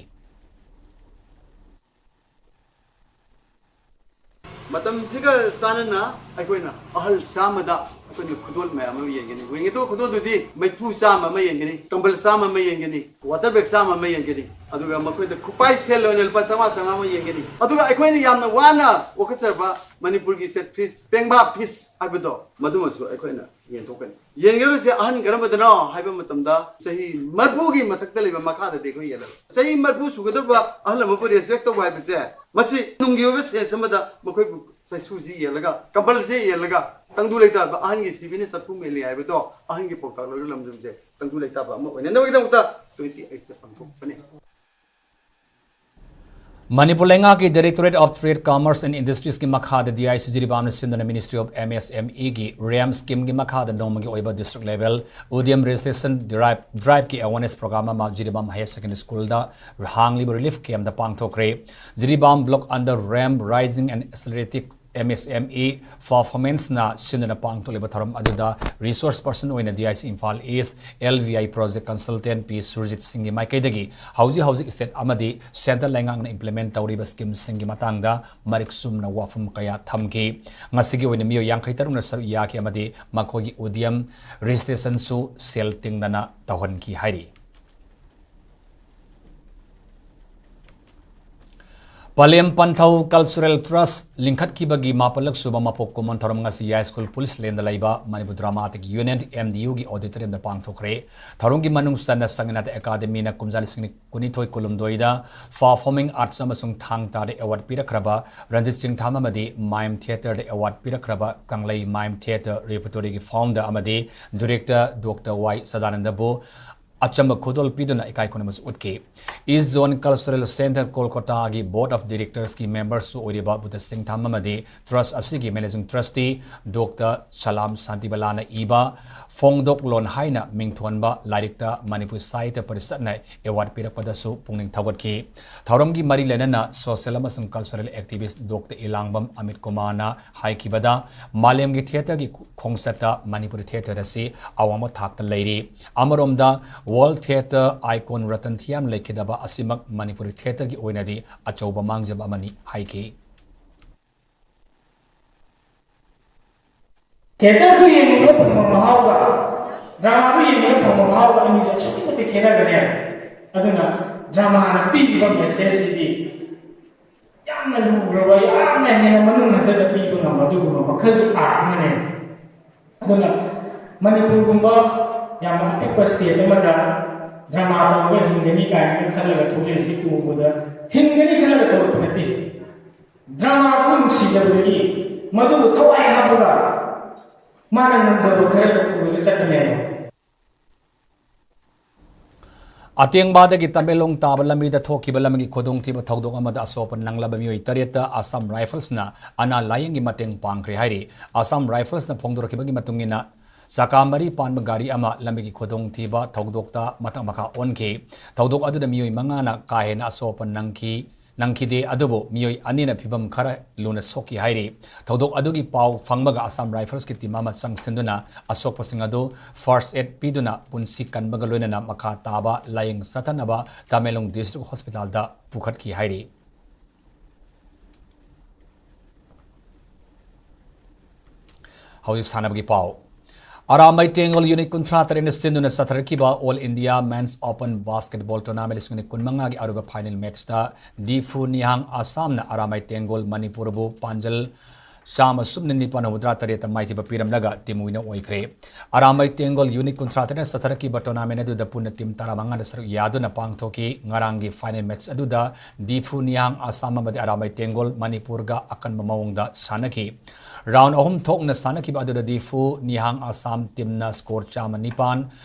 ꯃꯇꯝꯁꯤꯒ ꯆꯥꯟꯅꯅ ꯑꯩꯈꯣꯏꯅ ꯑꯍꯜ ꯆꯥꯝꯃꯗ ꯑꯩꯈꯣꯏꯅ ꯈꯨꯗꯣꯜ ꯃꯌꯥꯝ ꯑꯃ ꯌꯦꯟꯒꯅꯤ꯫ ꯌꯦꯟꯒꯗꯧꯕ ꯈꯨꯗꯣꯜꯗꯨꯗꯤ ꯃꯩꯐꯨ ꯆꯥꯝꯃ ꯑꯃ ꯌꯦꯟꯒꯅꯤ, ꯀꯝꯕꯜ ꯆꯥꯝꯃ ꯑꯃ ꯌꯦꯟꯒꯅꯤ, water bag ꯆꯥꯝꯃ ꯑꯃ ꯌꯦꯟꯒꯅꯤ, ꯑꯗꯨꯒ ꯃꯈꯣꯏꯗ ꯈꯨꯄꯥꯏ ꯁꯦꯜ ꯑꯣꯏꯅ ꯂꯨꯄꯥ ꯆꯥꯝꯃꯉꯥ ꯆꯥꯝꯃꯉꯥ ꯑꯃ ꯌꯦꯟꯒꯅꯤ꯫ ꯑꯗꯨꯒ ꯑꯩꯈꯣꯏꯅ ꯌꯥꯝꯅ ꯋꯥꯅ ꯌꯣꯛꯈꯠꯆꯔꯕ ꯃꯅꯤꯄꯨꯔꯒꯤ ꯏꯁꯇꯦꯠ ꯐꯤꯁ, ꯄꯦꯡꯕꯥ ꯐꯤꯁ ꯍꯥꯏꯕꯗꯣ, ꯃꯗꯨꯃꯁꯨ ꯑꯩꯈꯣꯏꯅ ꯌꯦꯟꯊꯣꯛꯀꯅꯤ꯫ ꯌꯦꯟꯒꯗꯣꯏꯁꯦ ꯑꯍꯟ ꯀꯔꯝꯕꯗꯅꯣ ꯍꯥꯏꯕ ꯃꯇꯝꯗ, ꯆꯍꯤ ꯃꯔꯤꯐꯨꯒꯤ ꯃꯊꯛꯇ ꯂꯩꯕ ꯃꯈꯥꯗꯗꯤ ꯑꯩꯈꯣꯏ ꯌꯦꯜꯂꯔꯣꯏ꯫ ꯆꯍꯤ ꯃꯔꯤꯐꯨ ꯁꯨꯒꯗꯧꯕ ꯑꯍꯜ ꯑꯃꯕꯨ respect ꯇꯧꯕ ꯍꯥꯏꯕꯁꯦ, ꯃꯁꯤ ꯅꯨꯡꯒꯤ ꯑꯣꯏꯕ sense ꯑꯃꯗ ꯃꯈꯣꯏꯕꯨ ꯆꯩꯁꯨꯁꯤ ꯌꯦꯜꯂꯒ, ꯀꯝꯕꯜꯁꯤ ꯌꯦꯜꯂꯒ, ꯇꯪꯗꯨ ꯂꯩꯇꯥꯕ ꯑꯍꯟꯒꯤ ꯁꯤꯕꯤꯅ ꯆꯐꯨ ꯃꯦꯜꯂꯤ ꯍꯥꯏꯕꯗꯣ, ꯑꯍꯟꯒꯤ ꯄꯥꯎꯇꯥꯛ ꯂꯧꯔ ꯂꯝꯗꯝꯁꯦ ꯇꯪꯗꯨ ꯂꯩꯇꯥꯕ ꯑꯃ ꯑꯣꯏꯅꯅꯕꯒꯤꯗꯃꯛꯇ twenty eight ꯁꯦ ꯄꯥꯡꯊꯣꯛꯄꯅꯤ꯫ ꯃꯅꯤꯄꯨꯔ ꯂꯩꯉꯥꯛꯀꯤ Directorate of Trade, Commerce and Industries ꯀꯤ ꯃꯈꯥꯗ D I C ꯖꯤꯔꯤꯕꯥꯝꯅ ꯁꯤꯟꯗꯨꯅ Ministry of M S M E ꯒꯤ ꯔꯦꯝ scheme ꯒꯤ ꯃꯈꯥꯗ ꯅꯣꯡꯃꯒꯤ ꯑꯣꯏꯕ district level ꯎꯗꯤꯌꯝ registration drive, drive ꯀꯤ awareness program ꯑꯃ ꯖꯤꯔꯤꯕꯥꯝ Higher Secondary School ꯗ ꯍꯥꯡꯂꯤꯕ relief camp ꯇ ꯄꯥꯡꯊꯣꯛꯈ꯭ꯔꯦ꯫ Jiribam block under ramp Raising and Accelerating M S M E Performance ꯅ ꯁꯤꯟꯗꯨꯅ ꯄꯥꯡꯊꯣꯛꯂꯤꯕ ꯊꯧꯔꯝ ꯑꯗꯨꯗ resource person ꯑꯣꯏꯅ D I C Imphal East, L V I project consultant P Surjit ꯁꯤꯡꯒꯤ ꯃꯥꯏꯀꯩꯗꯒꯤ ꯍꯧꯖꯤꯛ ꯍꯧꯖꯤꯛ state ꯑꯃꯗꯤ centre ꯂꯩꯉꯥꯛꯅ implement ꯇꯧꯔꯤꯕ scheme ꯁꯤꯡꯒꯤ ꯃꯇꯥꯡꯗ ꯃꯔꯤꯛ ꯆꯨꯝꯅ ꯋꯥꯐꯝ ꯀꯌꯥ ꯊꯝꯈꯤ꯫ ꯉꯁꯤꯒꯤ ꯑꯣꯏꯅ ꯃꯤꯑꯣꯏ ꯌꯥꯡꯈꯩ ꯇꯔꯨꯛꯅ ꯁꯔꯨꯛ ꯌꯥꯈꯤ ꯑꯃꯗꯤ ꯃꯈꯣꯏꯒꯤ ꯎꯗꯤꯌꯝ registration ꯁꯨ ꯁꯦꯜ ꯇꯤꯡꯗꯅ ꯇꯧꯍꯟꯈꯤ ꯍꯥꯏꯔꯤ꯫ ꯄꯂꯦꯝ ꯄꯟꯊꯧ Cultural Trust ꯂꯤꯡꯈꯠꯈꯤꯕꯒꯤ ꯃꯥꯄꯜꯂꯛ ꯁꯨꯕ ꯃꯄꯣꯛ ꯀꯨꯝꯑꯣꯟ ꯊꯧꯔꯝ ꯉꯁꯤ ꯌꯥꯏꯁ꯭ꯀꯨꯜ ꯄꯨꯂꯤꯁ ꯂꯦꯟꯗ ꯂꯩꯕ Manipur dramatic union, M D U ꯒꯤ auditorium ꯗ ꯄꯥꯡꯊꯣꯛꯈ꯭ꯔꯦ꯫ ꯊꯧꯔꯝꯒꯤ ꯃꯅꯨꯡ ꯆꯟꯅ ꯁꯪꯒꯅꯥꯊ ꯑꯦꯀꯥꯗꯃꯤꯅ ꯀꯨꯝꯖꯥ ꯂꯤꯁꯤꯡ ꯀꯨꯟꯅꯤꯊꯣꯏ ꯀꯨꯟꯍꯨꯝꯗꯣꯏꯗ Performing Arts ꯑꯃꯁꯨꯡ ꯊꯥꯡ ꯇꯥꯗ award ꯄꯤꯔꯛꯈ꯭ꯔꯕ ꯔꯟꯖꯤꯠ ꯆꯤꯡꯊꯥꯝ ꯑꯃꯗꯤ Mime Theatre ꯗ award ꯄꯤꯔꯛꯈ꯭ꯔꯕ ꯀꯪꯂꯩ Mime Theatre Repertory ꯒꯤ founder ꯑꯃꯗꯤ director Doctor ꯋꯥꯏ ꯁꯗꯥꯅꯟꯗꯕꯨ ꯑꯆꯝꯕ ꯈꯨꯗꯣꯜ ꯄꯤꯗꯨꯅ ꯏꯀꯥꯏ ꯈꯨꯝꯅꯕꯁꯨ ꯎꯠꯈꯤ꯫ East Zone Cultural Centre ꯀꯣꯜꯀꯇꯥꯒꯤ Board of Directors ꯀꯤ member ꯁꯨ ꯑꯣꯏꯔꯤꯕ ꯕꯨꯙ ꯆꯤꯡꯊꯥꯝ ꯑꯃꯗꯤ trust ꯑꯁꯤꯒꯤ managing trustee Doctor ꯁꯂꯥꯝ ꯁꯥꯟꯇꯤꯕꯂꯥꯅ ꯏꯕ ꯐꯣꯡꯗꯣꯛꯂꯣꯟ ꯍꯥꯏꯅ ꯃꯤꯡꯊꯣꯟꯕ ꯂꯥꯏꯔꯤꯛꯇ ꯃꯅꯤꯄꯨꯔ ꯁꯥꯍꯤꯇ꯭ꯌ ꯄꯔꯤꯁꯠꯅ award ꯄꯤꯔꯛꯄꯗꯁꯨ ꯄꯨꯛꯅꯤꯡ ꯊꯧꯒꯠꯈꯤ꯫ ꯊꯧꯔꯝꯒꯤ ꯃꯔꯤ ꯂꯩꯅꯅ social ꯑꯃꯁꯨꯡ cultural activist Doctor ꯏꯂꯥꯡꯕꯝ ꯑꯃꯤꯠ ꯀꯨꯃꯥꯔꯅ ꯍꯥꯏꯈꯤꯕꯗ, ꯃꯥꯂꯦꯝꯒꯤ theatre ꯒꯤ ꯈꯣꯡꯆꯠꯇ ꯃꯅꯤꯄꯨꯔꯤ theatre ꯑꯁꯤ ꯑꯋꯥꯡꯕ ꯊꯥꯛꯇ ꯂꯩꯔꯤ꯫ ꯑꯃꯔꯣꯝꯗ, World Theatre Icon ꯔꯇꯟ ꯊꯤꯌꯥꯝ ꯂꯩꯈꯤꯗꯕ ꯑꯁꯤꯃꯛ ꯃꯅꯤꯄꯨꯔꯤ theatre ꯒꯤ ꯑꯣꯏꯅꯗꯤ ꯑꯆꯧꯕ ꯃꯥꯡꯖꯕ ꯑꯃꯅꯤ ꯍꯥꯏꯈꯤ꯫ Theatre ꯗꯨ ꯌꯦꯡꯕꯗ ꯐꯪꯕ ꯃꯍꯥꯎꯒ drama ꯗꯨ ꯌꯦꯡꯕꯗ ꯐꯪꯕ ꯃꯍꯥꯎꯒ ꯑꯅꯤꯁꯦ ꯑꯁꯨꯛꯀꯤ ꯃꯇꯤꯛ ꯈꯦꯠꯅꯒꯅꯦꯕ꯫ ꯑꯗꯨꯅ drama ꯅ ꯄꯤꯔꯤꯕ message ꯁꯤꯗꯤ ꯌꯥꯝꯅ ꯂꯨꯈ꯭ꯔꯕ, ꯌꯥꯝꯅ ꯍꯦꯟꯅ ꯃꯅꯨꯡ ꯍꯟꯖꯟꯅ ꯄꯤꯕ ꯉꯝꯕ ꯑꯗꯨꯒꯨꯝꯕ ꯃꯈꯜꯒꯤ art ꯑꯃꯅꯦꯕ꯫ ꯑꯗꯨꯅ ꯃꯅꯤꯄꯨꯔꯒꯨꯝꯕ ꯌꯥꯝꯅ ꯑꯄꯤꯛꯄ state ꯑꯃꯗ drama ꯇꯧꯔꯒ ꯍꯤꯡꯒꯅꯤ ꯀꯥꯏꯅ ꯈꯜꯂꯒ ꯊꯣꯛꯂꯛꯏꯁꯤ ꯎꯕꯗ, ꯍꯤꯡꯒꯅꯤ ꯈꯜꯂꯒ ꯊꯣꯛꯂꯛꯄ ꯅꯠꯇꯦ꯫ Drama ꯗꯨꯕꯨ ꯅꯨꯡꯁꯤꯖꯕꯗꯒꯤ ꯃꯗꯨꯕꯨ ꯊꯋꯥꯏ ꯍꯥꯞꯄꯒ ꯃꯥꯅ ꯉꯝꯖꯕ ꯈꯔꯗ ꯄꯨꯔꯒ ꯆꯠꯄꯅꯦꯕ꯫ ꯑꯇꯦꯡꯕꯥꯗꯒꯤ ꯇꯃꯦꯡꯂꯣꯡ ꯇꯥꯕ ꯂꯝꯕꯤꯗ ꯊꯣꯛꯈꯤꯕ ꯂꯝꯒꯤ ꯈꯨꯗꯣꯡꯊꯤꯕ ꯊꯧꯗꯣꯛ ꯑꯃꯗ ꯑꯁꯣꯛ ꯑꯄꯟ ꯅꯪꯂꯕ ꯃꯤꯑꯣꯏ ꯇꯔꯦꯠꯇ Assam Rifles ꯅ ꯑꯅꯥ ꯂꯥꯌꯦꯡꯒꯤ ꯃꯇꯦꯡ ꯄꯥꯡꯈ꯭ꯔꯦ ꯍꯥꯏꯔꯤ꯫ Assam Rifles ꯅ ꯐꯣꯡꯗꯣꯔꯛꯈꯤꯕꯒꯤ ꯃꯇꯨꯡ ꯏꯟꯅ, ꯆꯀꯥ ꯃꯔꯤ ꯄꯥꯟꯕ ꯒꯥꯔꯤ ꯑꯃ ꯂꯝꯕꯤꯒꯤ ꯈꯨꯗꯣꯡꯊꯤꯕ ꯊꯧꯗꯣꯛꯇ ꯃꯊꯛ ꯃꯈꯥ ꯑꯣꯟꯈꯤ꯫ ꯊꯧꯗꯣꯛ ꯑꯗꯨꯗ ꯃꯤꯑꯣꯏ ꯃꯉꯥꯅ ꯀꯥ ꯍꯦꯟꯅ ꯑꯁꯣꯛ ꯑꯄꯟ ꯅꯪꯈꯤ꯫ ꯅꯪꯈꯤꯗꯦ, ꯑꯗꯨꯕꯨ ꯃꯤꯑꯣꯏ ꯑꯅꯤꯅ ꯐꯤꯚꯝ ꯈꯔ ꯂꯨꯅ ꯁꯣꯛꯈꯤ ꯍꯥꯏꯔꯤ꯫ ꯊꯧꯗꯣꯛ ꯑꯗꯨꯒꯤ ꯄꯥꯎ ꯐꯪꯕꯒ Assam Rifles ꯀꯤ team ꯑꯃ ꯆꯪꯁꯤꯟꯗꯨꯅ ꯑꯁꯣꯛꯄꯁꯤꯡ ꯑꯗꯨ first aid ꯄꯤꯗꯨꯅ ꯄꯨꯟꯁꯤ ꯀꯟꯕꯒ ꯂꯣꯏꯅꯅ ꯃꯈꯥ ꯇꯥꯕ ꯂꯥꯌꯦꯡ ꯆꯠꯊꯅꯕ ꯇꯃꯦꯡꯂꯣꯡ District Hospital ꯗ ꯄꯨꯈꯠꯈꯤ ꯍꯥꯏꯔꯤ꯫ ꯍꯧꯖꯤꯛ ꯁꯥꯟꯅꯕꯒꯤ ꯄꯥꯎ꯫ ꯑꯔꯥꯃꯩ ꯇꯦꯡꯒꯣꯜ ꯌꯨꯅꯤꯠ ꯀꯨꯟꯊ꯭ꯔꯥ ꯇꯔꯦꯠꯅ ꯁꯤꯟꯗꯨꯅ ꯆꯠꯊꯔꯛꯈꯤꯕ All India Men's Open Basketball Tournament ꯂꯤꯁꯤꯡ ꯑꯅꯤ ꯀꯨꯟꯃꯉꯥꯒꯤ ꯑꯔꯣꯏꯕ final matchꯇ ꯗꯤꯐꯨ ꯅꯤꯍꯥꯡ ꯑꯁꯥꯝꯅ ꯑꯔꯥꯃꯩ ꯇꯦꯡꯒꯣꯜ ꯃꯅꯤꯄꯨꯔꯕꯨ ꯄꯥꯟꯖꯜ ꯆꯥꯝꯃ ꯁꯨꯞꯅ ꯅꯤꯄꯥꯟ ꯍꯨꯝꯐꯨꯇꯔꯥ ꯇꯔꯦꯠꯇ ꯃꯥꯏꯊꯤꯕ ꯄꯤꯔꯝꯂꯒ team winner ꯑꯣꯏꯈ꯭ꯔꯦ꯫ ꯑꯔꯥꯃꯩ ꯇꯦꯡꯒꯣꯜ ꯌꯨꯅꯤꯠ ꯀꯨꯟꯊ꯭ꯔꯥ ꯇꯔꯦꯠꯅ ꯆꯠꯊꯔꯛꯈꯤꯕ tournament ꯑꯗꯨꯗ ꯄꯨꯟꯅ team ꯇꯔꯥꯃꯉꯥꯅ ꯁꯔꯨꯛ ꯌꯥꯗꯨꯅ ꯄꯥꯡꯊꯣꯛꯈꯤ꯫ ꯉꯔꯥꯡꯒꯤ final match ꯑꯗꯨꯗ ꯗꯤꯐꯨ ꯅꯤꯍꯥꯡ ꯑꯁꯥꯝ ꯑꯃꯗꯤ ꯑꯔꯥꯃꯩ ꯇꯦꯡꯒꯣꯜ ꯃꯅꯤꯄꯨꯔꯒ ꯑꯀꯟꯕ ꯃꯑꯣꯡꯗ ꯁꯥꯟꯅꯈꯤ꯫ Round ꯑꯍꯨꯝ ꯊꯣꯛꯅ ꯁꯥꯟꯅꯈꯤꯕ ꯑꯗꯨꯗ ꯗꯤꯐꯨ ꯅꯤꯍꯥꯡ ꯑꯁꯥꯝ teamꯅ score ꯆꯥꯝꯃ ꯅꯤꯄꯥꯟ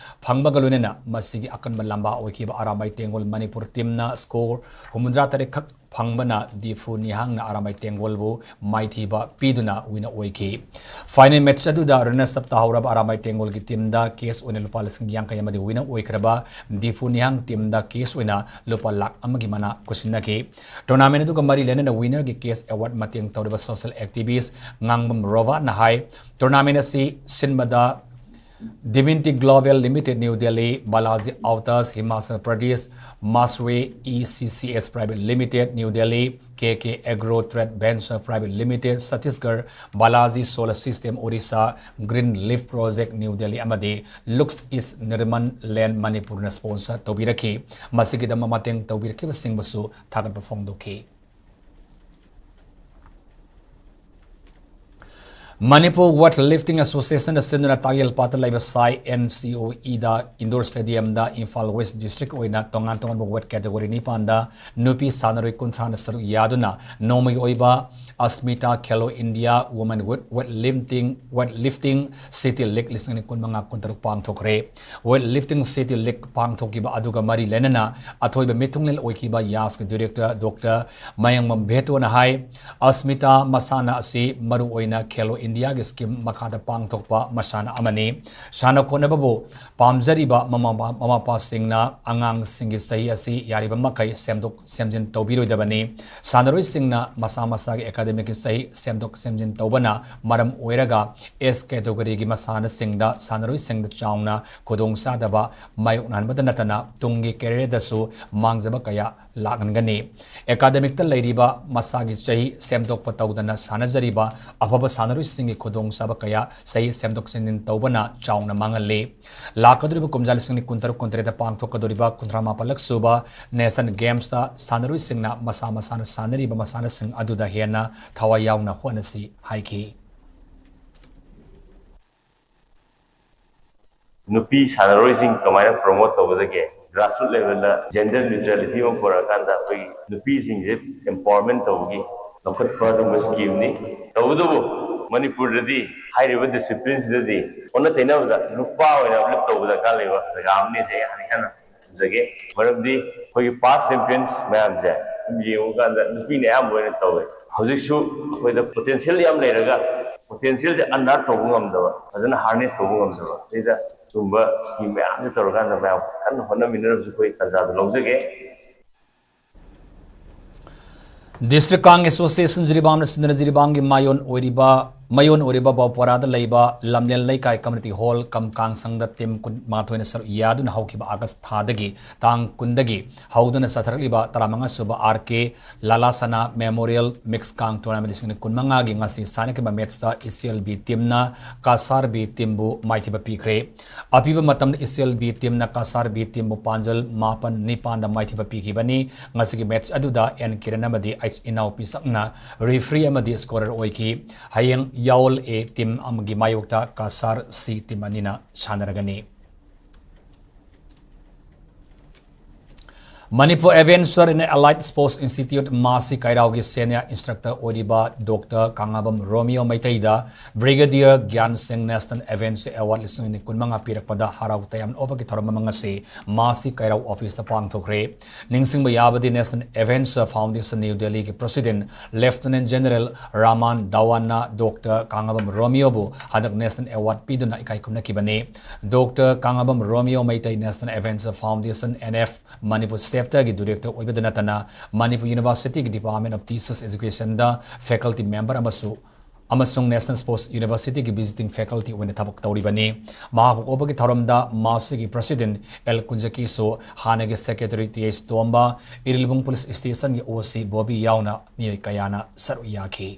ꯐꯪꯕꯒ ꯂꯣꯏꯅꯅ ꯃꯁꯤꯒꯤ ꯑꯀꯟꯕ ꯂꯝꯕꯥ ꯑꯣꯏꯈꯤꯕ ꯑꯔꯥꯃꯩ ꯇꯦꯡꯒꯣꯜ ꯃꯅꯤꯄꯨꯔ teamꯅ score ꯍꯨꯝꯐꯨꯇꯔꯥ ꯇꯔꯦꯠ ꯈꯛ ꯐꯪꯕꯅ ꯗꯤꯐꯨ ꯅꯤꯍꯥꯡꯅ ꯑꯔꯥꯃꯩ ꯇꯦꯡꯒꯣꯜꯕꯨ ꯃꯥꯏꯊꯤꯕ ꯄꯤꯗꯨꯅ winner ꯑꯣꯏꯈꯤ꯫ Final match ꯑꯗꯨꯗ runners up ꯇꯥꯍꯧꯔꯕ ꯑꯔꯥꯃꯩ ꯇꯦꯡꯒꯣꯜꯒꯤ teamꯗ cash ꯑꯣꯏꯅ ꯂꯨꯄꯥ ꯂꯤꯁꯤꯡ ꯌꯥꯡꯈꯩ ꯑꯃꯗꯤ winner ꯑꯣꯏꯈ꯭ꯔꯕ ꯗꯤꯐꯨ ꯅꯤꯍꯥꯡ teamꯗ cash ꯑꯣꯏꯅ ꯂꯨꯄꯥ ꯂꯥꯈ ꯑꯃꯒꯤ ꯃꯅꯥ ꯈꯨꯠꯁꯤꯟꯅꯈꯤ꯫ Tournament ꯑꯗꯨꯒ ꯃꯔꯤ ꯂꯩꯅꯅ winnerꯒꯤ cash award ꯃꯇꯦꯡ ꯇꯧꯔꯤꯕ social activist ꯉꯥꯡꯕꯝ ꯔꯣꯕꯥꯔꯠꯅ ꯍꯥꯏ, tournament ꯑꯁꯤ ꯁꯤꯟꯕꯗ Divinity Global Limited, New Delhi, Balaji Autos, Himachal Pradesh, Masri E C C S Private Limited, New Delhi, K K Agro Trade Venture Private Limited, Chhattisgarh, Balaji Solar System, Orissa, Green Leaf Project, New Delhi ꯑꯃꯗꯤ Looks East Nirman Land, ꯃꯅꯤꯄꯨꯔꯅ sponsor ꯇꯧꯕꯤꯔꯛꯈꯤ꯫ ꯃꯁꯤꯒꯤꯗꯃꯛ ꯃꯇꯦꯡ ꯇꯧꯕꯤꯔꯛꯈꯤꯕꯁꯤꯡꯕꯨꯁꯨ ꯊꯥꯒꯠꯄ ꯐꯣꯡꯗꯣꯛꯈꯤ꯫ Manipur Weight Lifting Association ꯁꯤꯟꯗꯨꯅ ꯇꯥꯛꯌꯦꯜꯄꯥꯠꯇ ꯂꯩꯕ ꯁꯥꯏ NCOEꯗ indoor stadiumꯗ Imphal West District ꯑꯣꯏꯅ ꯇꯣꯉꯥꯟ ꯇꯣꯉꯥꯟꯕ weight category ꯅꯤꯄꯥꯟꯗ ꯅꯨꯄꯤ ꯁꯥꯟꯅꯔꯣꯏ ꯀꯨꯟꯊ꯭ꯔꯥꯅ ꯁꯔꯨꯛ ꯌꯥꯗꯨꯅ ꯅꯣꯡꯃꯒꯤ ꯑꯣꯏꯕ Asmita Khelo India Women Weight, Weight Lifting, Weight Lifting City League ꯂꯤꯁꯤꯡ ꯑꯅꯤ ꯀꯨꯟꯃꯉꯥ ꯀꯨꯟꯇꯔꯨꯛ ꯄꯥꯡꯊꯣꯛꯈ꯭ꯔꯦ꯫ Weight Lifting City League ꯄꯥꯡꯊꯣꯛꯈꯤꯕ ꯑꯗꯨꯒ ꯃꯔꯤ ꯂꯩꯅꯅ ꯑꯊꯣꯏꯕ ꯃꯤꯊꯨꯡꯂꯦꯟ ꯑꯣꯏꯈꯤꯕ ꯌꯥꯁꯀꯤ director Doctor ꯃꯌꯥꯡꯕꯝ ꯚꯦꯇꯣꯅ ꯍꯥꯏ, ꯑꯁꯃꯤꯇꯥ ꯃꯁꯥꯟꯅ ꯑꯁꯤ ꯃꯔꯨꯑꯣꯏꯅ ꯈꯦꯂꯣ ꯏꯟꯗꯤꯌꯥꯒꯤ scheme ꯃꯈꯥꯗ ꯄꯥꯡꯊꯣꯛꯄ ꯃꯁꯥꯟꯅ ꯑꯃꯅꯤ꯫ ꯁꯥꯟꯅ ꯈꯣꯠꯅꯕꯕꯨ ꯄꯥꯝꯖꯔꯤꯕ ꯃꯃꯥ ꯃꯄꯥꯁꯤꯡꯅ ꯑꯉꯥꯡꯁꯤꯡꯒꯤ ꯆꯍꯤ ꯑꯁꯤ ꯌꯥꯔꯤꯕ ꯃꯈꯩ ꯁꯦꯝꯗꯣꯛ ꯁꯦꯝꯖꯤꯟ ꯇꯧꯕꯤꯔꯣꯏꯗꯕꯅꯤ꯫ ꯁꯥꯟꯅꯔꯣꯏꯁꯤꯡꯅ ꯃꯁꯥ ꯃꯁꯥꯒꯤ academicꯀꯤ ꯆꯍꯤ ꯁꯦꯝꯗꯣꯛ ꯁꯦꯝꯖꯤꯟ ꯇꯧꯕꯅ ꯃꯔꯝ ꯑꯣꯏꯔꯒ S categoryꯒꯤ ꯃꯁꯥꯟꯅꯁꯤꯡꯗ ꯁꯥꯟꯅꯔꯣꯏꯁꯤꯡꯗ ꯆꯥꯎꯅ ꯈꯨꯗꯣꯡꯆꯥꯗꯕ ꯃꯥꯌꯣꯛꯅꯍꯟꯕꯗ ꯅꯠꯇꯅ ꯇꯨꯡꯒꯤ careerꯗꯁꯨ ꯃꯥꯡꯖꯕ ꯀꯌꯥ ꯂꯥꯛꯍꯟꯒꯅꯤ꯫ Academicꯇ ꯂꯩꯔꯤꯕ ꯃꯁꯥꯒꯤ ꯆꯍꯤ ꯁꯦꯝꯗꯣꯛꯄ ꯇꯧꯗꯅ ꯁꯥꯟꯅꯖꯔꯤꯕ ꯑꯐꯕ ꯁꯥꯟꯅꯔꯣꯏꯁꯤꯡ ꯁꯤꯡꯒꯤ ꯈꯨꯗꯣꯡꯆꯥꯕ ꯀꯌꯥ ꯆꯍꯤ ꯁꯦꯝꯗꯣꯛ ꯁꯦꯝꯖꯤꯟ ꯇꯧꯕꯅ ꯆꯥꯎꯅ ꯃꯥꯡꯍꯜꯂꯤ꯫ ꯂꯥꯛꯀꯗꯧꯔꯤꯕ ꯀꯨꯝꯖꯥ ꯂꯤꯁꯤꯡ ꯑꯅꯤ ꯀꯨꯟꯇꯔꯨꯛ ꯀꯨꯟꯇꯔꯦꯠꯇ ꯄꯥꯡꯊꯣꯛꯀꯗꯧꯔꯤꯕ ꯀꯨꯟꯊ꯭ꯔꯥ ꯃꯥꯄꯜꯂꯛ ꯁꯨꯕ National Gamesꯇ ꯁꯥꯟꯅꯔꯣꯏꯁꯤꯡꯅ ꯃꯁꯥ ꯃꯁꯥꯅ ꯁꯥꯟꯅꯔꯤꯕ ꯃꯁꯥꯟꯅꯁꯤꯡ ꯑꯗꯨꯗ ꯍꯦꯟꯅ ꯊꯋꯥꯏ ꯌꯥꯎꯅ ꯍꯣꯠꯅꯁꯤ ꯍꯥꯏꯈꯤ꯫ ꯅꯨꯄꯤ ꯁꯥꯟꯅꯔꯣꯏꯁꯤꯡ ꯀꯃꯥꯏꯅ promote ꯇꯧꯒꯗꯒꯦ? Grassroot levelꯗ gender neutrality ꯑꯃ ꯄꯨꯔꯛꯑꯀꯥꯟꯗ ꯑꯩꯈꯣꯏꯒꯤ ꯅꯨꯄꯤꯁꯤꯡꯁꯦ empowerment ꯇꯧꯕꯒꯤ ꯂꯧꯈꯠꯄ ꯑꯗꯨꯒꯨꯝꯕ schemeꯅꯤ꯫ ꯇꯧꯕꯇꯕꯨ ꯃꯅꯤꯄꯨꯔꯗꯗꯤ ꯍꯥꯏꯔꯤꯕ disciplineꯁꯤꯗꯗꯤ ꯑꯣꯟꯅ ꯇꯩꯅꯕꯗ ꯅꯨꯄꯥ ꯑꯣꯏꯅ uplift ꯇꯧꯕ ꯗꯔꯀꯥꯔ ꯂꯩꯕ ꯖꯒꯥ ꯑꯃꯅꯤ꯫ ꯁꯤ ꯑꯩ ꯍꯥꯟꯅ ꯍꯥꯟꯅ ꯊꯝꯖꯒꯦ꯫ ꯃꯔꯝꯗꯤ ꯑꯩꯈꯣꯏꯒꯤ past champions ꯃꯌꯥꯝꯁꯦ ꯁꯨꯝ ꯌꯦꯡꯉꯨꯀꯥꯟꯗ ꯅꯨꯄꯤꯅ ꯑꯌꯥꯝꯕ ꯑꯣꯏꯅ ꯇꯧꯋꯦ꯫ ꯍꯧꯖꯤꯛꯁꯨ ꯑꯩꯈꯣꯏꯗ potential ꯌꯥꯝ ꯂꯩꯔꯒ potentialꯁꯦ unearth ꯇꯧꯕ ꯉꯝꯗꯕ, ꯐꯖꯅ harness ꯇꯧꯕ ꯉꯝꯗꯕ, ꯁꯤꯗ ꯁꯤꯒꯨꯝꯕ scheme ꯃꯌꯥꯝꯁꯦ ꯇꯧꯔꯀꯥꯟꯗ ꯃꯌꯥꯝ ꯀꯟꯅ ꯍꯣꯠꯅꯃꯤꯟꯅꯔꯁꯨ ꯑꯩꯈꯣꯏ ꯇꯥꯟꯖꯥꯗꯣ ꯂꯧꯖꯒꯦ꯫ District Kang Association ꯖꯤꯔꯤꯕꯥꯝꯅ ꯁꯤꯟꯗꯨꯅ ꯖꯤꯔꯤꯕꯥꯝꯒꯤ ꯃꯥꯏꯑꯣꯟ ꯑꯣꯏꯔꯤꯕ, ꯃꯌꯣꯟ ꯑꯣꯏꯔꯤꯕ ꯕꯥꯎꯄꯣꯔꯥꯗ ꯂꯩꯕ ꯂꯝꯂꯦꯟ ꯂꯩꯀꯥꯏ community hall ꯀꯝ ꯀꯥꯡꯁꯪꯗ team ꯀꯨꯟꯃꯥꯊꯣꯏꯅ ꯁꯔꯨꯛ ꯌꯥꯗꯨꯅ ꯍꯧꯈꯤꯕ August ꯊꯥꯗꯒꯤ ꯇꯥꯡ ꯀꯨꯟꯗꯒꯤ ꯍꯧꯗꯨꯅ ꯆꯠꯊꯔꯛꯂꯤꯕ ꯇꯔꯥꯃꯉꯥ ꯁꯨꯕ R K ꯂꯥꯂꯥ ꯁꯅꯥ Memorial Mix Kang Tournament ꯂꯤꯁꯤꯡ ꯑꯅꯤ ꯀꯨꯟꯃꯉꯥꯒꯤ ꯉꯁꯤ ꯁꯥꯟꯅꯈꯤꯕ matchꯇ ꯏꯆꯦꯜ B teamꯅ ꯀꯁꯥꯔ B teamꯕꯨ ꯃꯥꯏꯊꯤꯕ ꯄꯤꯈ꯭ꯔꯦ꯫ ꯑꯄꯤꯕ ꯃꯇꯝꯗ ꯏꯆꯦꯜ B teamꯅ ꯀꯁꯥꯔ B teamꯕꯨ ꯄꯥꯟꯖꯜ ꯃꯥꯄꯟ ꯅꯤꯄꯥꯟꯗ ꯃꯥꯏꯊꯤꯕ ꯄꯤꯈꯤꯕꯅꯤ꯫ ꯉꯁꯤꯒꯤ match ꯑꯗꯨꯗ N ꯀꯤꯔꯟ ꯑꯃꯗꯤ H ꯏꯅꯥꯎꯄꯤ ꯁꯛꯅ referee ꯑꯃꯗꯤ scorer ꯑꯣꯏꯈꯤ꯫ ꯍꯌꯦꯡ ꯌꯥꯑꯣꯜ A team ꯑꯃꯒꯤ ꯃꯥꯌꯣꯛꯇ ꯀꯁꯥꯔ C team ꯑꯅꯤꯅ ꯁꯥꯟꯅꯔꯒꯅꯤ꯫ Manipur Adventure and Allied Sports Institute ꯃꯥꯁꯤ ꯀꯩꯔꯥꯎꯒꯤ senior instructor ꯑꯣꯏꯔꯤꯕ Doctor ꯀꯥꯉꯥꯕꯝ ꯔꯣꯃꯤꯌꯣ ꯃꯩꯇꯩꯗ Brigadier ꯒ꯭ꯌꯥꯟ ꯁꯤꯡ National Adventure Award ꯂꯤꯁꯤꯡ ꯑꯅꯤ ꯀꯨꯟꯃꯉꯥ ꯄꯤꯔꯛꯄꯗ ꯍꯔꯥꯎ ꯇꯌꯥꯝꯅ ꯑꯣꯛꯄꯒꯤ ꯊꯧꯔꯝ ꯑꯃ ꯉꯁꯤ ꯃꯥꯁꯤ ꯀꯩꯔꯥꯎ officeꯇ ꯄꯥꯡꯊꯣꯛꯈ꯭ꯔꯦ꯫ ꯅꯤꯡꯁꯤꯡꯕ ꯌꯥꯕꯗꯤ National Adventure Foundation New Delhiꯒꯤ President Lieutenant General Raman ꯙꯋꯥꯟꯅ Doctor ꯀꯥꯉꯥꯕꯝ ꯔꯣꯃꯤꯌꯣꯕꯨ ꯍꯟꯗꯛ National Award ꯄꯤꯗꯨꯅ ꯏꯀꯥꯏ ꯈꯨꯝꯅꯈꯤꯕꯅꯤ꯫ Doctor ꯀꯥꯉꯥꯕꯝ ꯔꯣꯃꯤꯌꯣ Meitei National Adventure Foundation, N F, Manipur chapterꯒꯤ director ꯑꯣꯏꯕꯗ ꯅꯠꯇꯅ Manipur Universityꯒꯤ Department of Teachers Educationꯗ faculty member ꯑꯃꯁꯨ, ꯑꯃꯁꯨꯡ National Sports Universityꯒꯤ visiting faculty ꯑꯣꯏꯅ ꯊꯕꯛ ꯇꯧꯔꯤꯕꯅꯤ꯫ ꯃꯍꯥꯛꯄꯨ ꯀꯧꯕꯒꯤ ꯊꯧꯔꯝꯗ ꯃꯥꯁꯤꯒꯤ President L ꯀꯨꯟꯖꯀꯤꯁꯣ, ꯍꯥꯟꯅꯒꯤ Secretary T H ꯇꯣꯝꯕ, Irilbung Police Stationꯒꯤ O C Bobby ꯌꯥꯎꯅ ꯃꯤꯑꯣꯏ ꯀꯌꯥꯅ ꯁꯔꯨꯛ ꯌꯥꯈꯤ꯫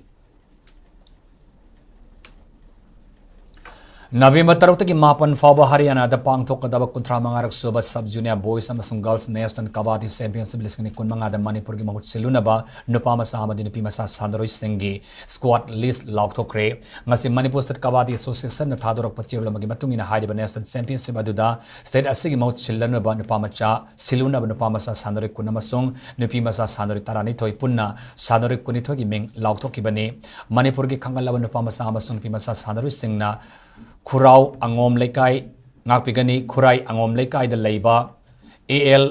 ꯅꯕꯦꯝꯕꯔ ꯇꯔꯨꯛꯇꯒꯤ ꯃꯥꯄꯟ ꯐꯥꯎꯕ ꯍꯔꯤꯌꯥꯅꯥꯗ ꯄꯥꯡꯊꯣꯛꯀꯗꯕ ꯀꯨꯟꯊ꯭ꯔꯥ ꯃꯉꯥꯔꯛ ꯁꯨꯕ Sub Junior Boys ꯑꯃꯁꯨꯡ Girls National Kabaddi Championship ꯂꯤꯁꯤꯡ ꯑꯅꯤ ꯀꯨꯟꯃꯉꯥꯗ ꯃꯅꯤꯄꯨꯔꯒꯤ ꯃꯍꯨꯠ ꯁꯤꯜꯂꯨꯅꯕ ꯅꯨꯄꯥ ꯃꯆꯥ ꯑꯃꯗꯤ ꯅꯨꯄꯤ ꯃꯆꯥ ꯁꯥꯟꯅꯔꯣꯏꯁꯤꯡꯒꯤ squad list ꯂꯥꯎꯊꯣꯛꯈ꯭ꯔꯦ꯫ ꯉꯁꯤ ꯃꯅꯤꯄꯨꯔ State Kabaddi Association ꯅ ꯊꯥꯗꯣꯔꯛꯄ ꯆꯦꯔꯣꯜ ꯑꯃꯒꯤ ꯃꯇꯨꯡ ꯏꯟꯅ ꯍꯥꯏꯔꯤꯕ National Championship ꯑꯗꯨꯗ state ꯑꯁꯤꯒꯤ ꯃꯍꯨꯠ ꯁꯤꯜꯂꯅꯕ ꯅꯨꯄꯥ ꯃꯆꯥ, ꯁꯤꯜꯂꯨꯅꯕ ꯅꯨꯄꯥ ꯃꯆꯥ ꯁꯥꯟꯅꯔꯣꯏ ꯀꯨꯟ ꯑꯃꯁꯨꯡ ꯅꯨꯄꯤ ꯃꯆꯥ ꯁꯥꯟꯅꯔꯣꯏ ꯇꯔꯥꯅꯤꯊꯣꯏ, ꯄꯨꯟꯅ ꯁꯥꯟꯅꯔꯣꯏ ꯀꯨꯟꯅꯤꯊꯣꯏꯒꯤ ꯃꯤꯡ ꯂꯥꯎꯊꯣꯛꯈꯤꯕꯅꯤ꯫ ꯃꯅꯤꯄꯨꯔꯒꯤ ꯈꯪꯒꯠꯂꯕ ꯅꯨꯄꯥ ꯃꯆꯥ ꯑꯃꯁꯨꯡ ꯅꯨꯄꯤ ꯃꯆꯥ ꯁꯥꯟꯅꯔꯣꯏꯁꯤꯡꯅ ꯈꯨꯔꯥꯎ ꯑꯉꯣꯝ ꯂꯩꯀꯥꯏ ꯉꯥꯛꯄꯤꯒꯅꯤ꯫ ꯈꯨꯔꯥꯏ ꯑꯉꯣꯝ ꯂꯩꯀꯥꯏꯗ ꯂꯩꯕ A L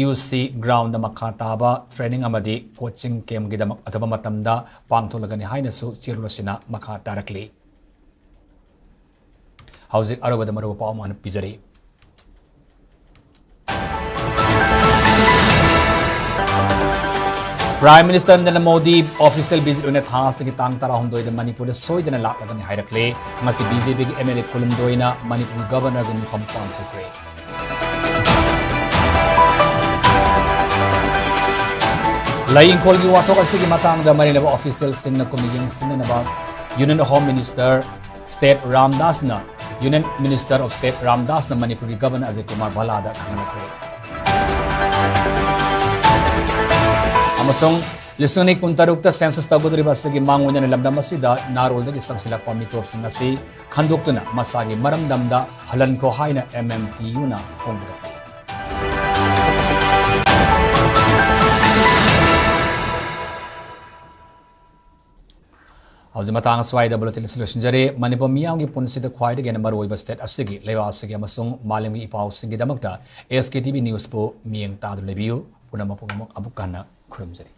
U C ground ꯗ ꯃꯈꯥ ꯇꯥꯕ training ꯑꯃꯗꯤ coaching camp ꯀꯤꯗꯃꯛ ꯑꯊꯨꯕ ꯃꯇꯝꯗ ꯄꯥꯡꯊꯣꯛꯂꯒꯅꯤ ꯍꯥꯏꯅꯁꯨ ꯆꯦꯔꯣꯜ ꯑꯁꯤꯅ ꯃꯈꯥ ꯇꯥꯔꯛꯂꯤ꯫ ꯍꯧꯖꯤꯛ ꯑꯔꯣꯏꯕꯗ ꯃꯔꯨꯑꯣꯏꯕ ꯄꯥꯎ ꯑꯃ ꯄꯤꯖꯔꯤ꯫ Prime Minister Narendra Modi official visit ꯑꯣꯏꯅ ꯊꯥ ꯑꯁꯤꯒꯤ ꯇꯥꯡ ꯇꯔꯥꯍꯨꯝꯗꯣꯏꯗ ꯃꯅꯤꯄꯨꯔꯗ ꯁꯣꯏꯗꯅ ꯂꯥꯛꯂꯒꯅꯤ ꯍꯥꯏꯔꯛꯂꯦ꯫ ꯉꯁꯤ B J P ꯒꯤ M L A ꯀꯨꯟꯍꯨꯝꯗꯣꯏꯅ ꯃꯅꯤꯄꯨꯔꯒꯤ Governor ꯒꯤ ꯃꯤꯐꯝ ꯄꯥꯡꯊꯣꯛꯈ꯭ꯔꯦ꯫ ꯂꯩ ꯏꯪꯈꯣꯜꯒꯤ ꯋꯥꯊꯣꯛ ꯑꯁꯤꯒꯤ ꯃꯇꯥꯡꯗ ꯃꯔꯤ ꯂꯩꯅꯕ official ꯁꯤꯡꯅ ꯀꯨꯝꯅ ꯌꯦꯡꯁꯤꯟꯅꯅꯕ Union Home Minister State ꯔꯥꯝꯗꯥꯁꯅ, Union Minister of State ꯔꯥꯝꯗꯥꯁꯅ ꯃꯅꯤꯄꯨꯔꯒꯤ Governor ꯑꯖꯌ ꯀꯨꯃꯥꯔ ꯚꯜꯂꯥꯗ ꯈꯪꯍꯜꯂꯛꯈ꯭ꯔꯦ꯫ ꯑꯃꯁꯨꯡ ꯂꯤꯁꯤꯡ ꯑꯅꯤ ꯀꯨꯟꯇꯔꯨꯛꯇ census ꯇꯧꯒꯗꯧꯔꯤꯕ ꯑꯁꯤꯒꯤ ꯃꯥꯡꯑꯣꯏꯅꯅ ꯂꯝꯗꯝ ꯑꯁꯤꯗ ꯅꯥꯔꯣꯜꯗꯒꯤ ꯆꯪꯁꯤꯜꯂꯛꯄ ꯃꯤꯇꯣꯞꯁꯤꯡ ꯑꯁꯤ ꯈꯟꯗꯣꯛꯇꯨꯅ ꯃꯁꯥꯒꯤ ꯃꯔꯝꯗꯝꯗ ꯍꯜꯍꯟꯈꯣ ꯍꯥꯏꯅ M M T U ꯅ ꯐꯣꯡꯗꯣꯔꯛꯂꯤ꯫ ꯍꯧꯖꯤꯛ ꯃꯇꯥꯡ ꯑꯁ꯭ꯋꯥꯏꯗ bulletin ꯑꯁꯤ ꯂꯣꯏꯁꯤꯟꯖꯔꯦ꯫ ꯃꯅꯤꯄꯨꯔ ꯃꯤꯌꯥꯝꯒꯤ ꯄꯨꯟꯁꯤꯗ ꯈ꯭ꯋꯥꯏꯗꯒꯤ ꯍꯦꯟꯅ ꯃꯔꯨꯑꯣꯏꯕ state ꯑꯁꯤꯒꯤ, ꯂꯩꯕꯥꯛ ꯑꯁꯤꯒꯤ ꯑꯃꯁꯨꯡ ꯃꯥꯂꯦꯝꯒꯤ E ꯄꯥꯎꯁꯤꯡꯒꯤꯗꯃꯛꯇ S K T V News ꯄꯨ ꯃꯤꯠꯌꯦꯡ ꯇꯥꯗꯨꯅ ꯂꯩꯕꯤꯌꯨ꯫ ꯄꯨꯝꯅꯃꯛꯄꯨ ꯑꯃꯨꯛ, ꯑꯃꯨꯛ ꯍꯟꯅ ꯈꯨꯔꯨꯝꯖꯔꯤ꯫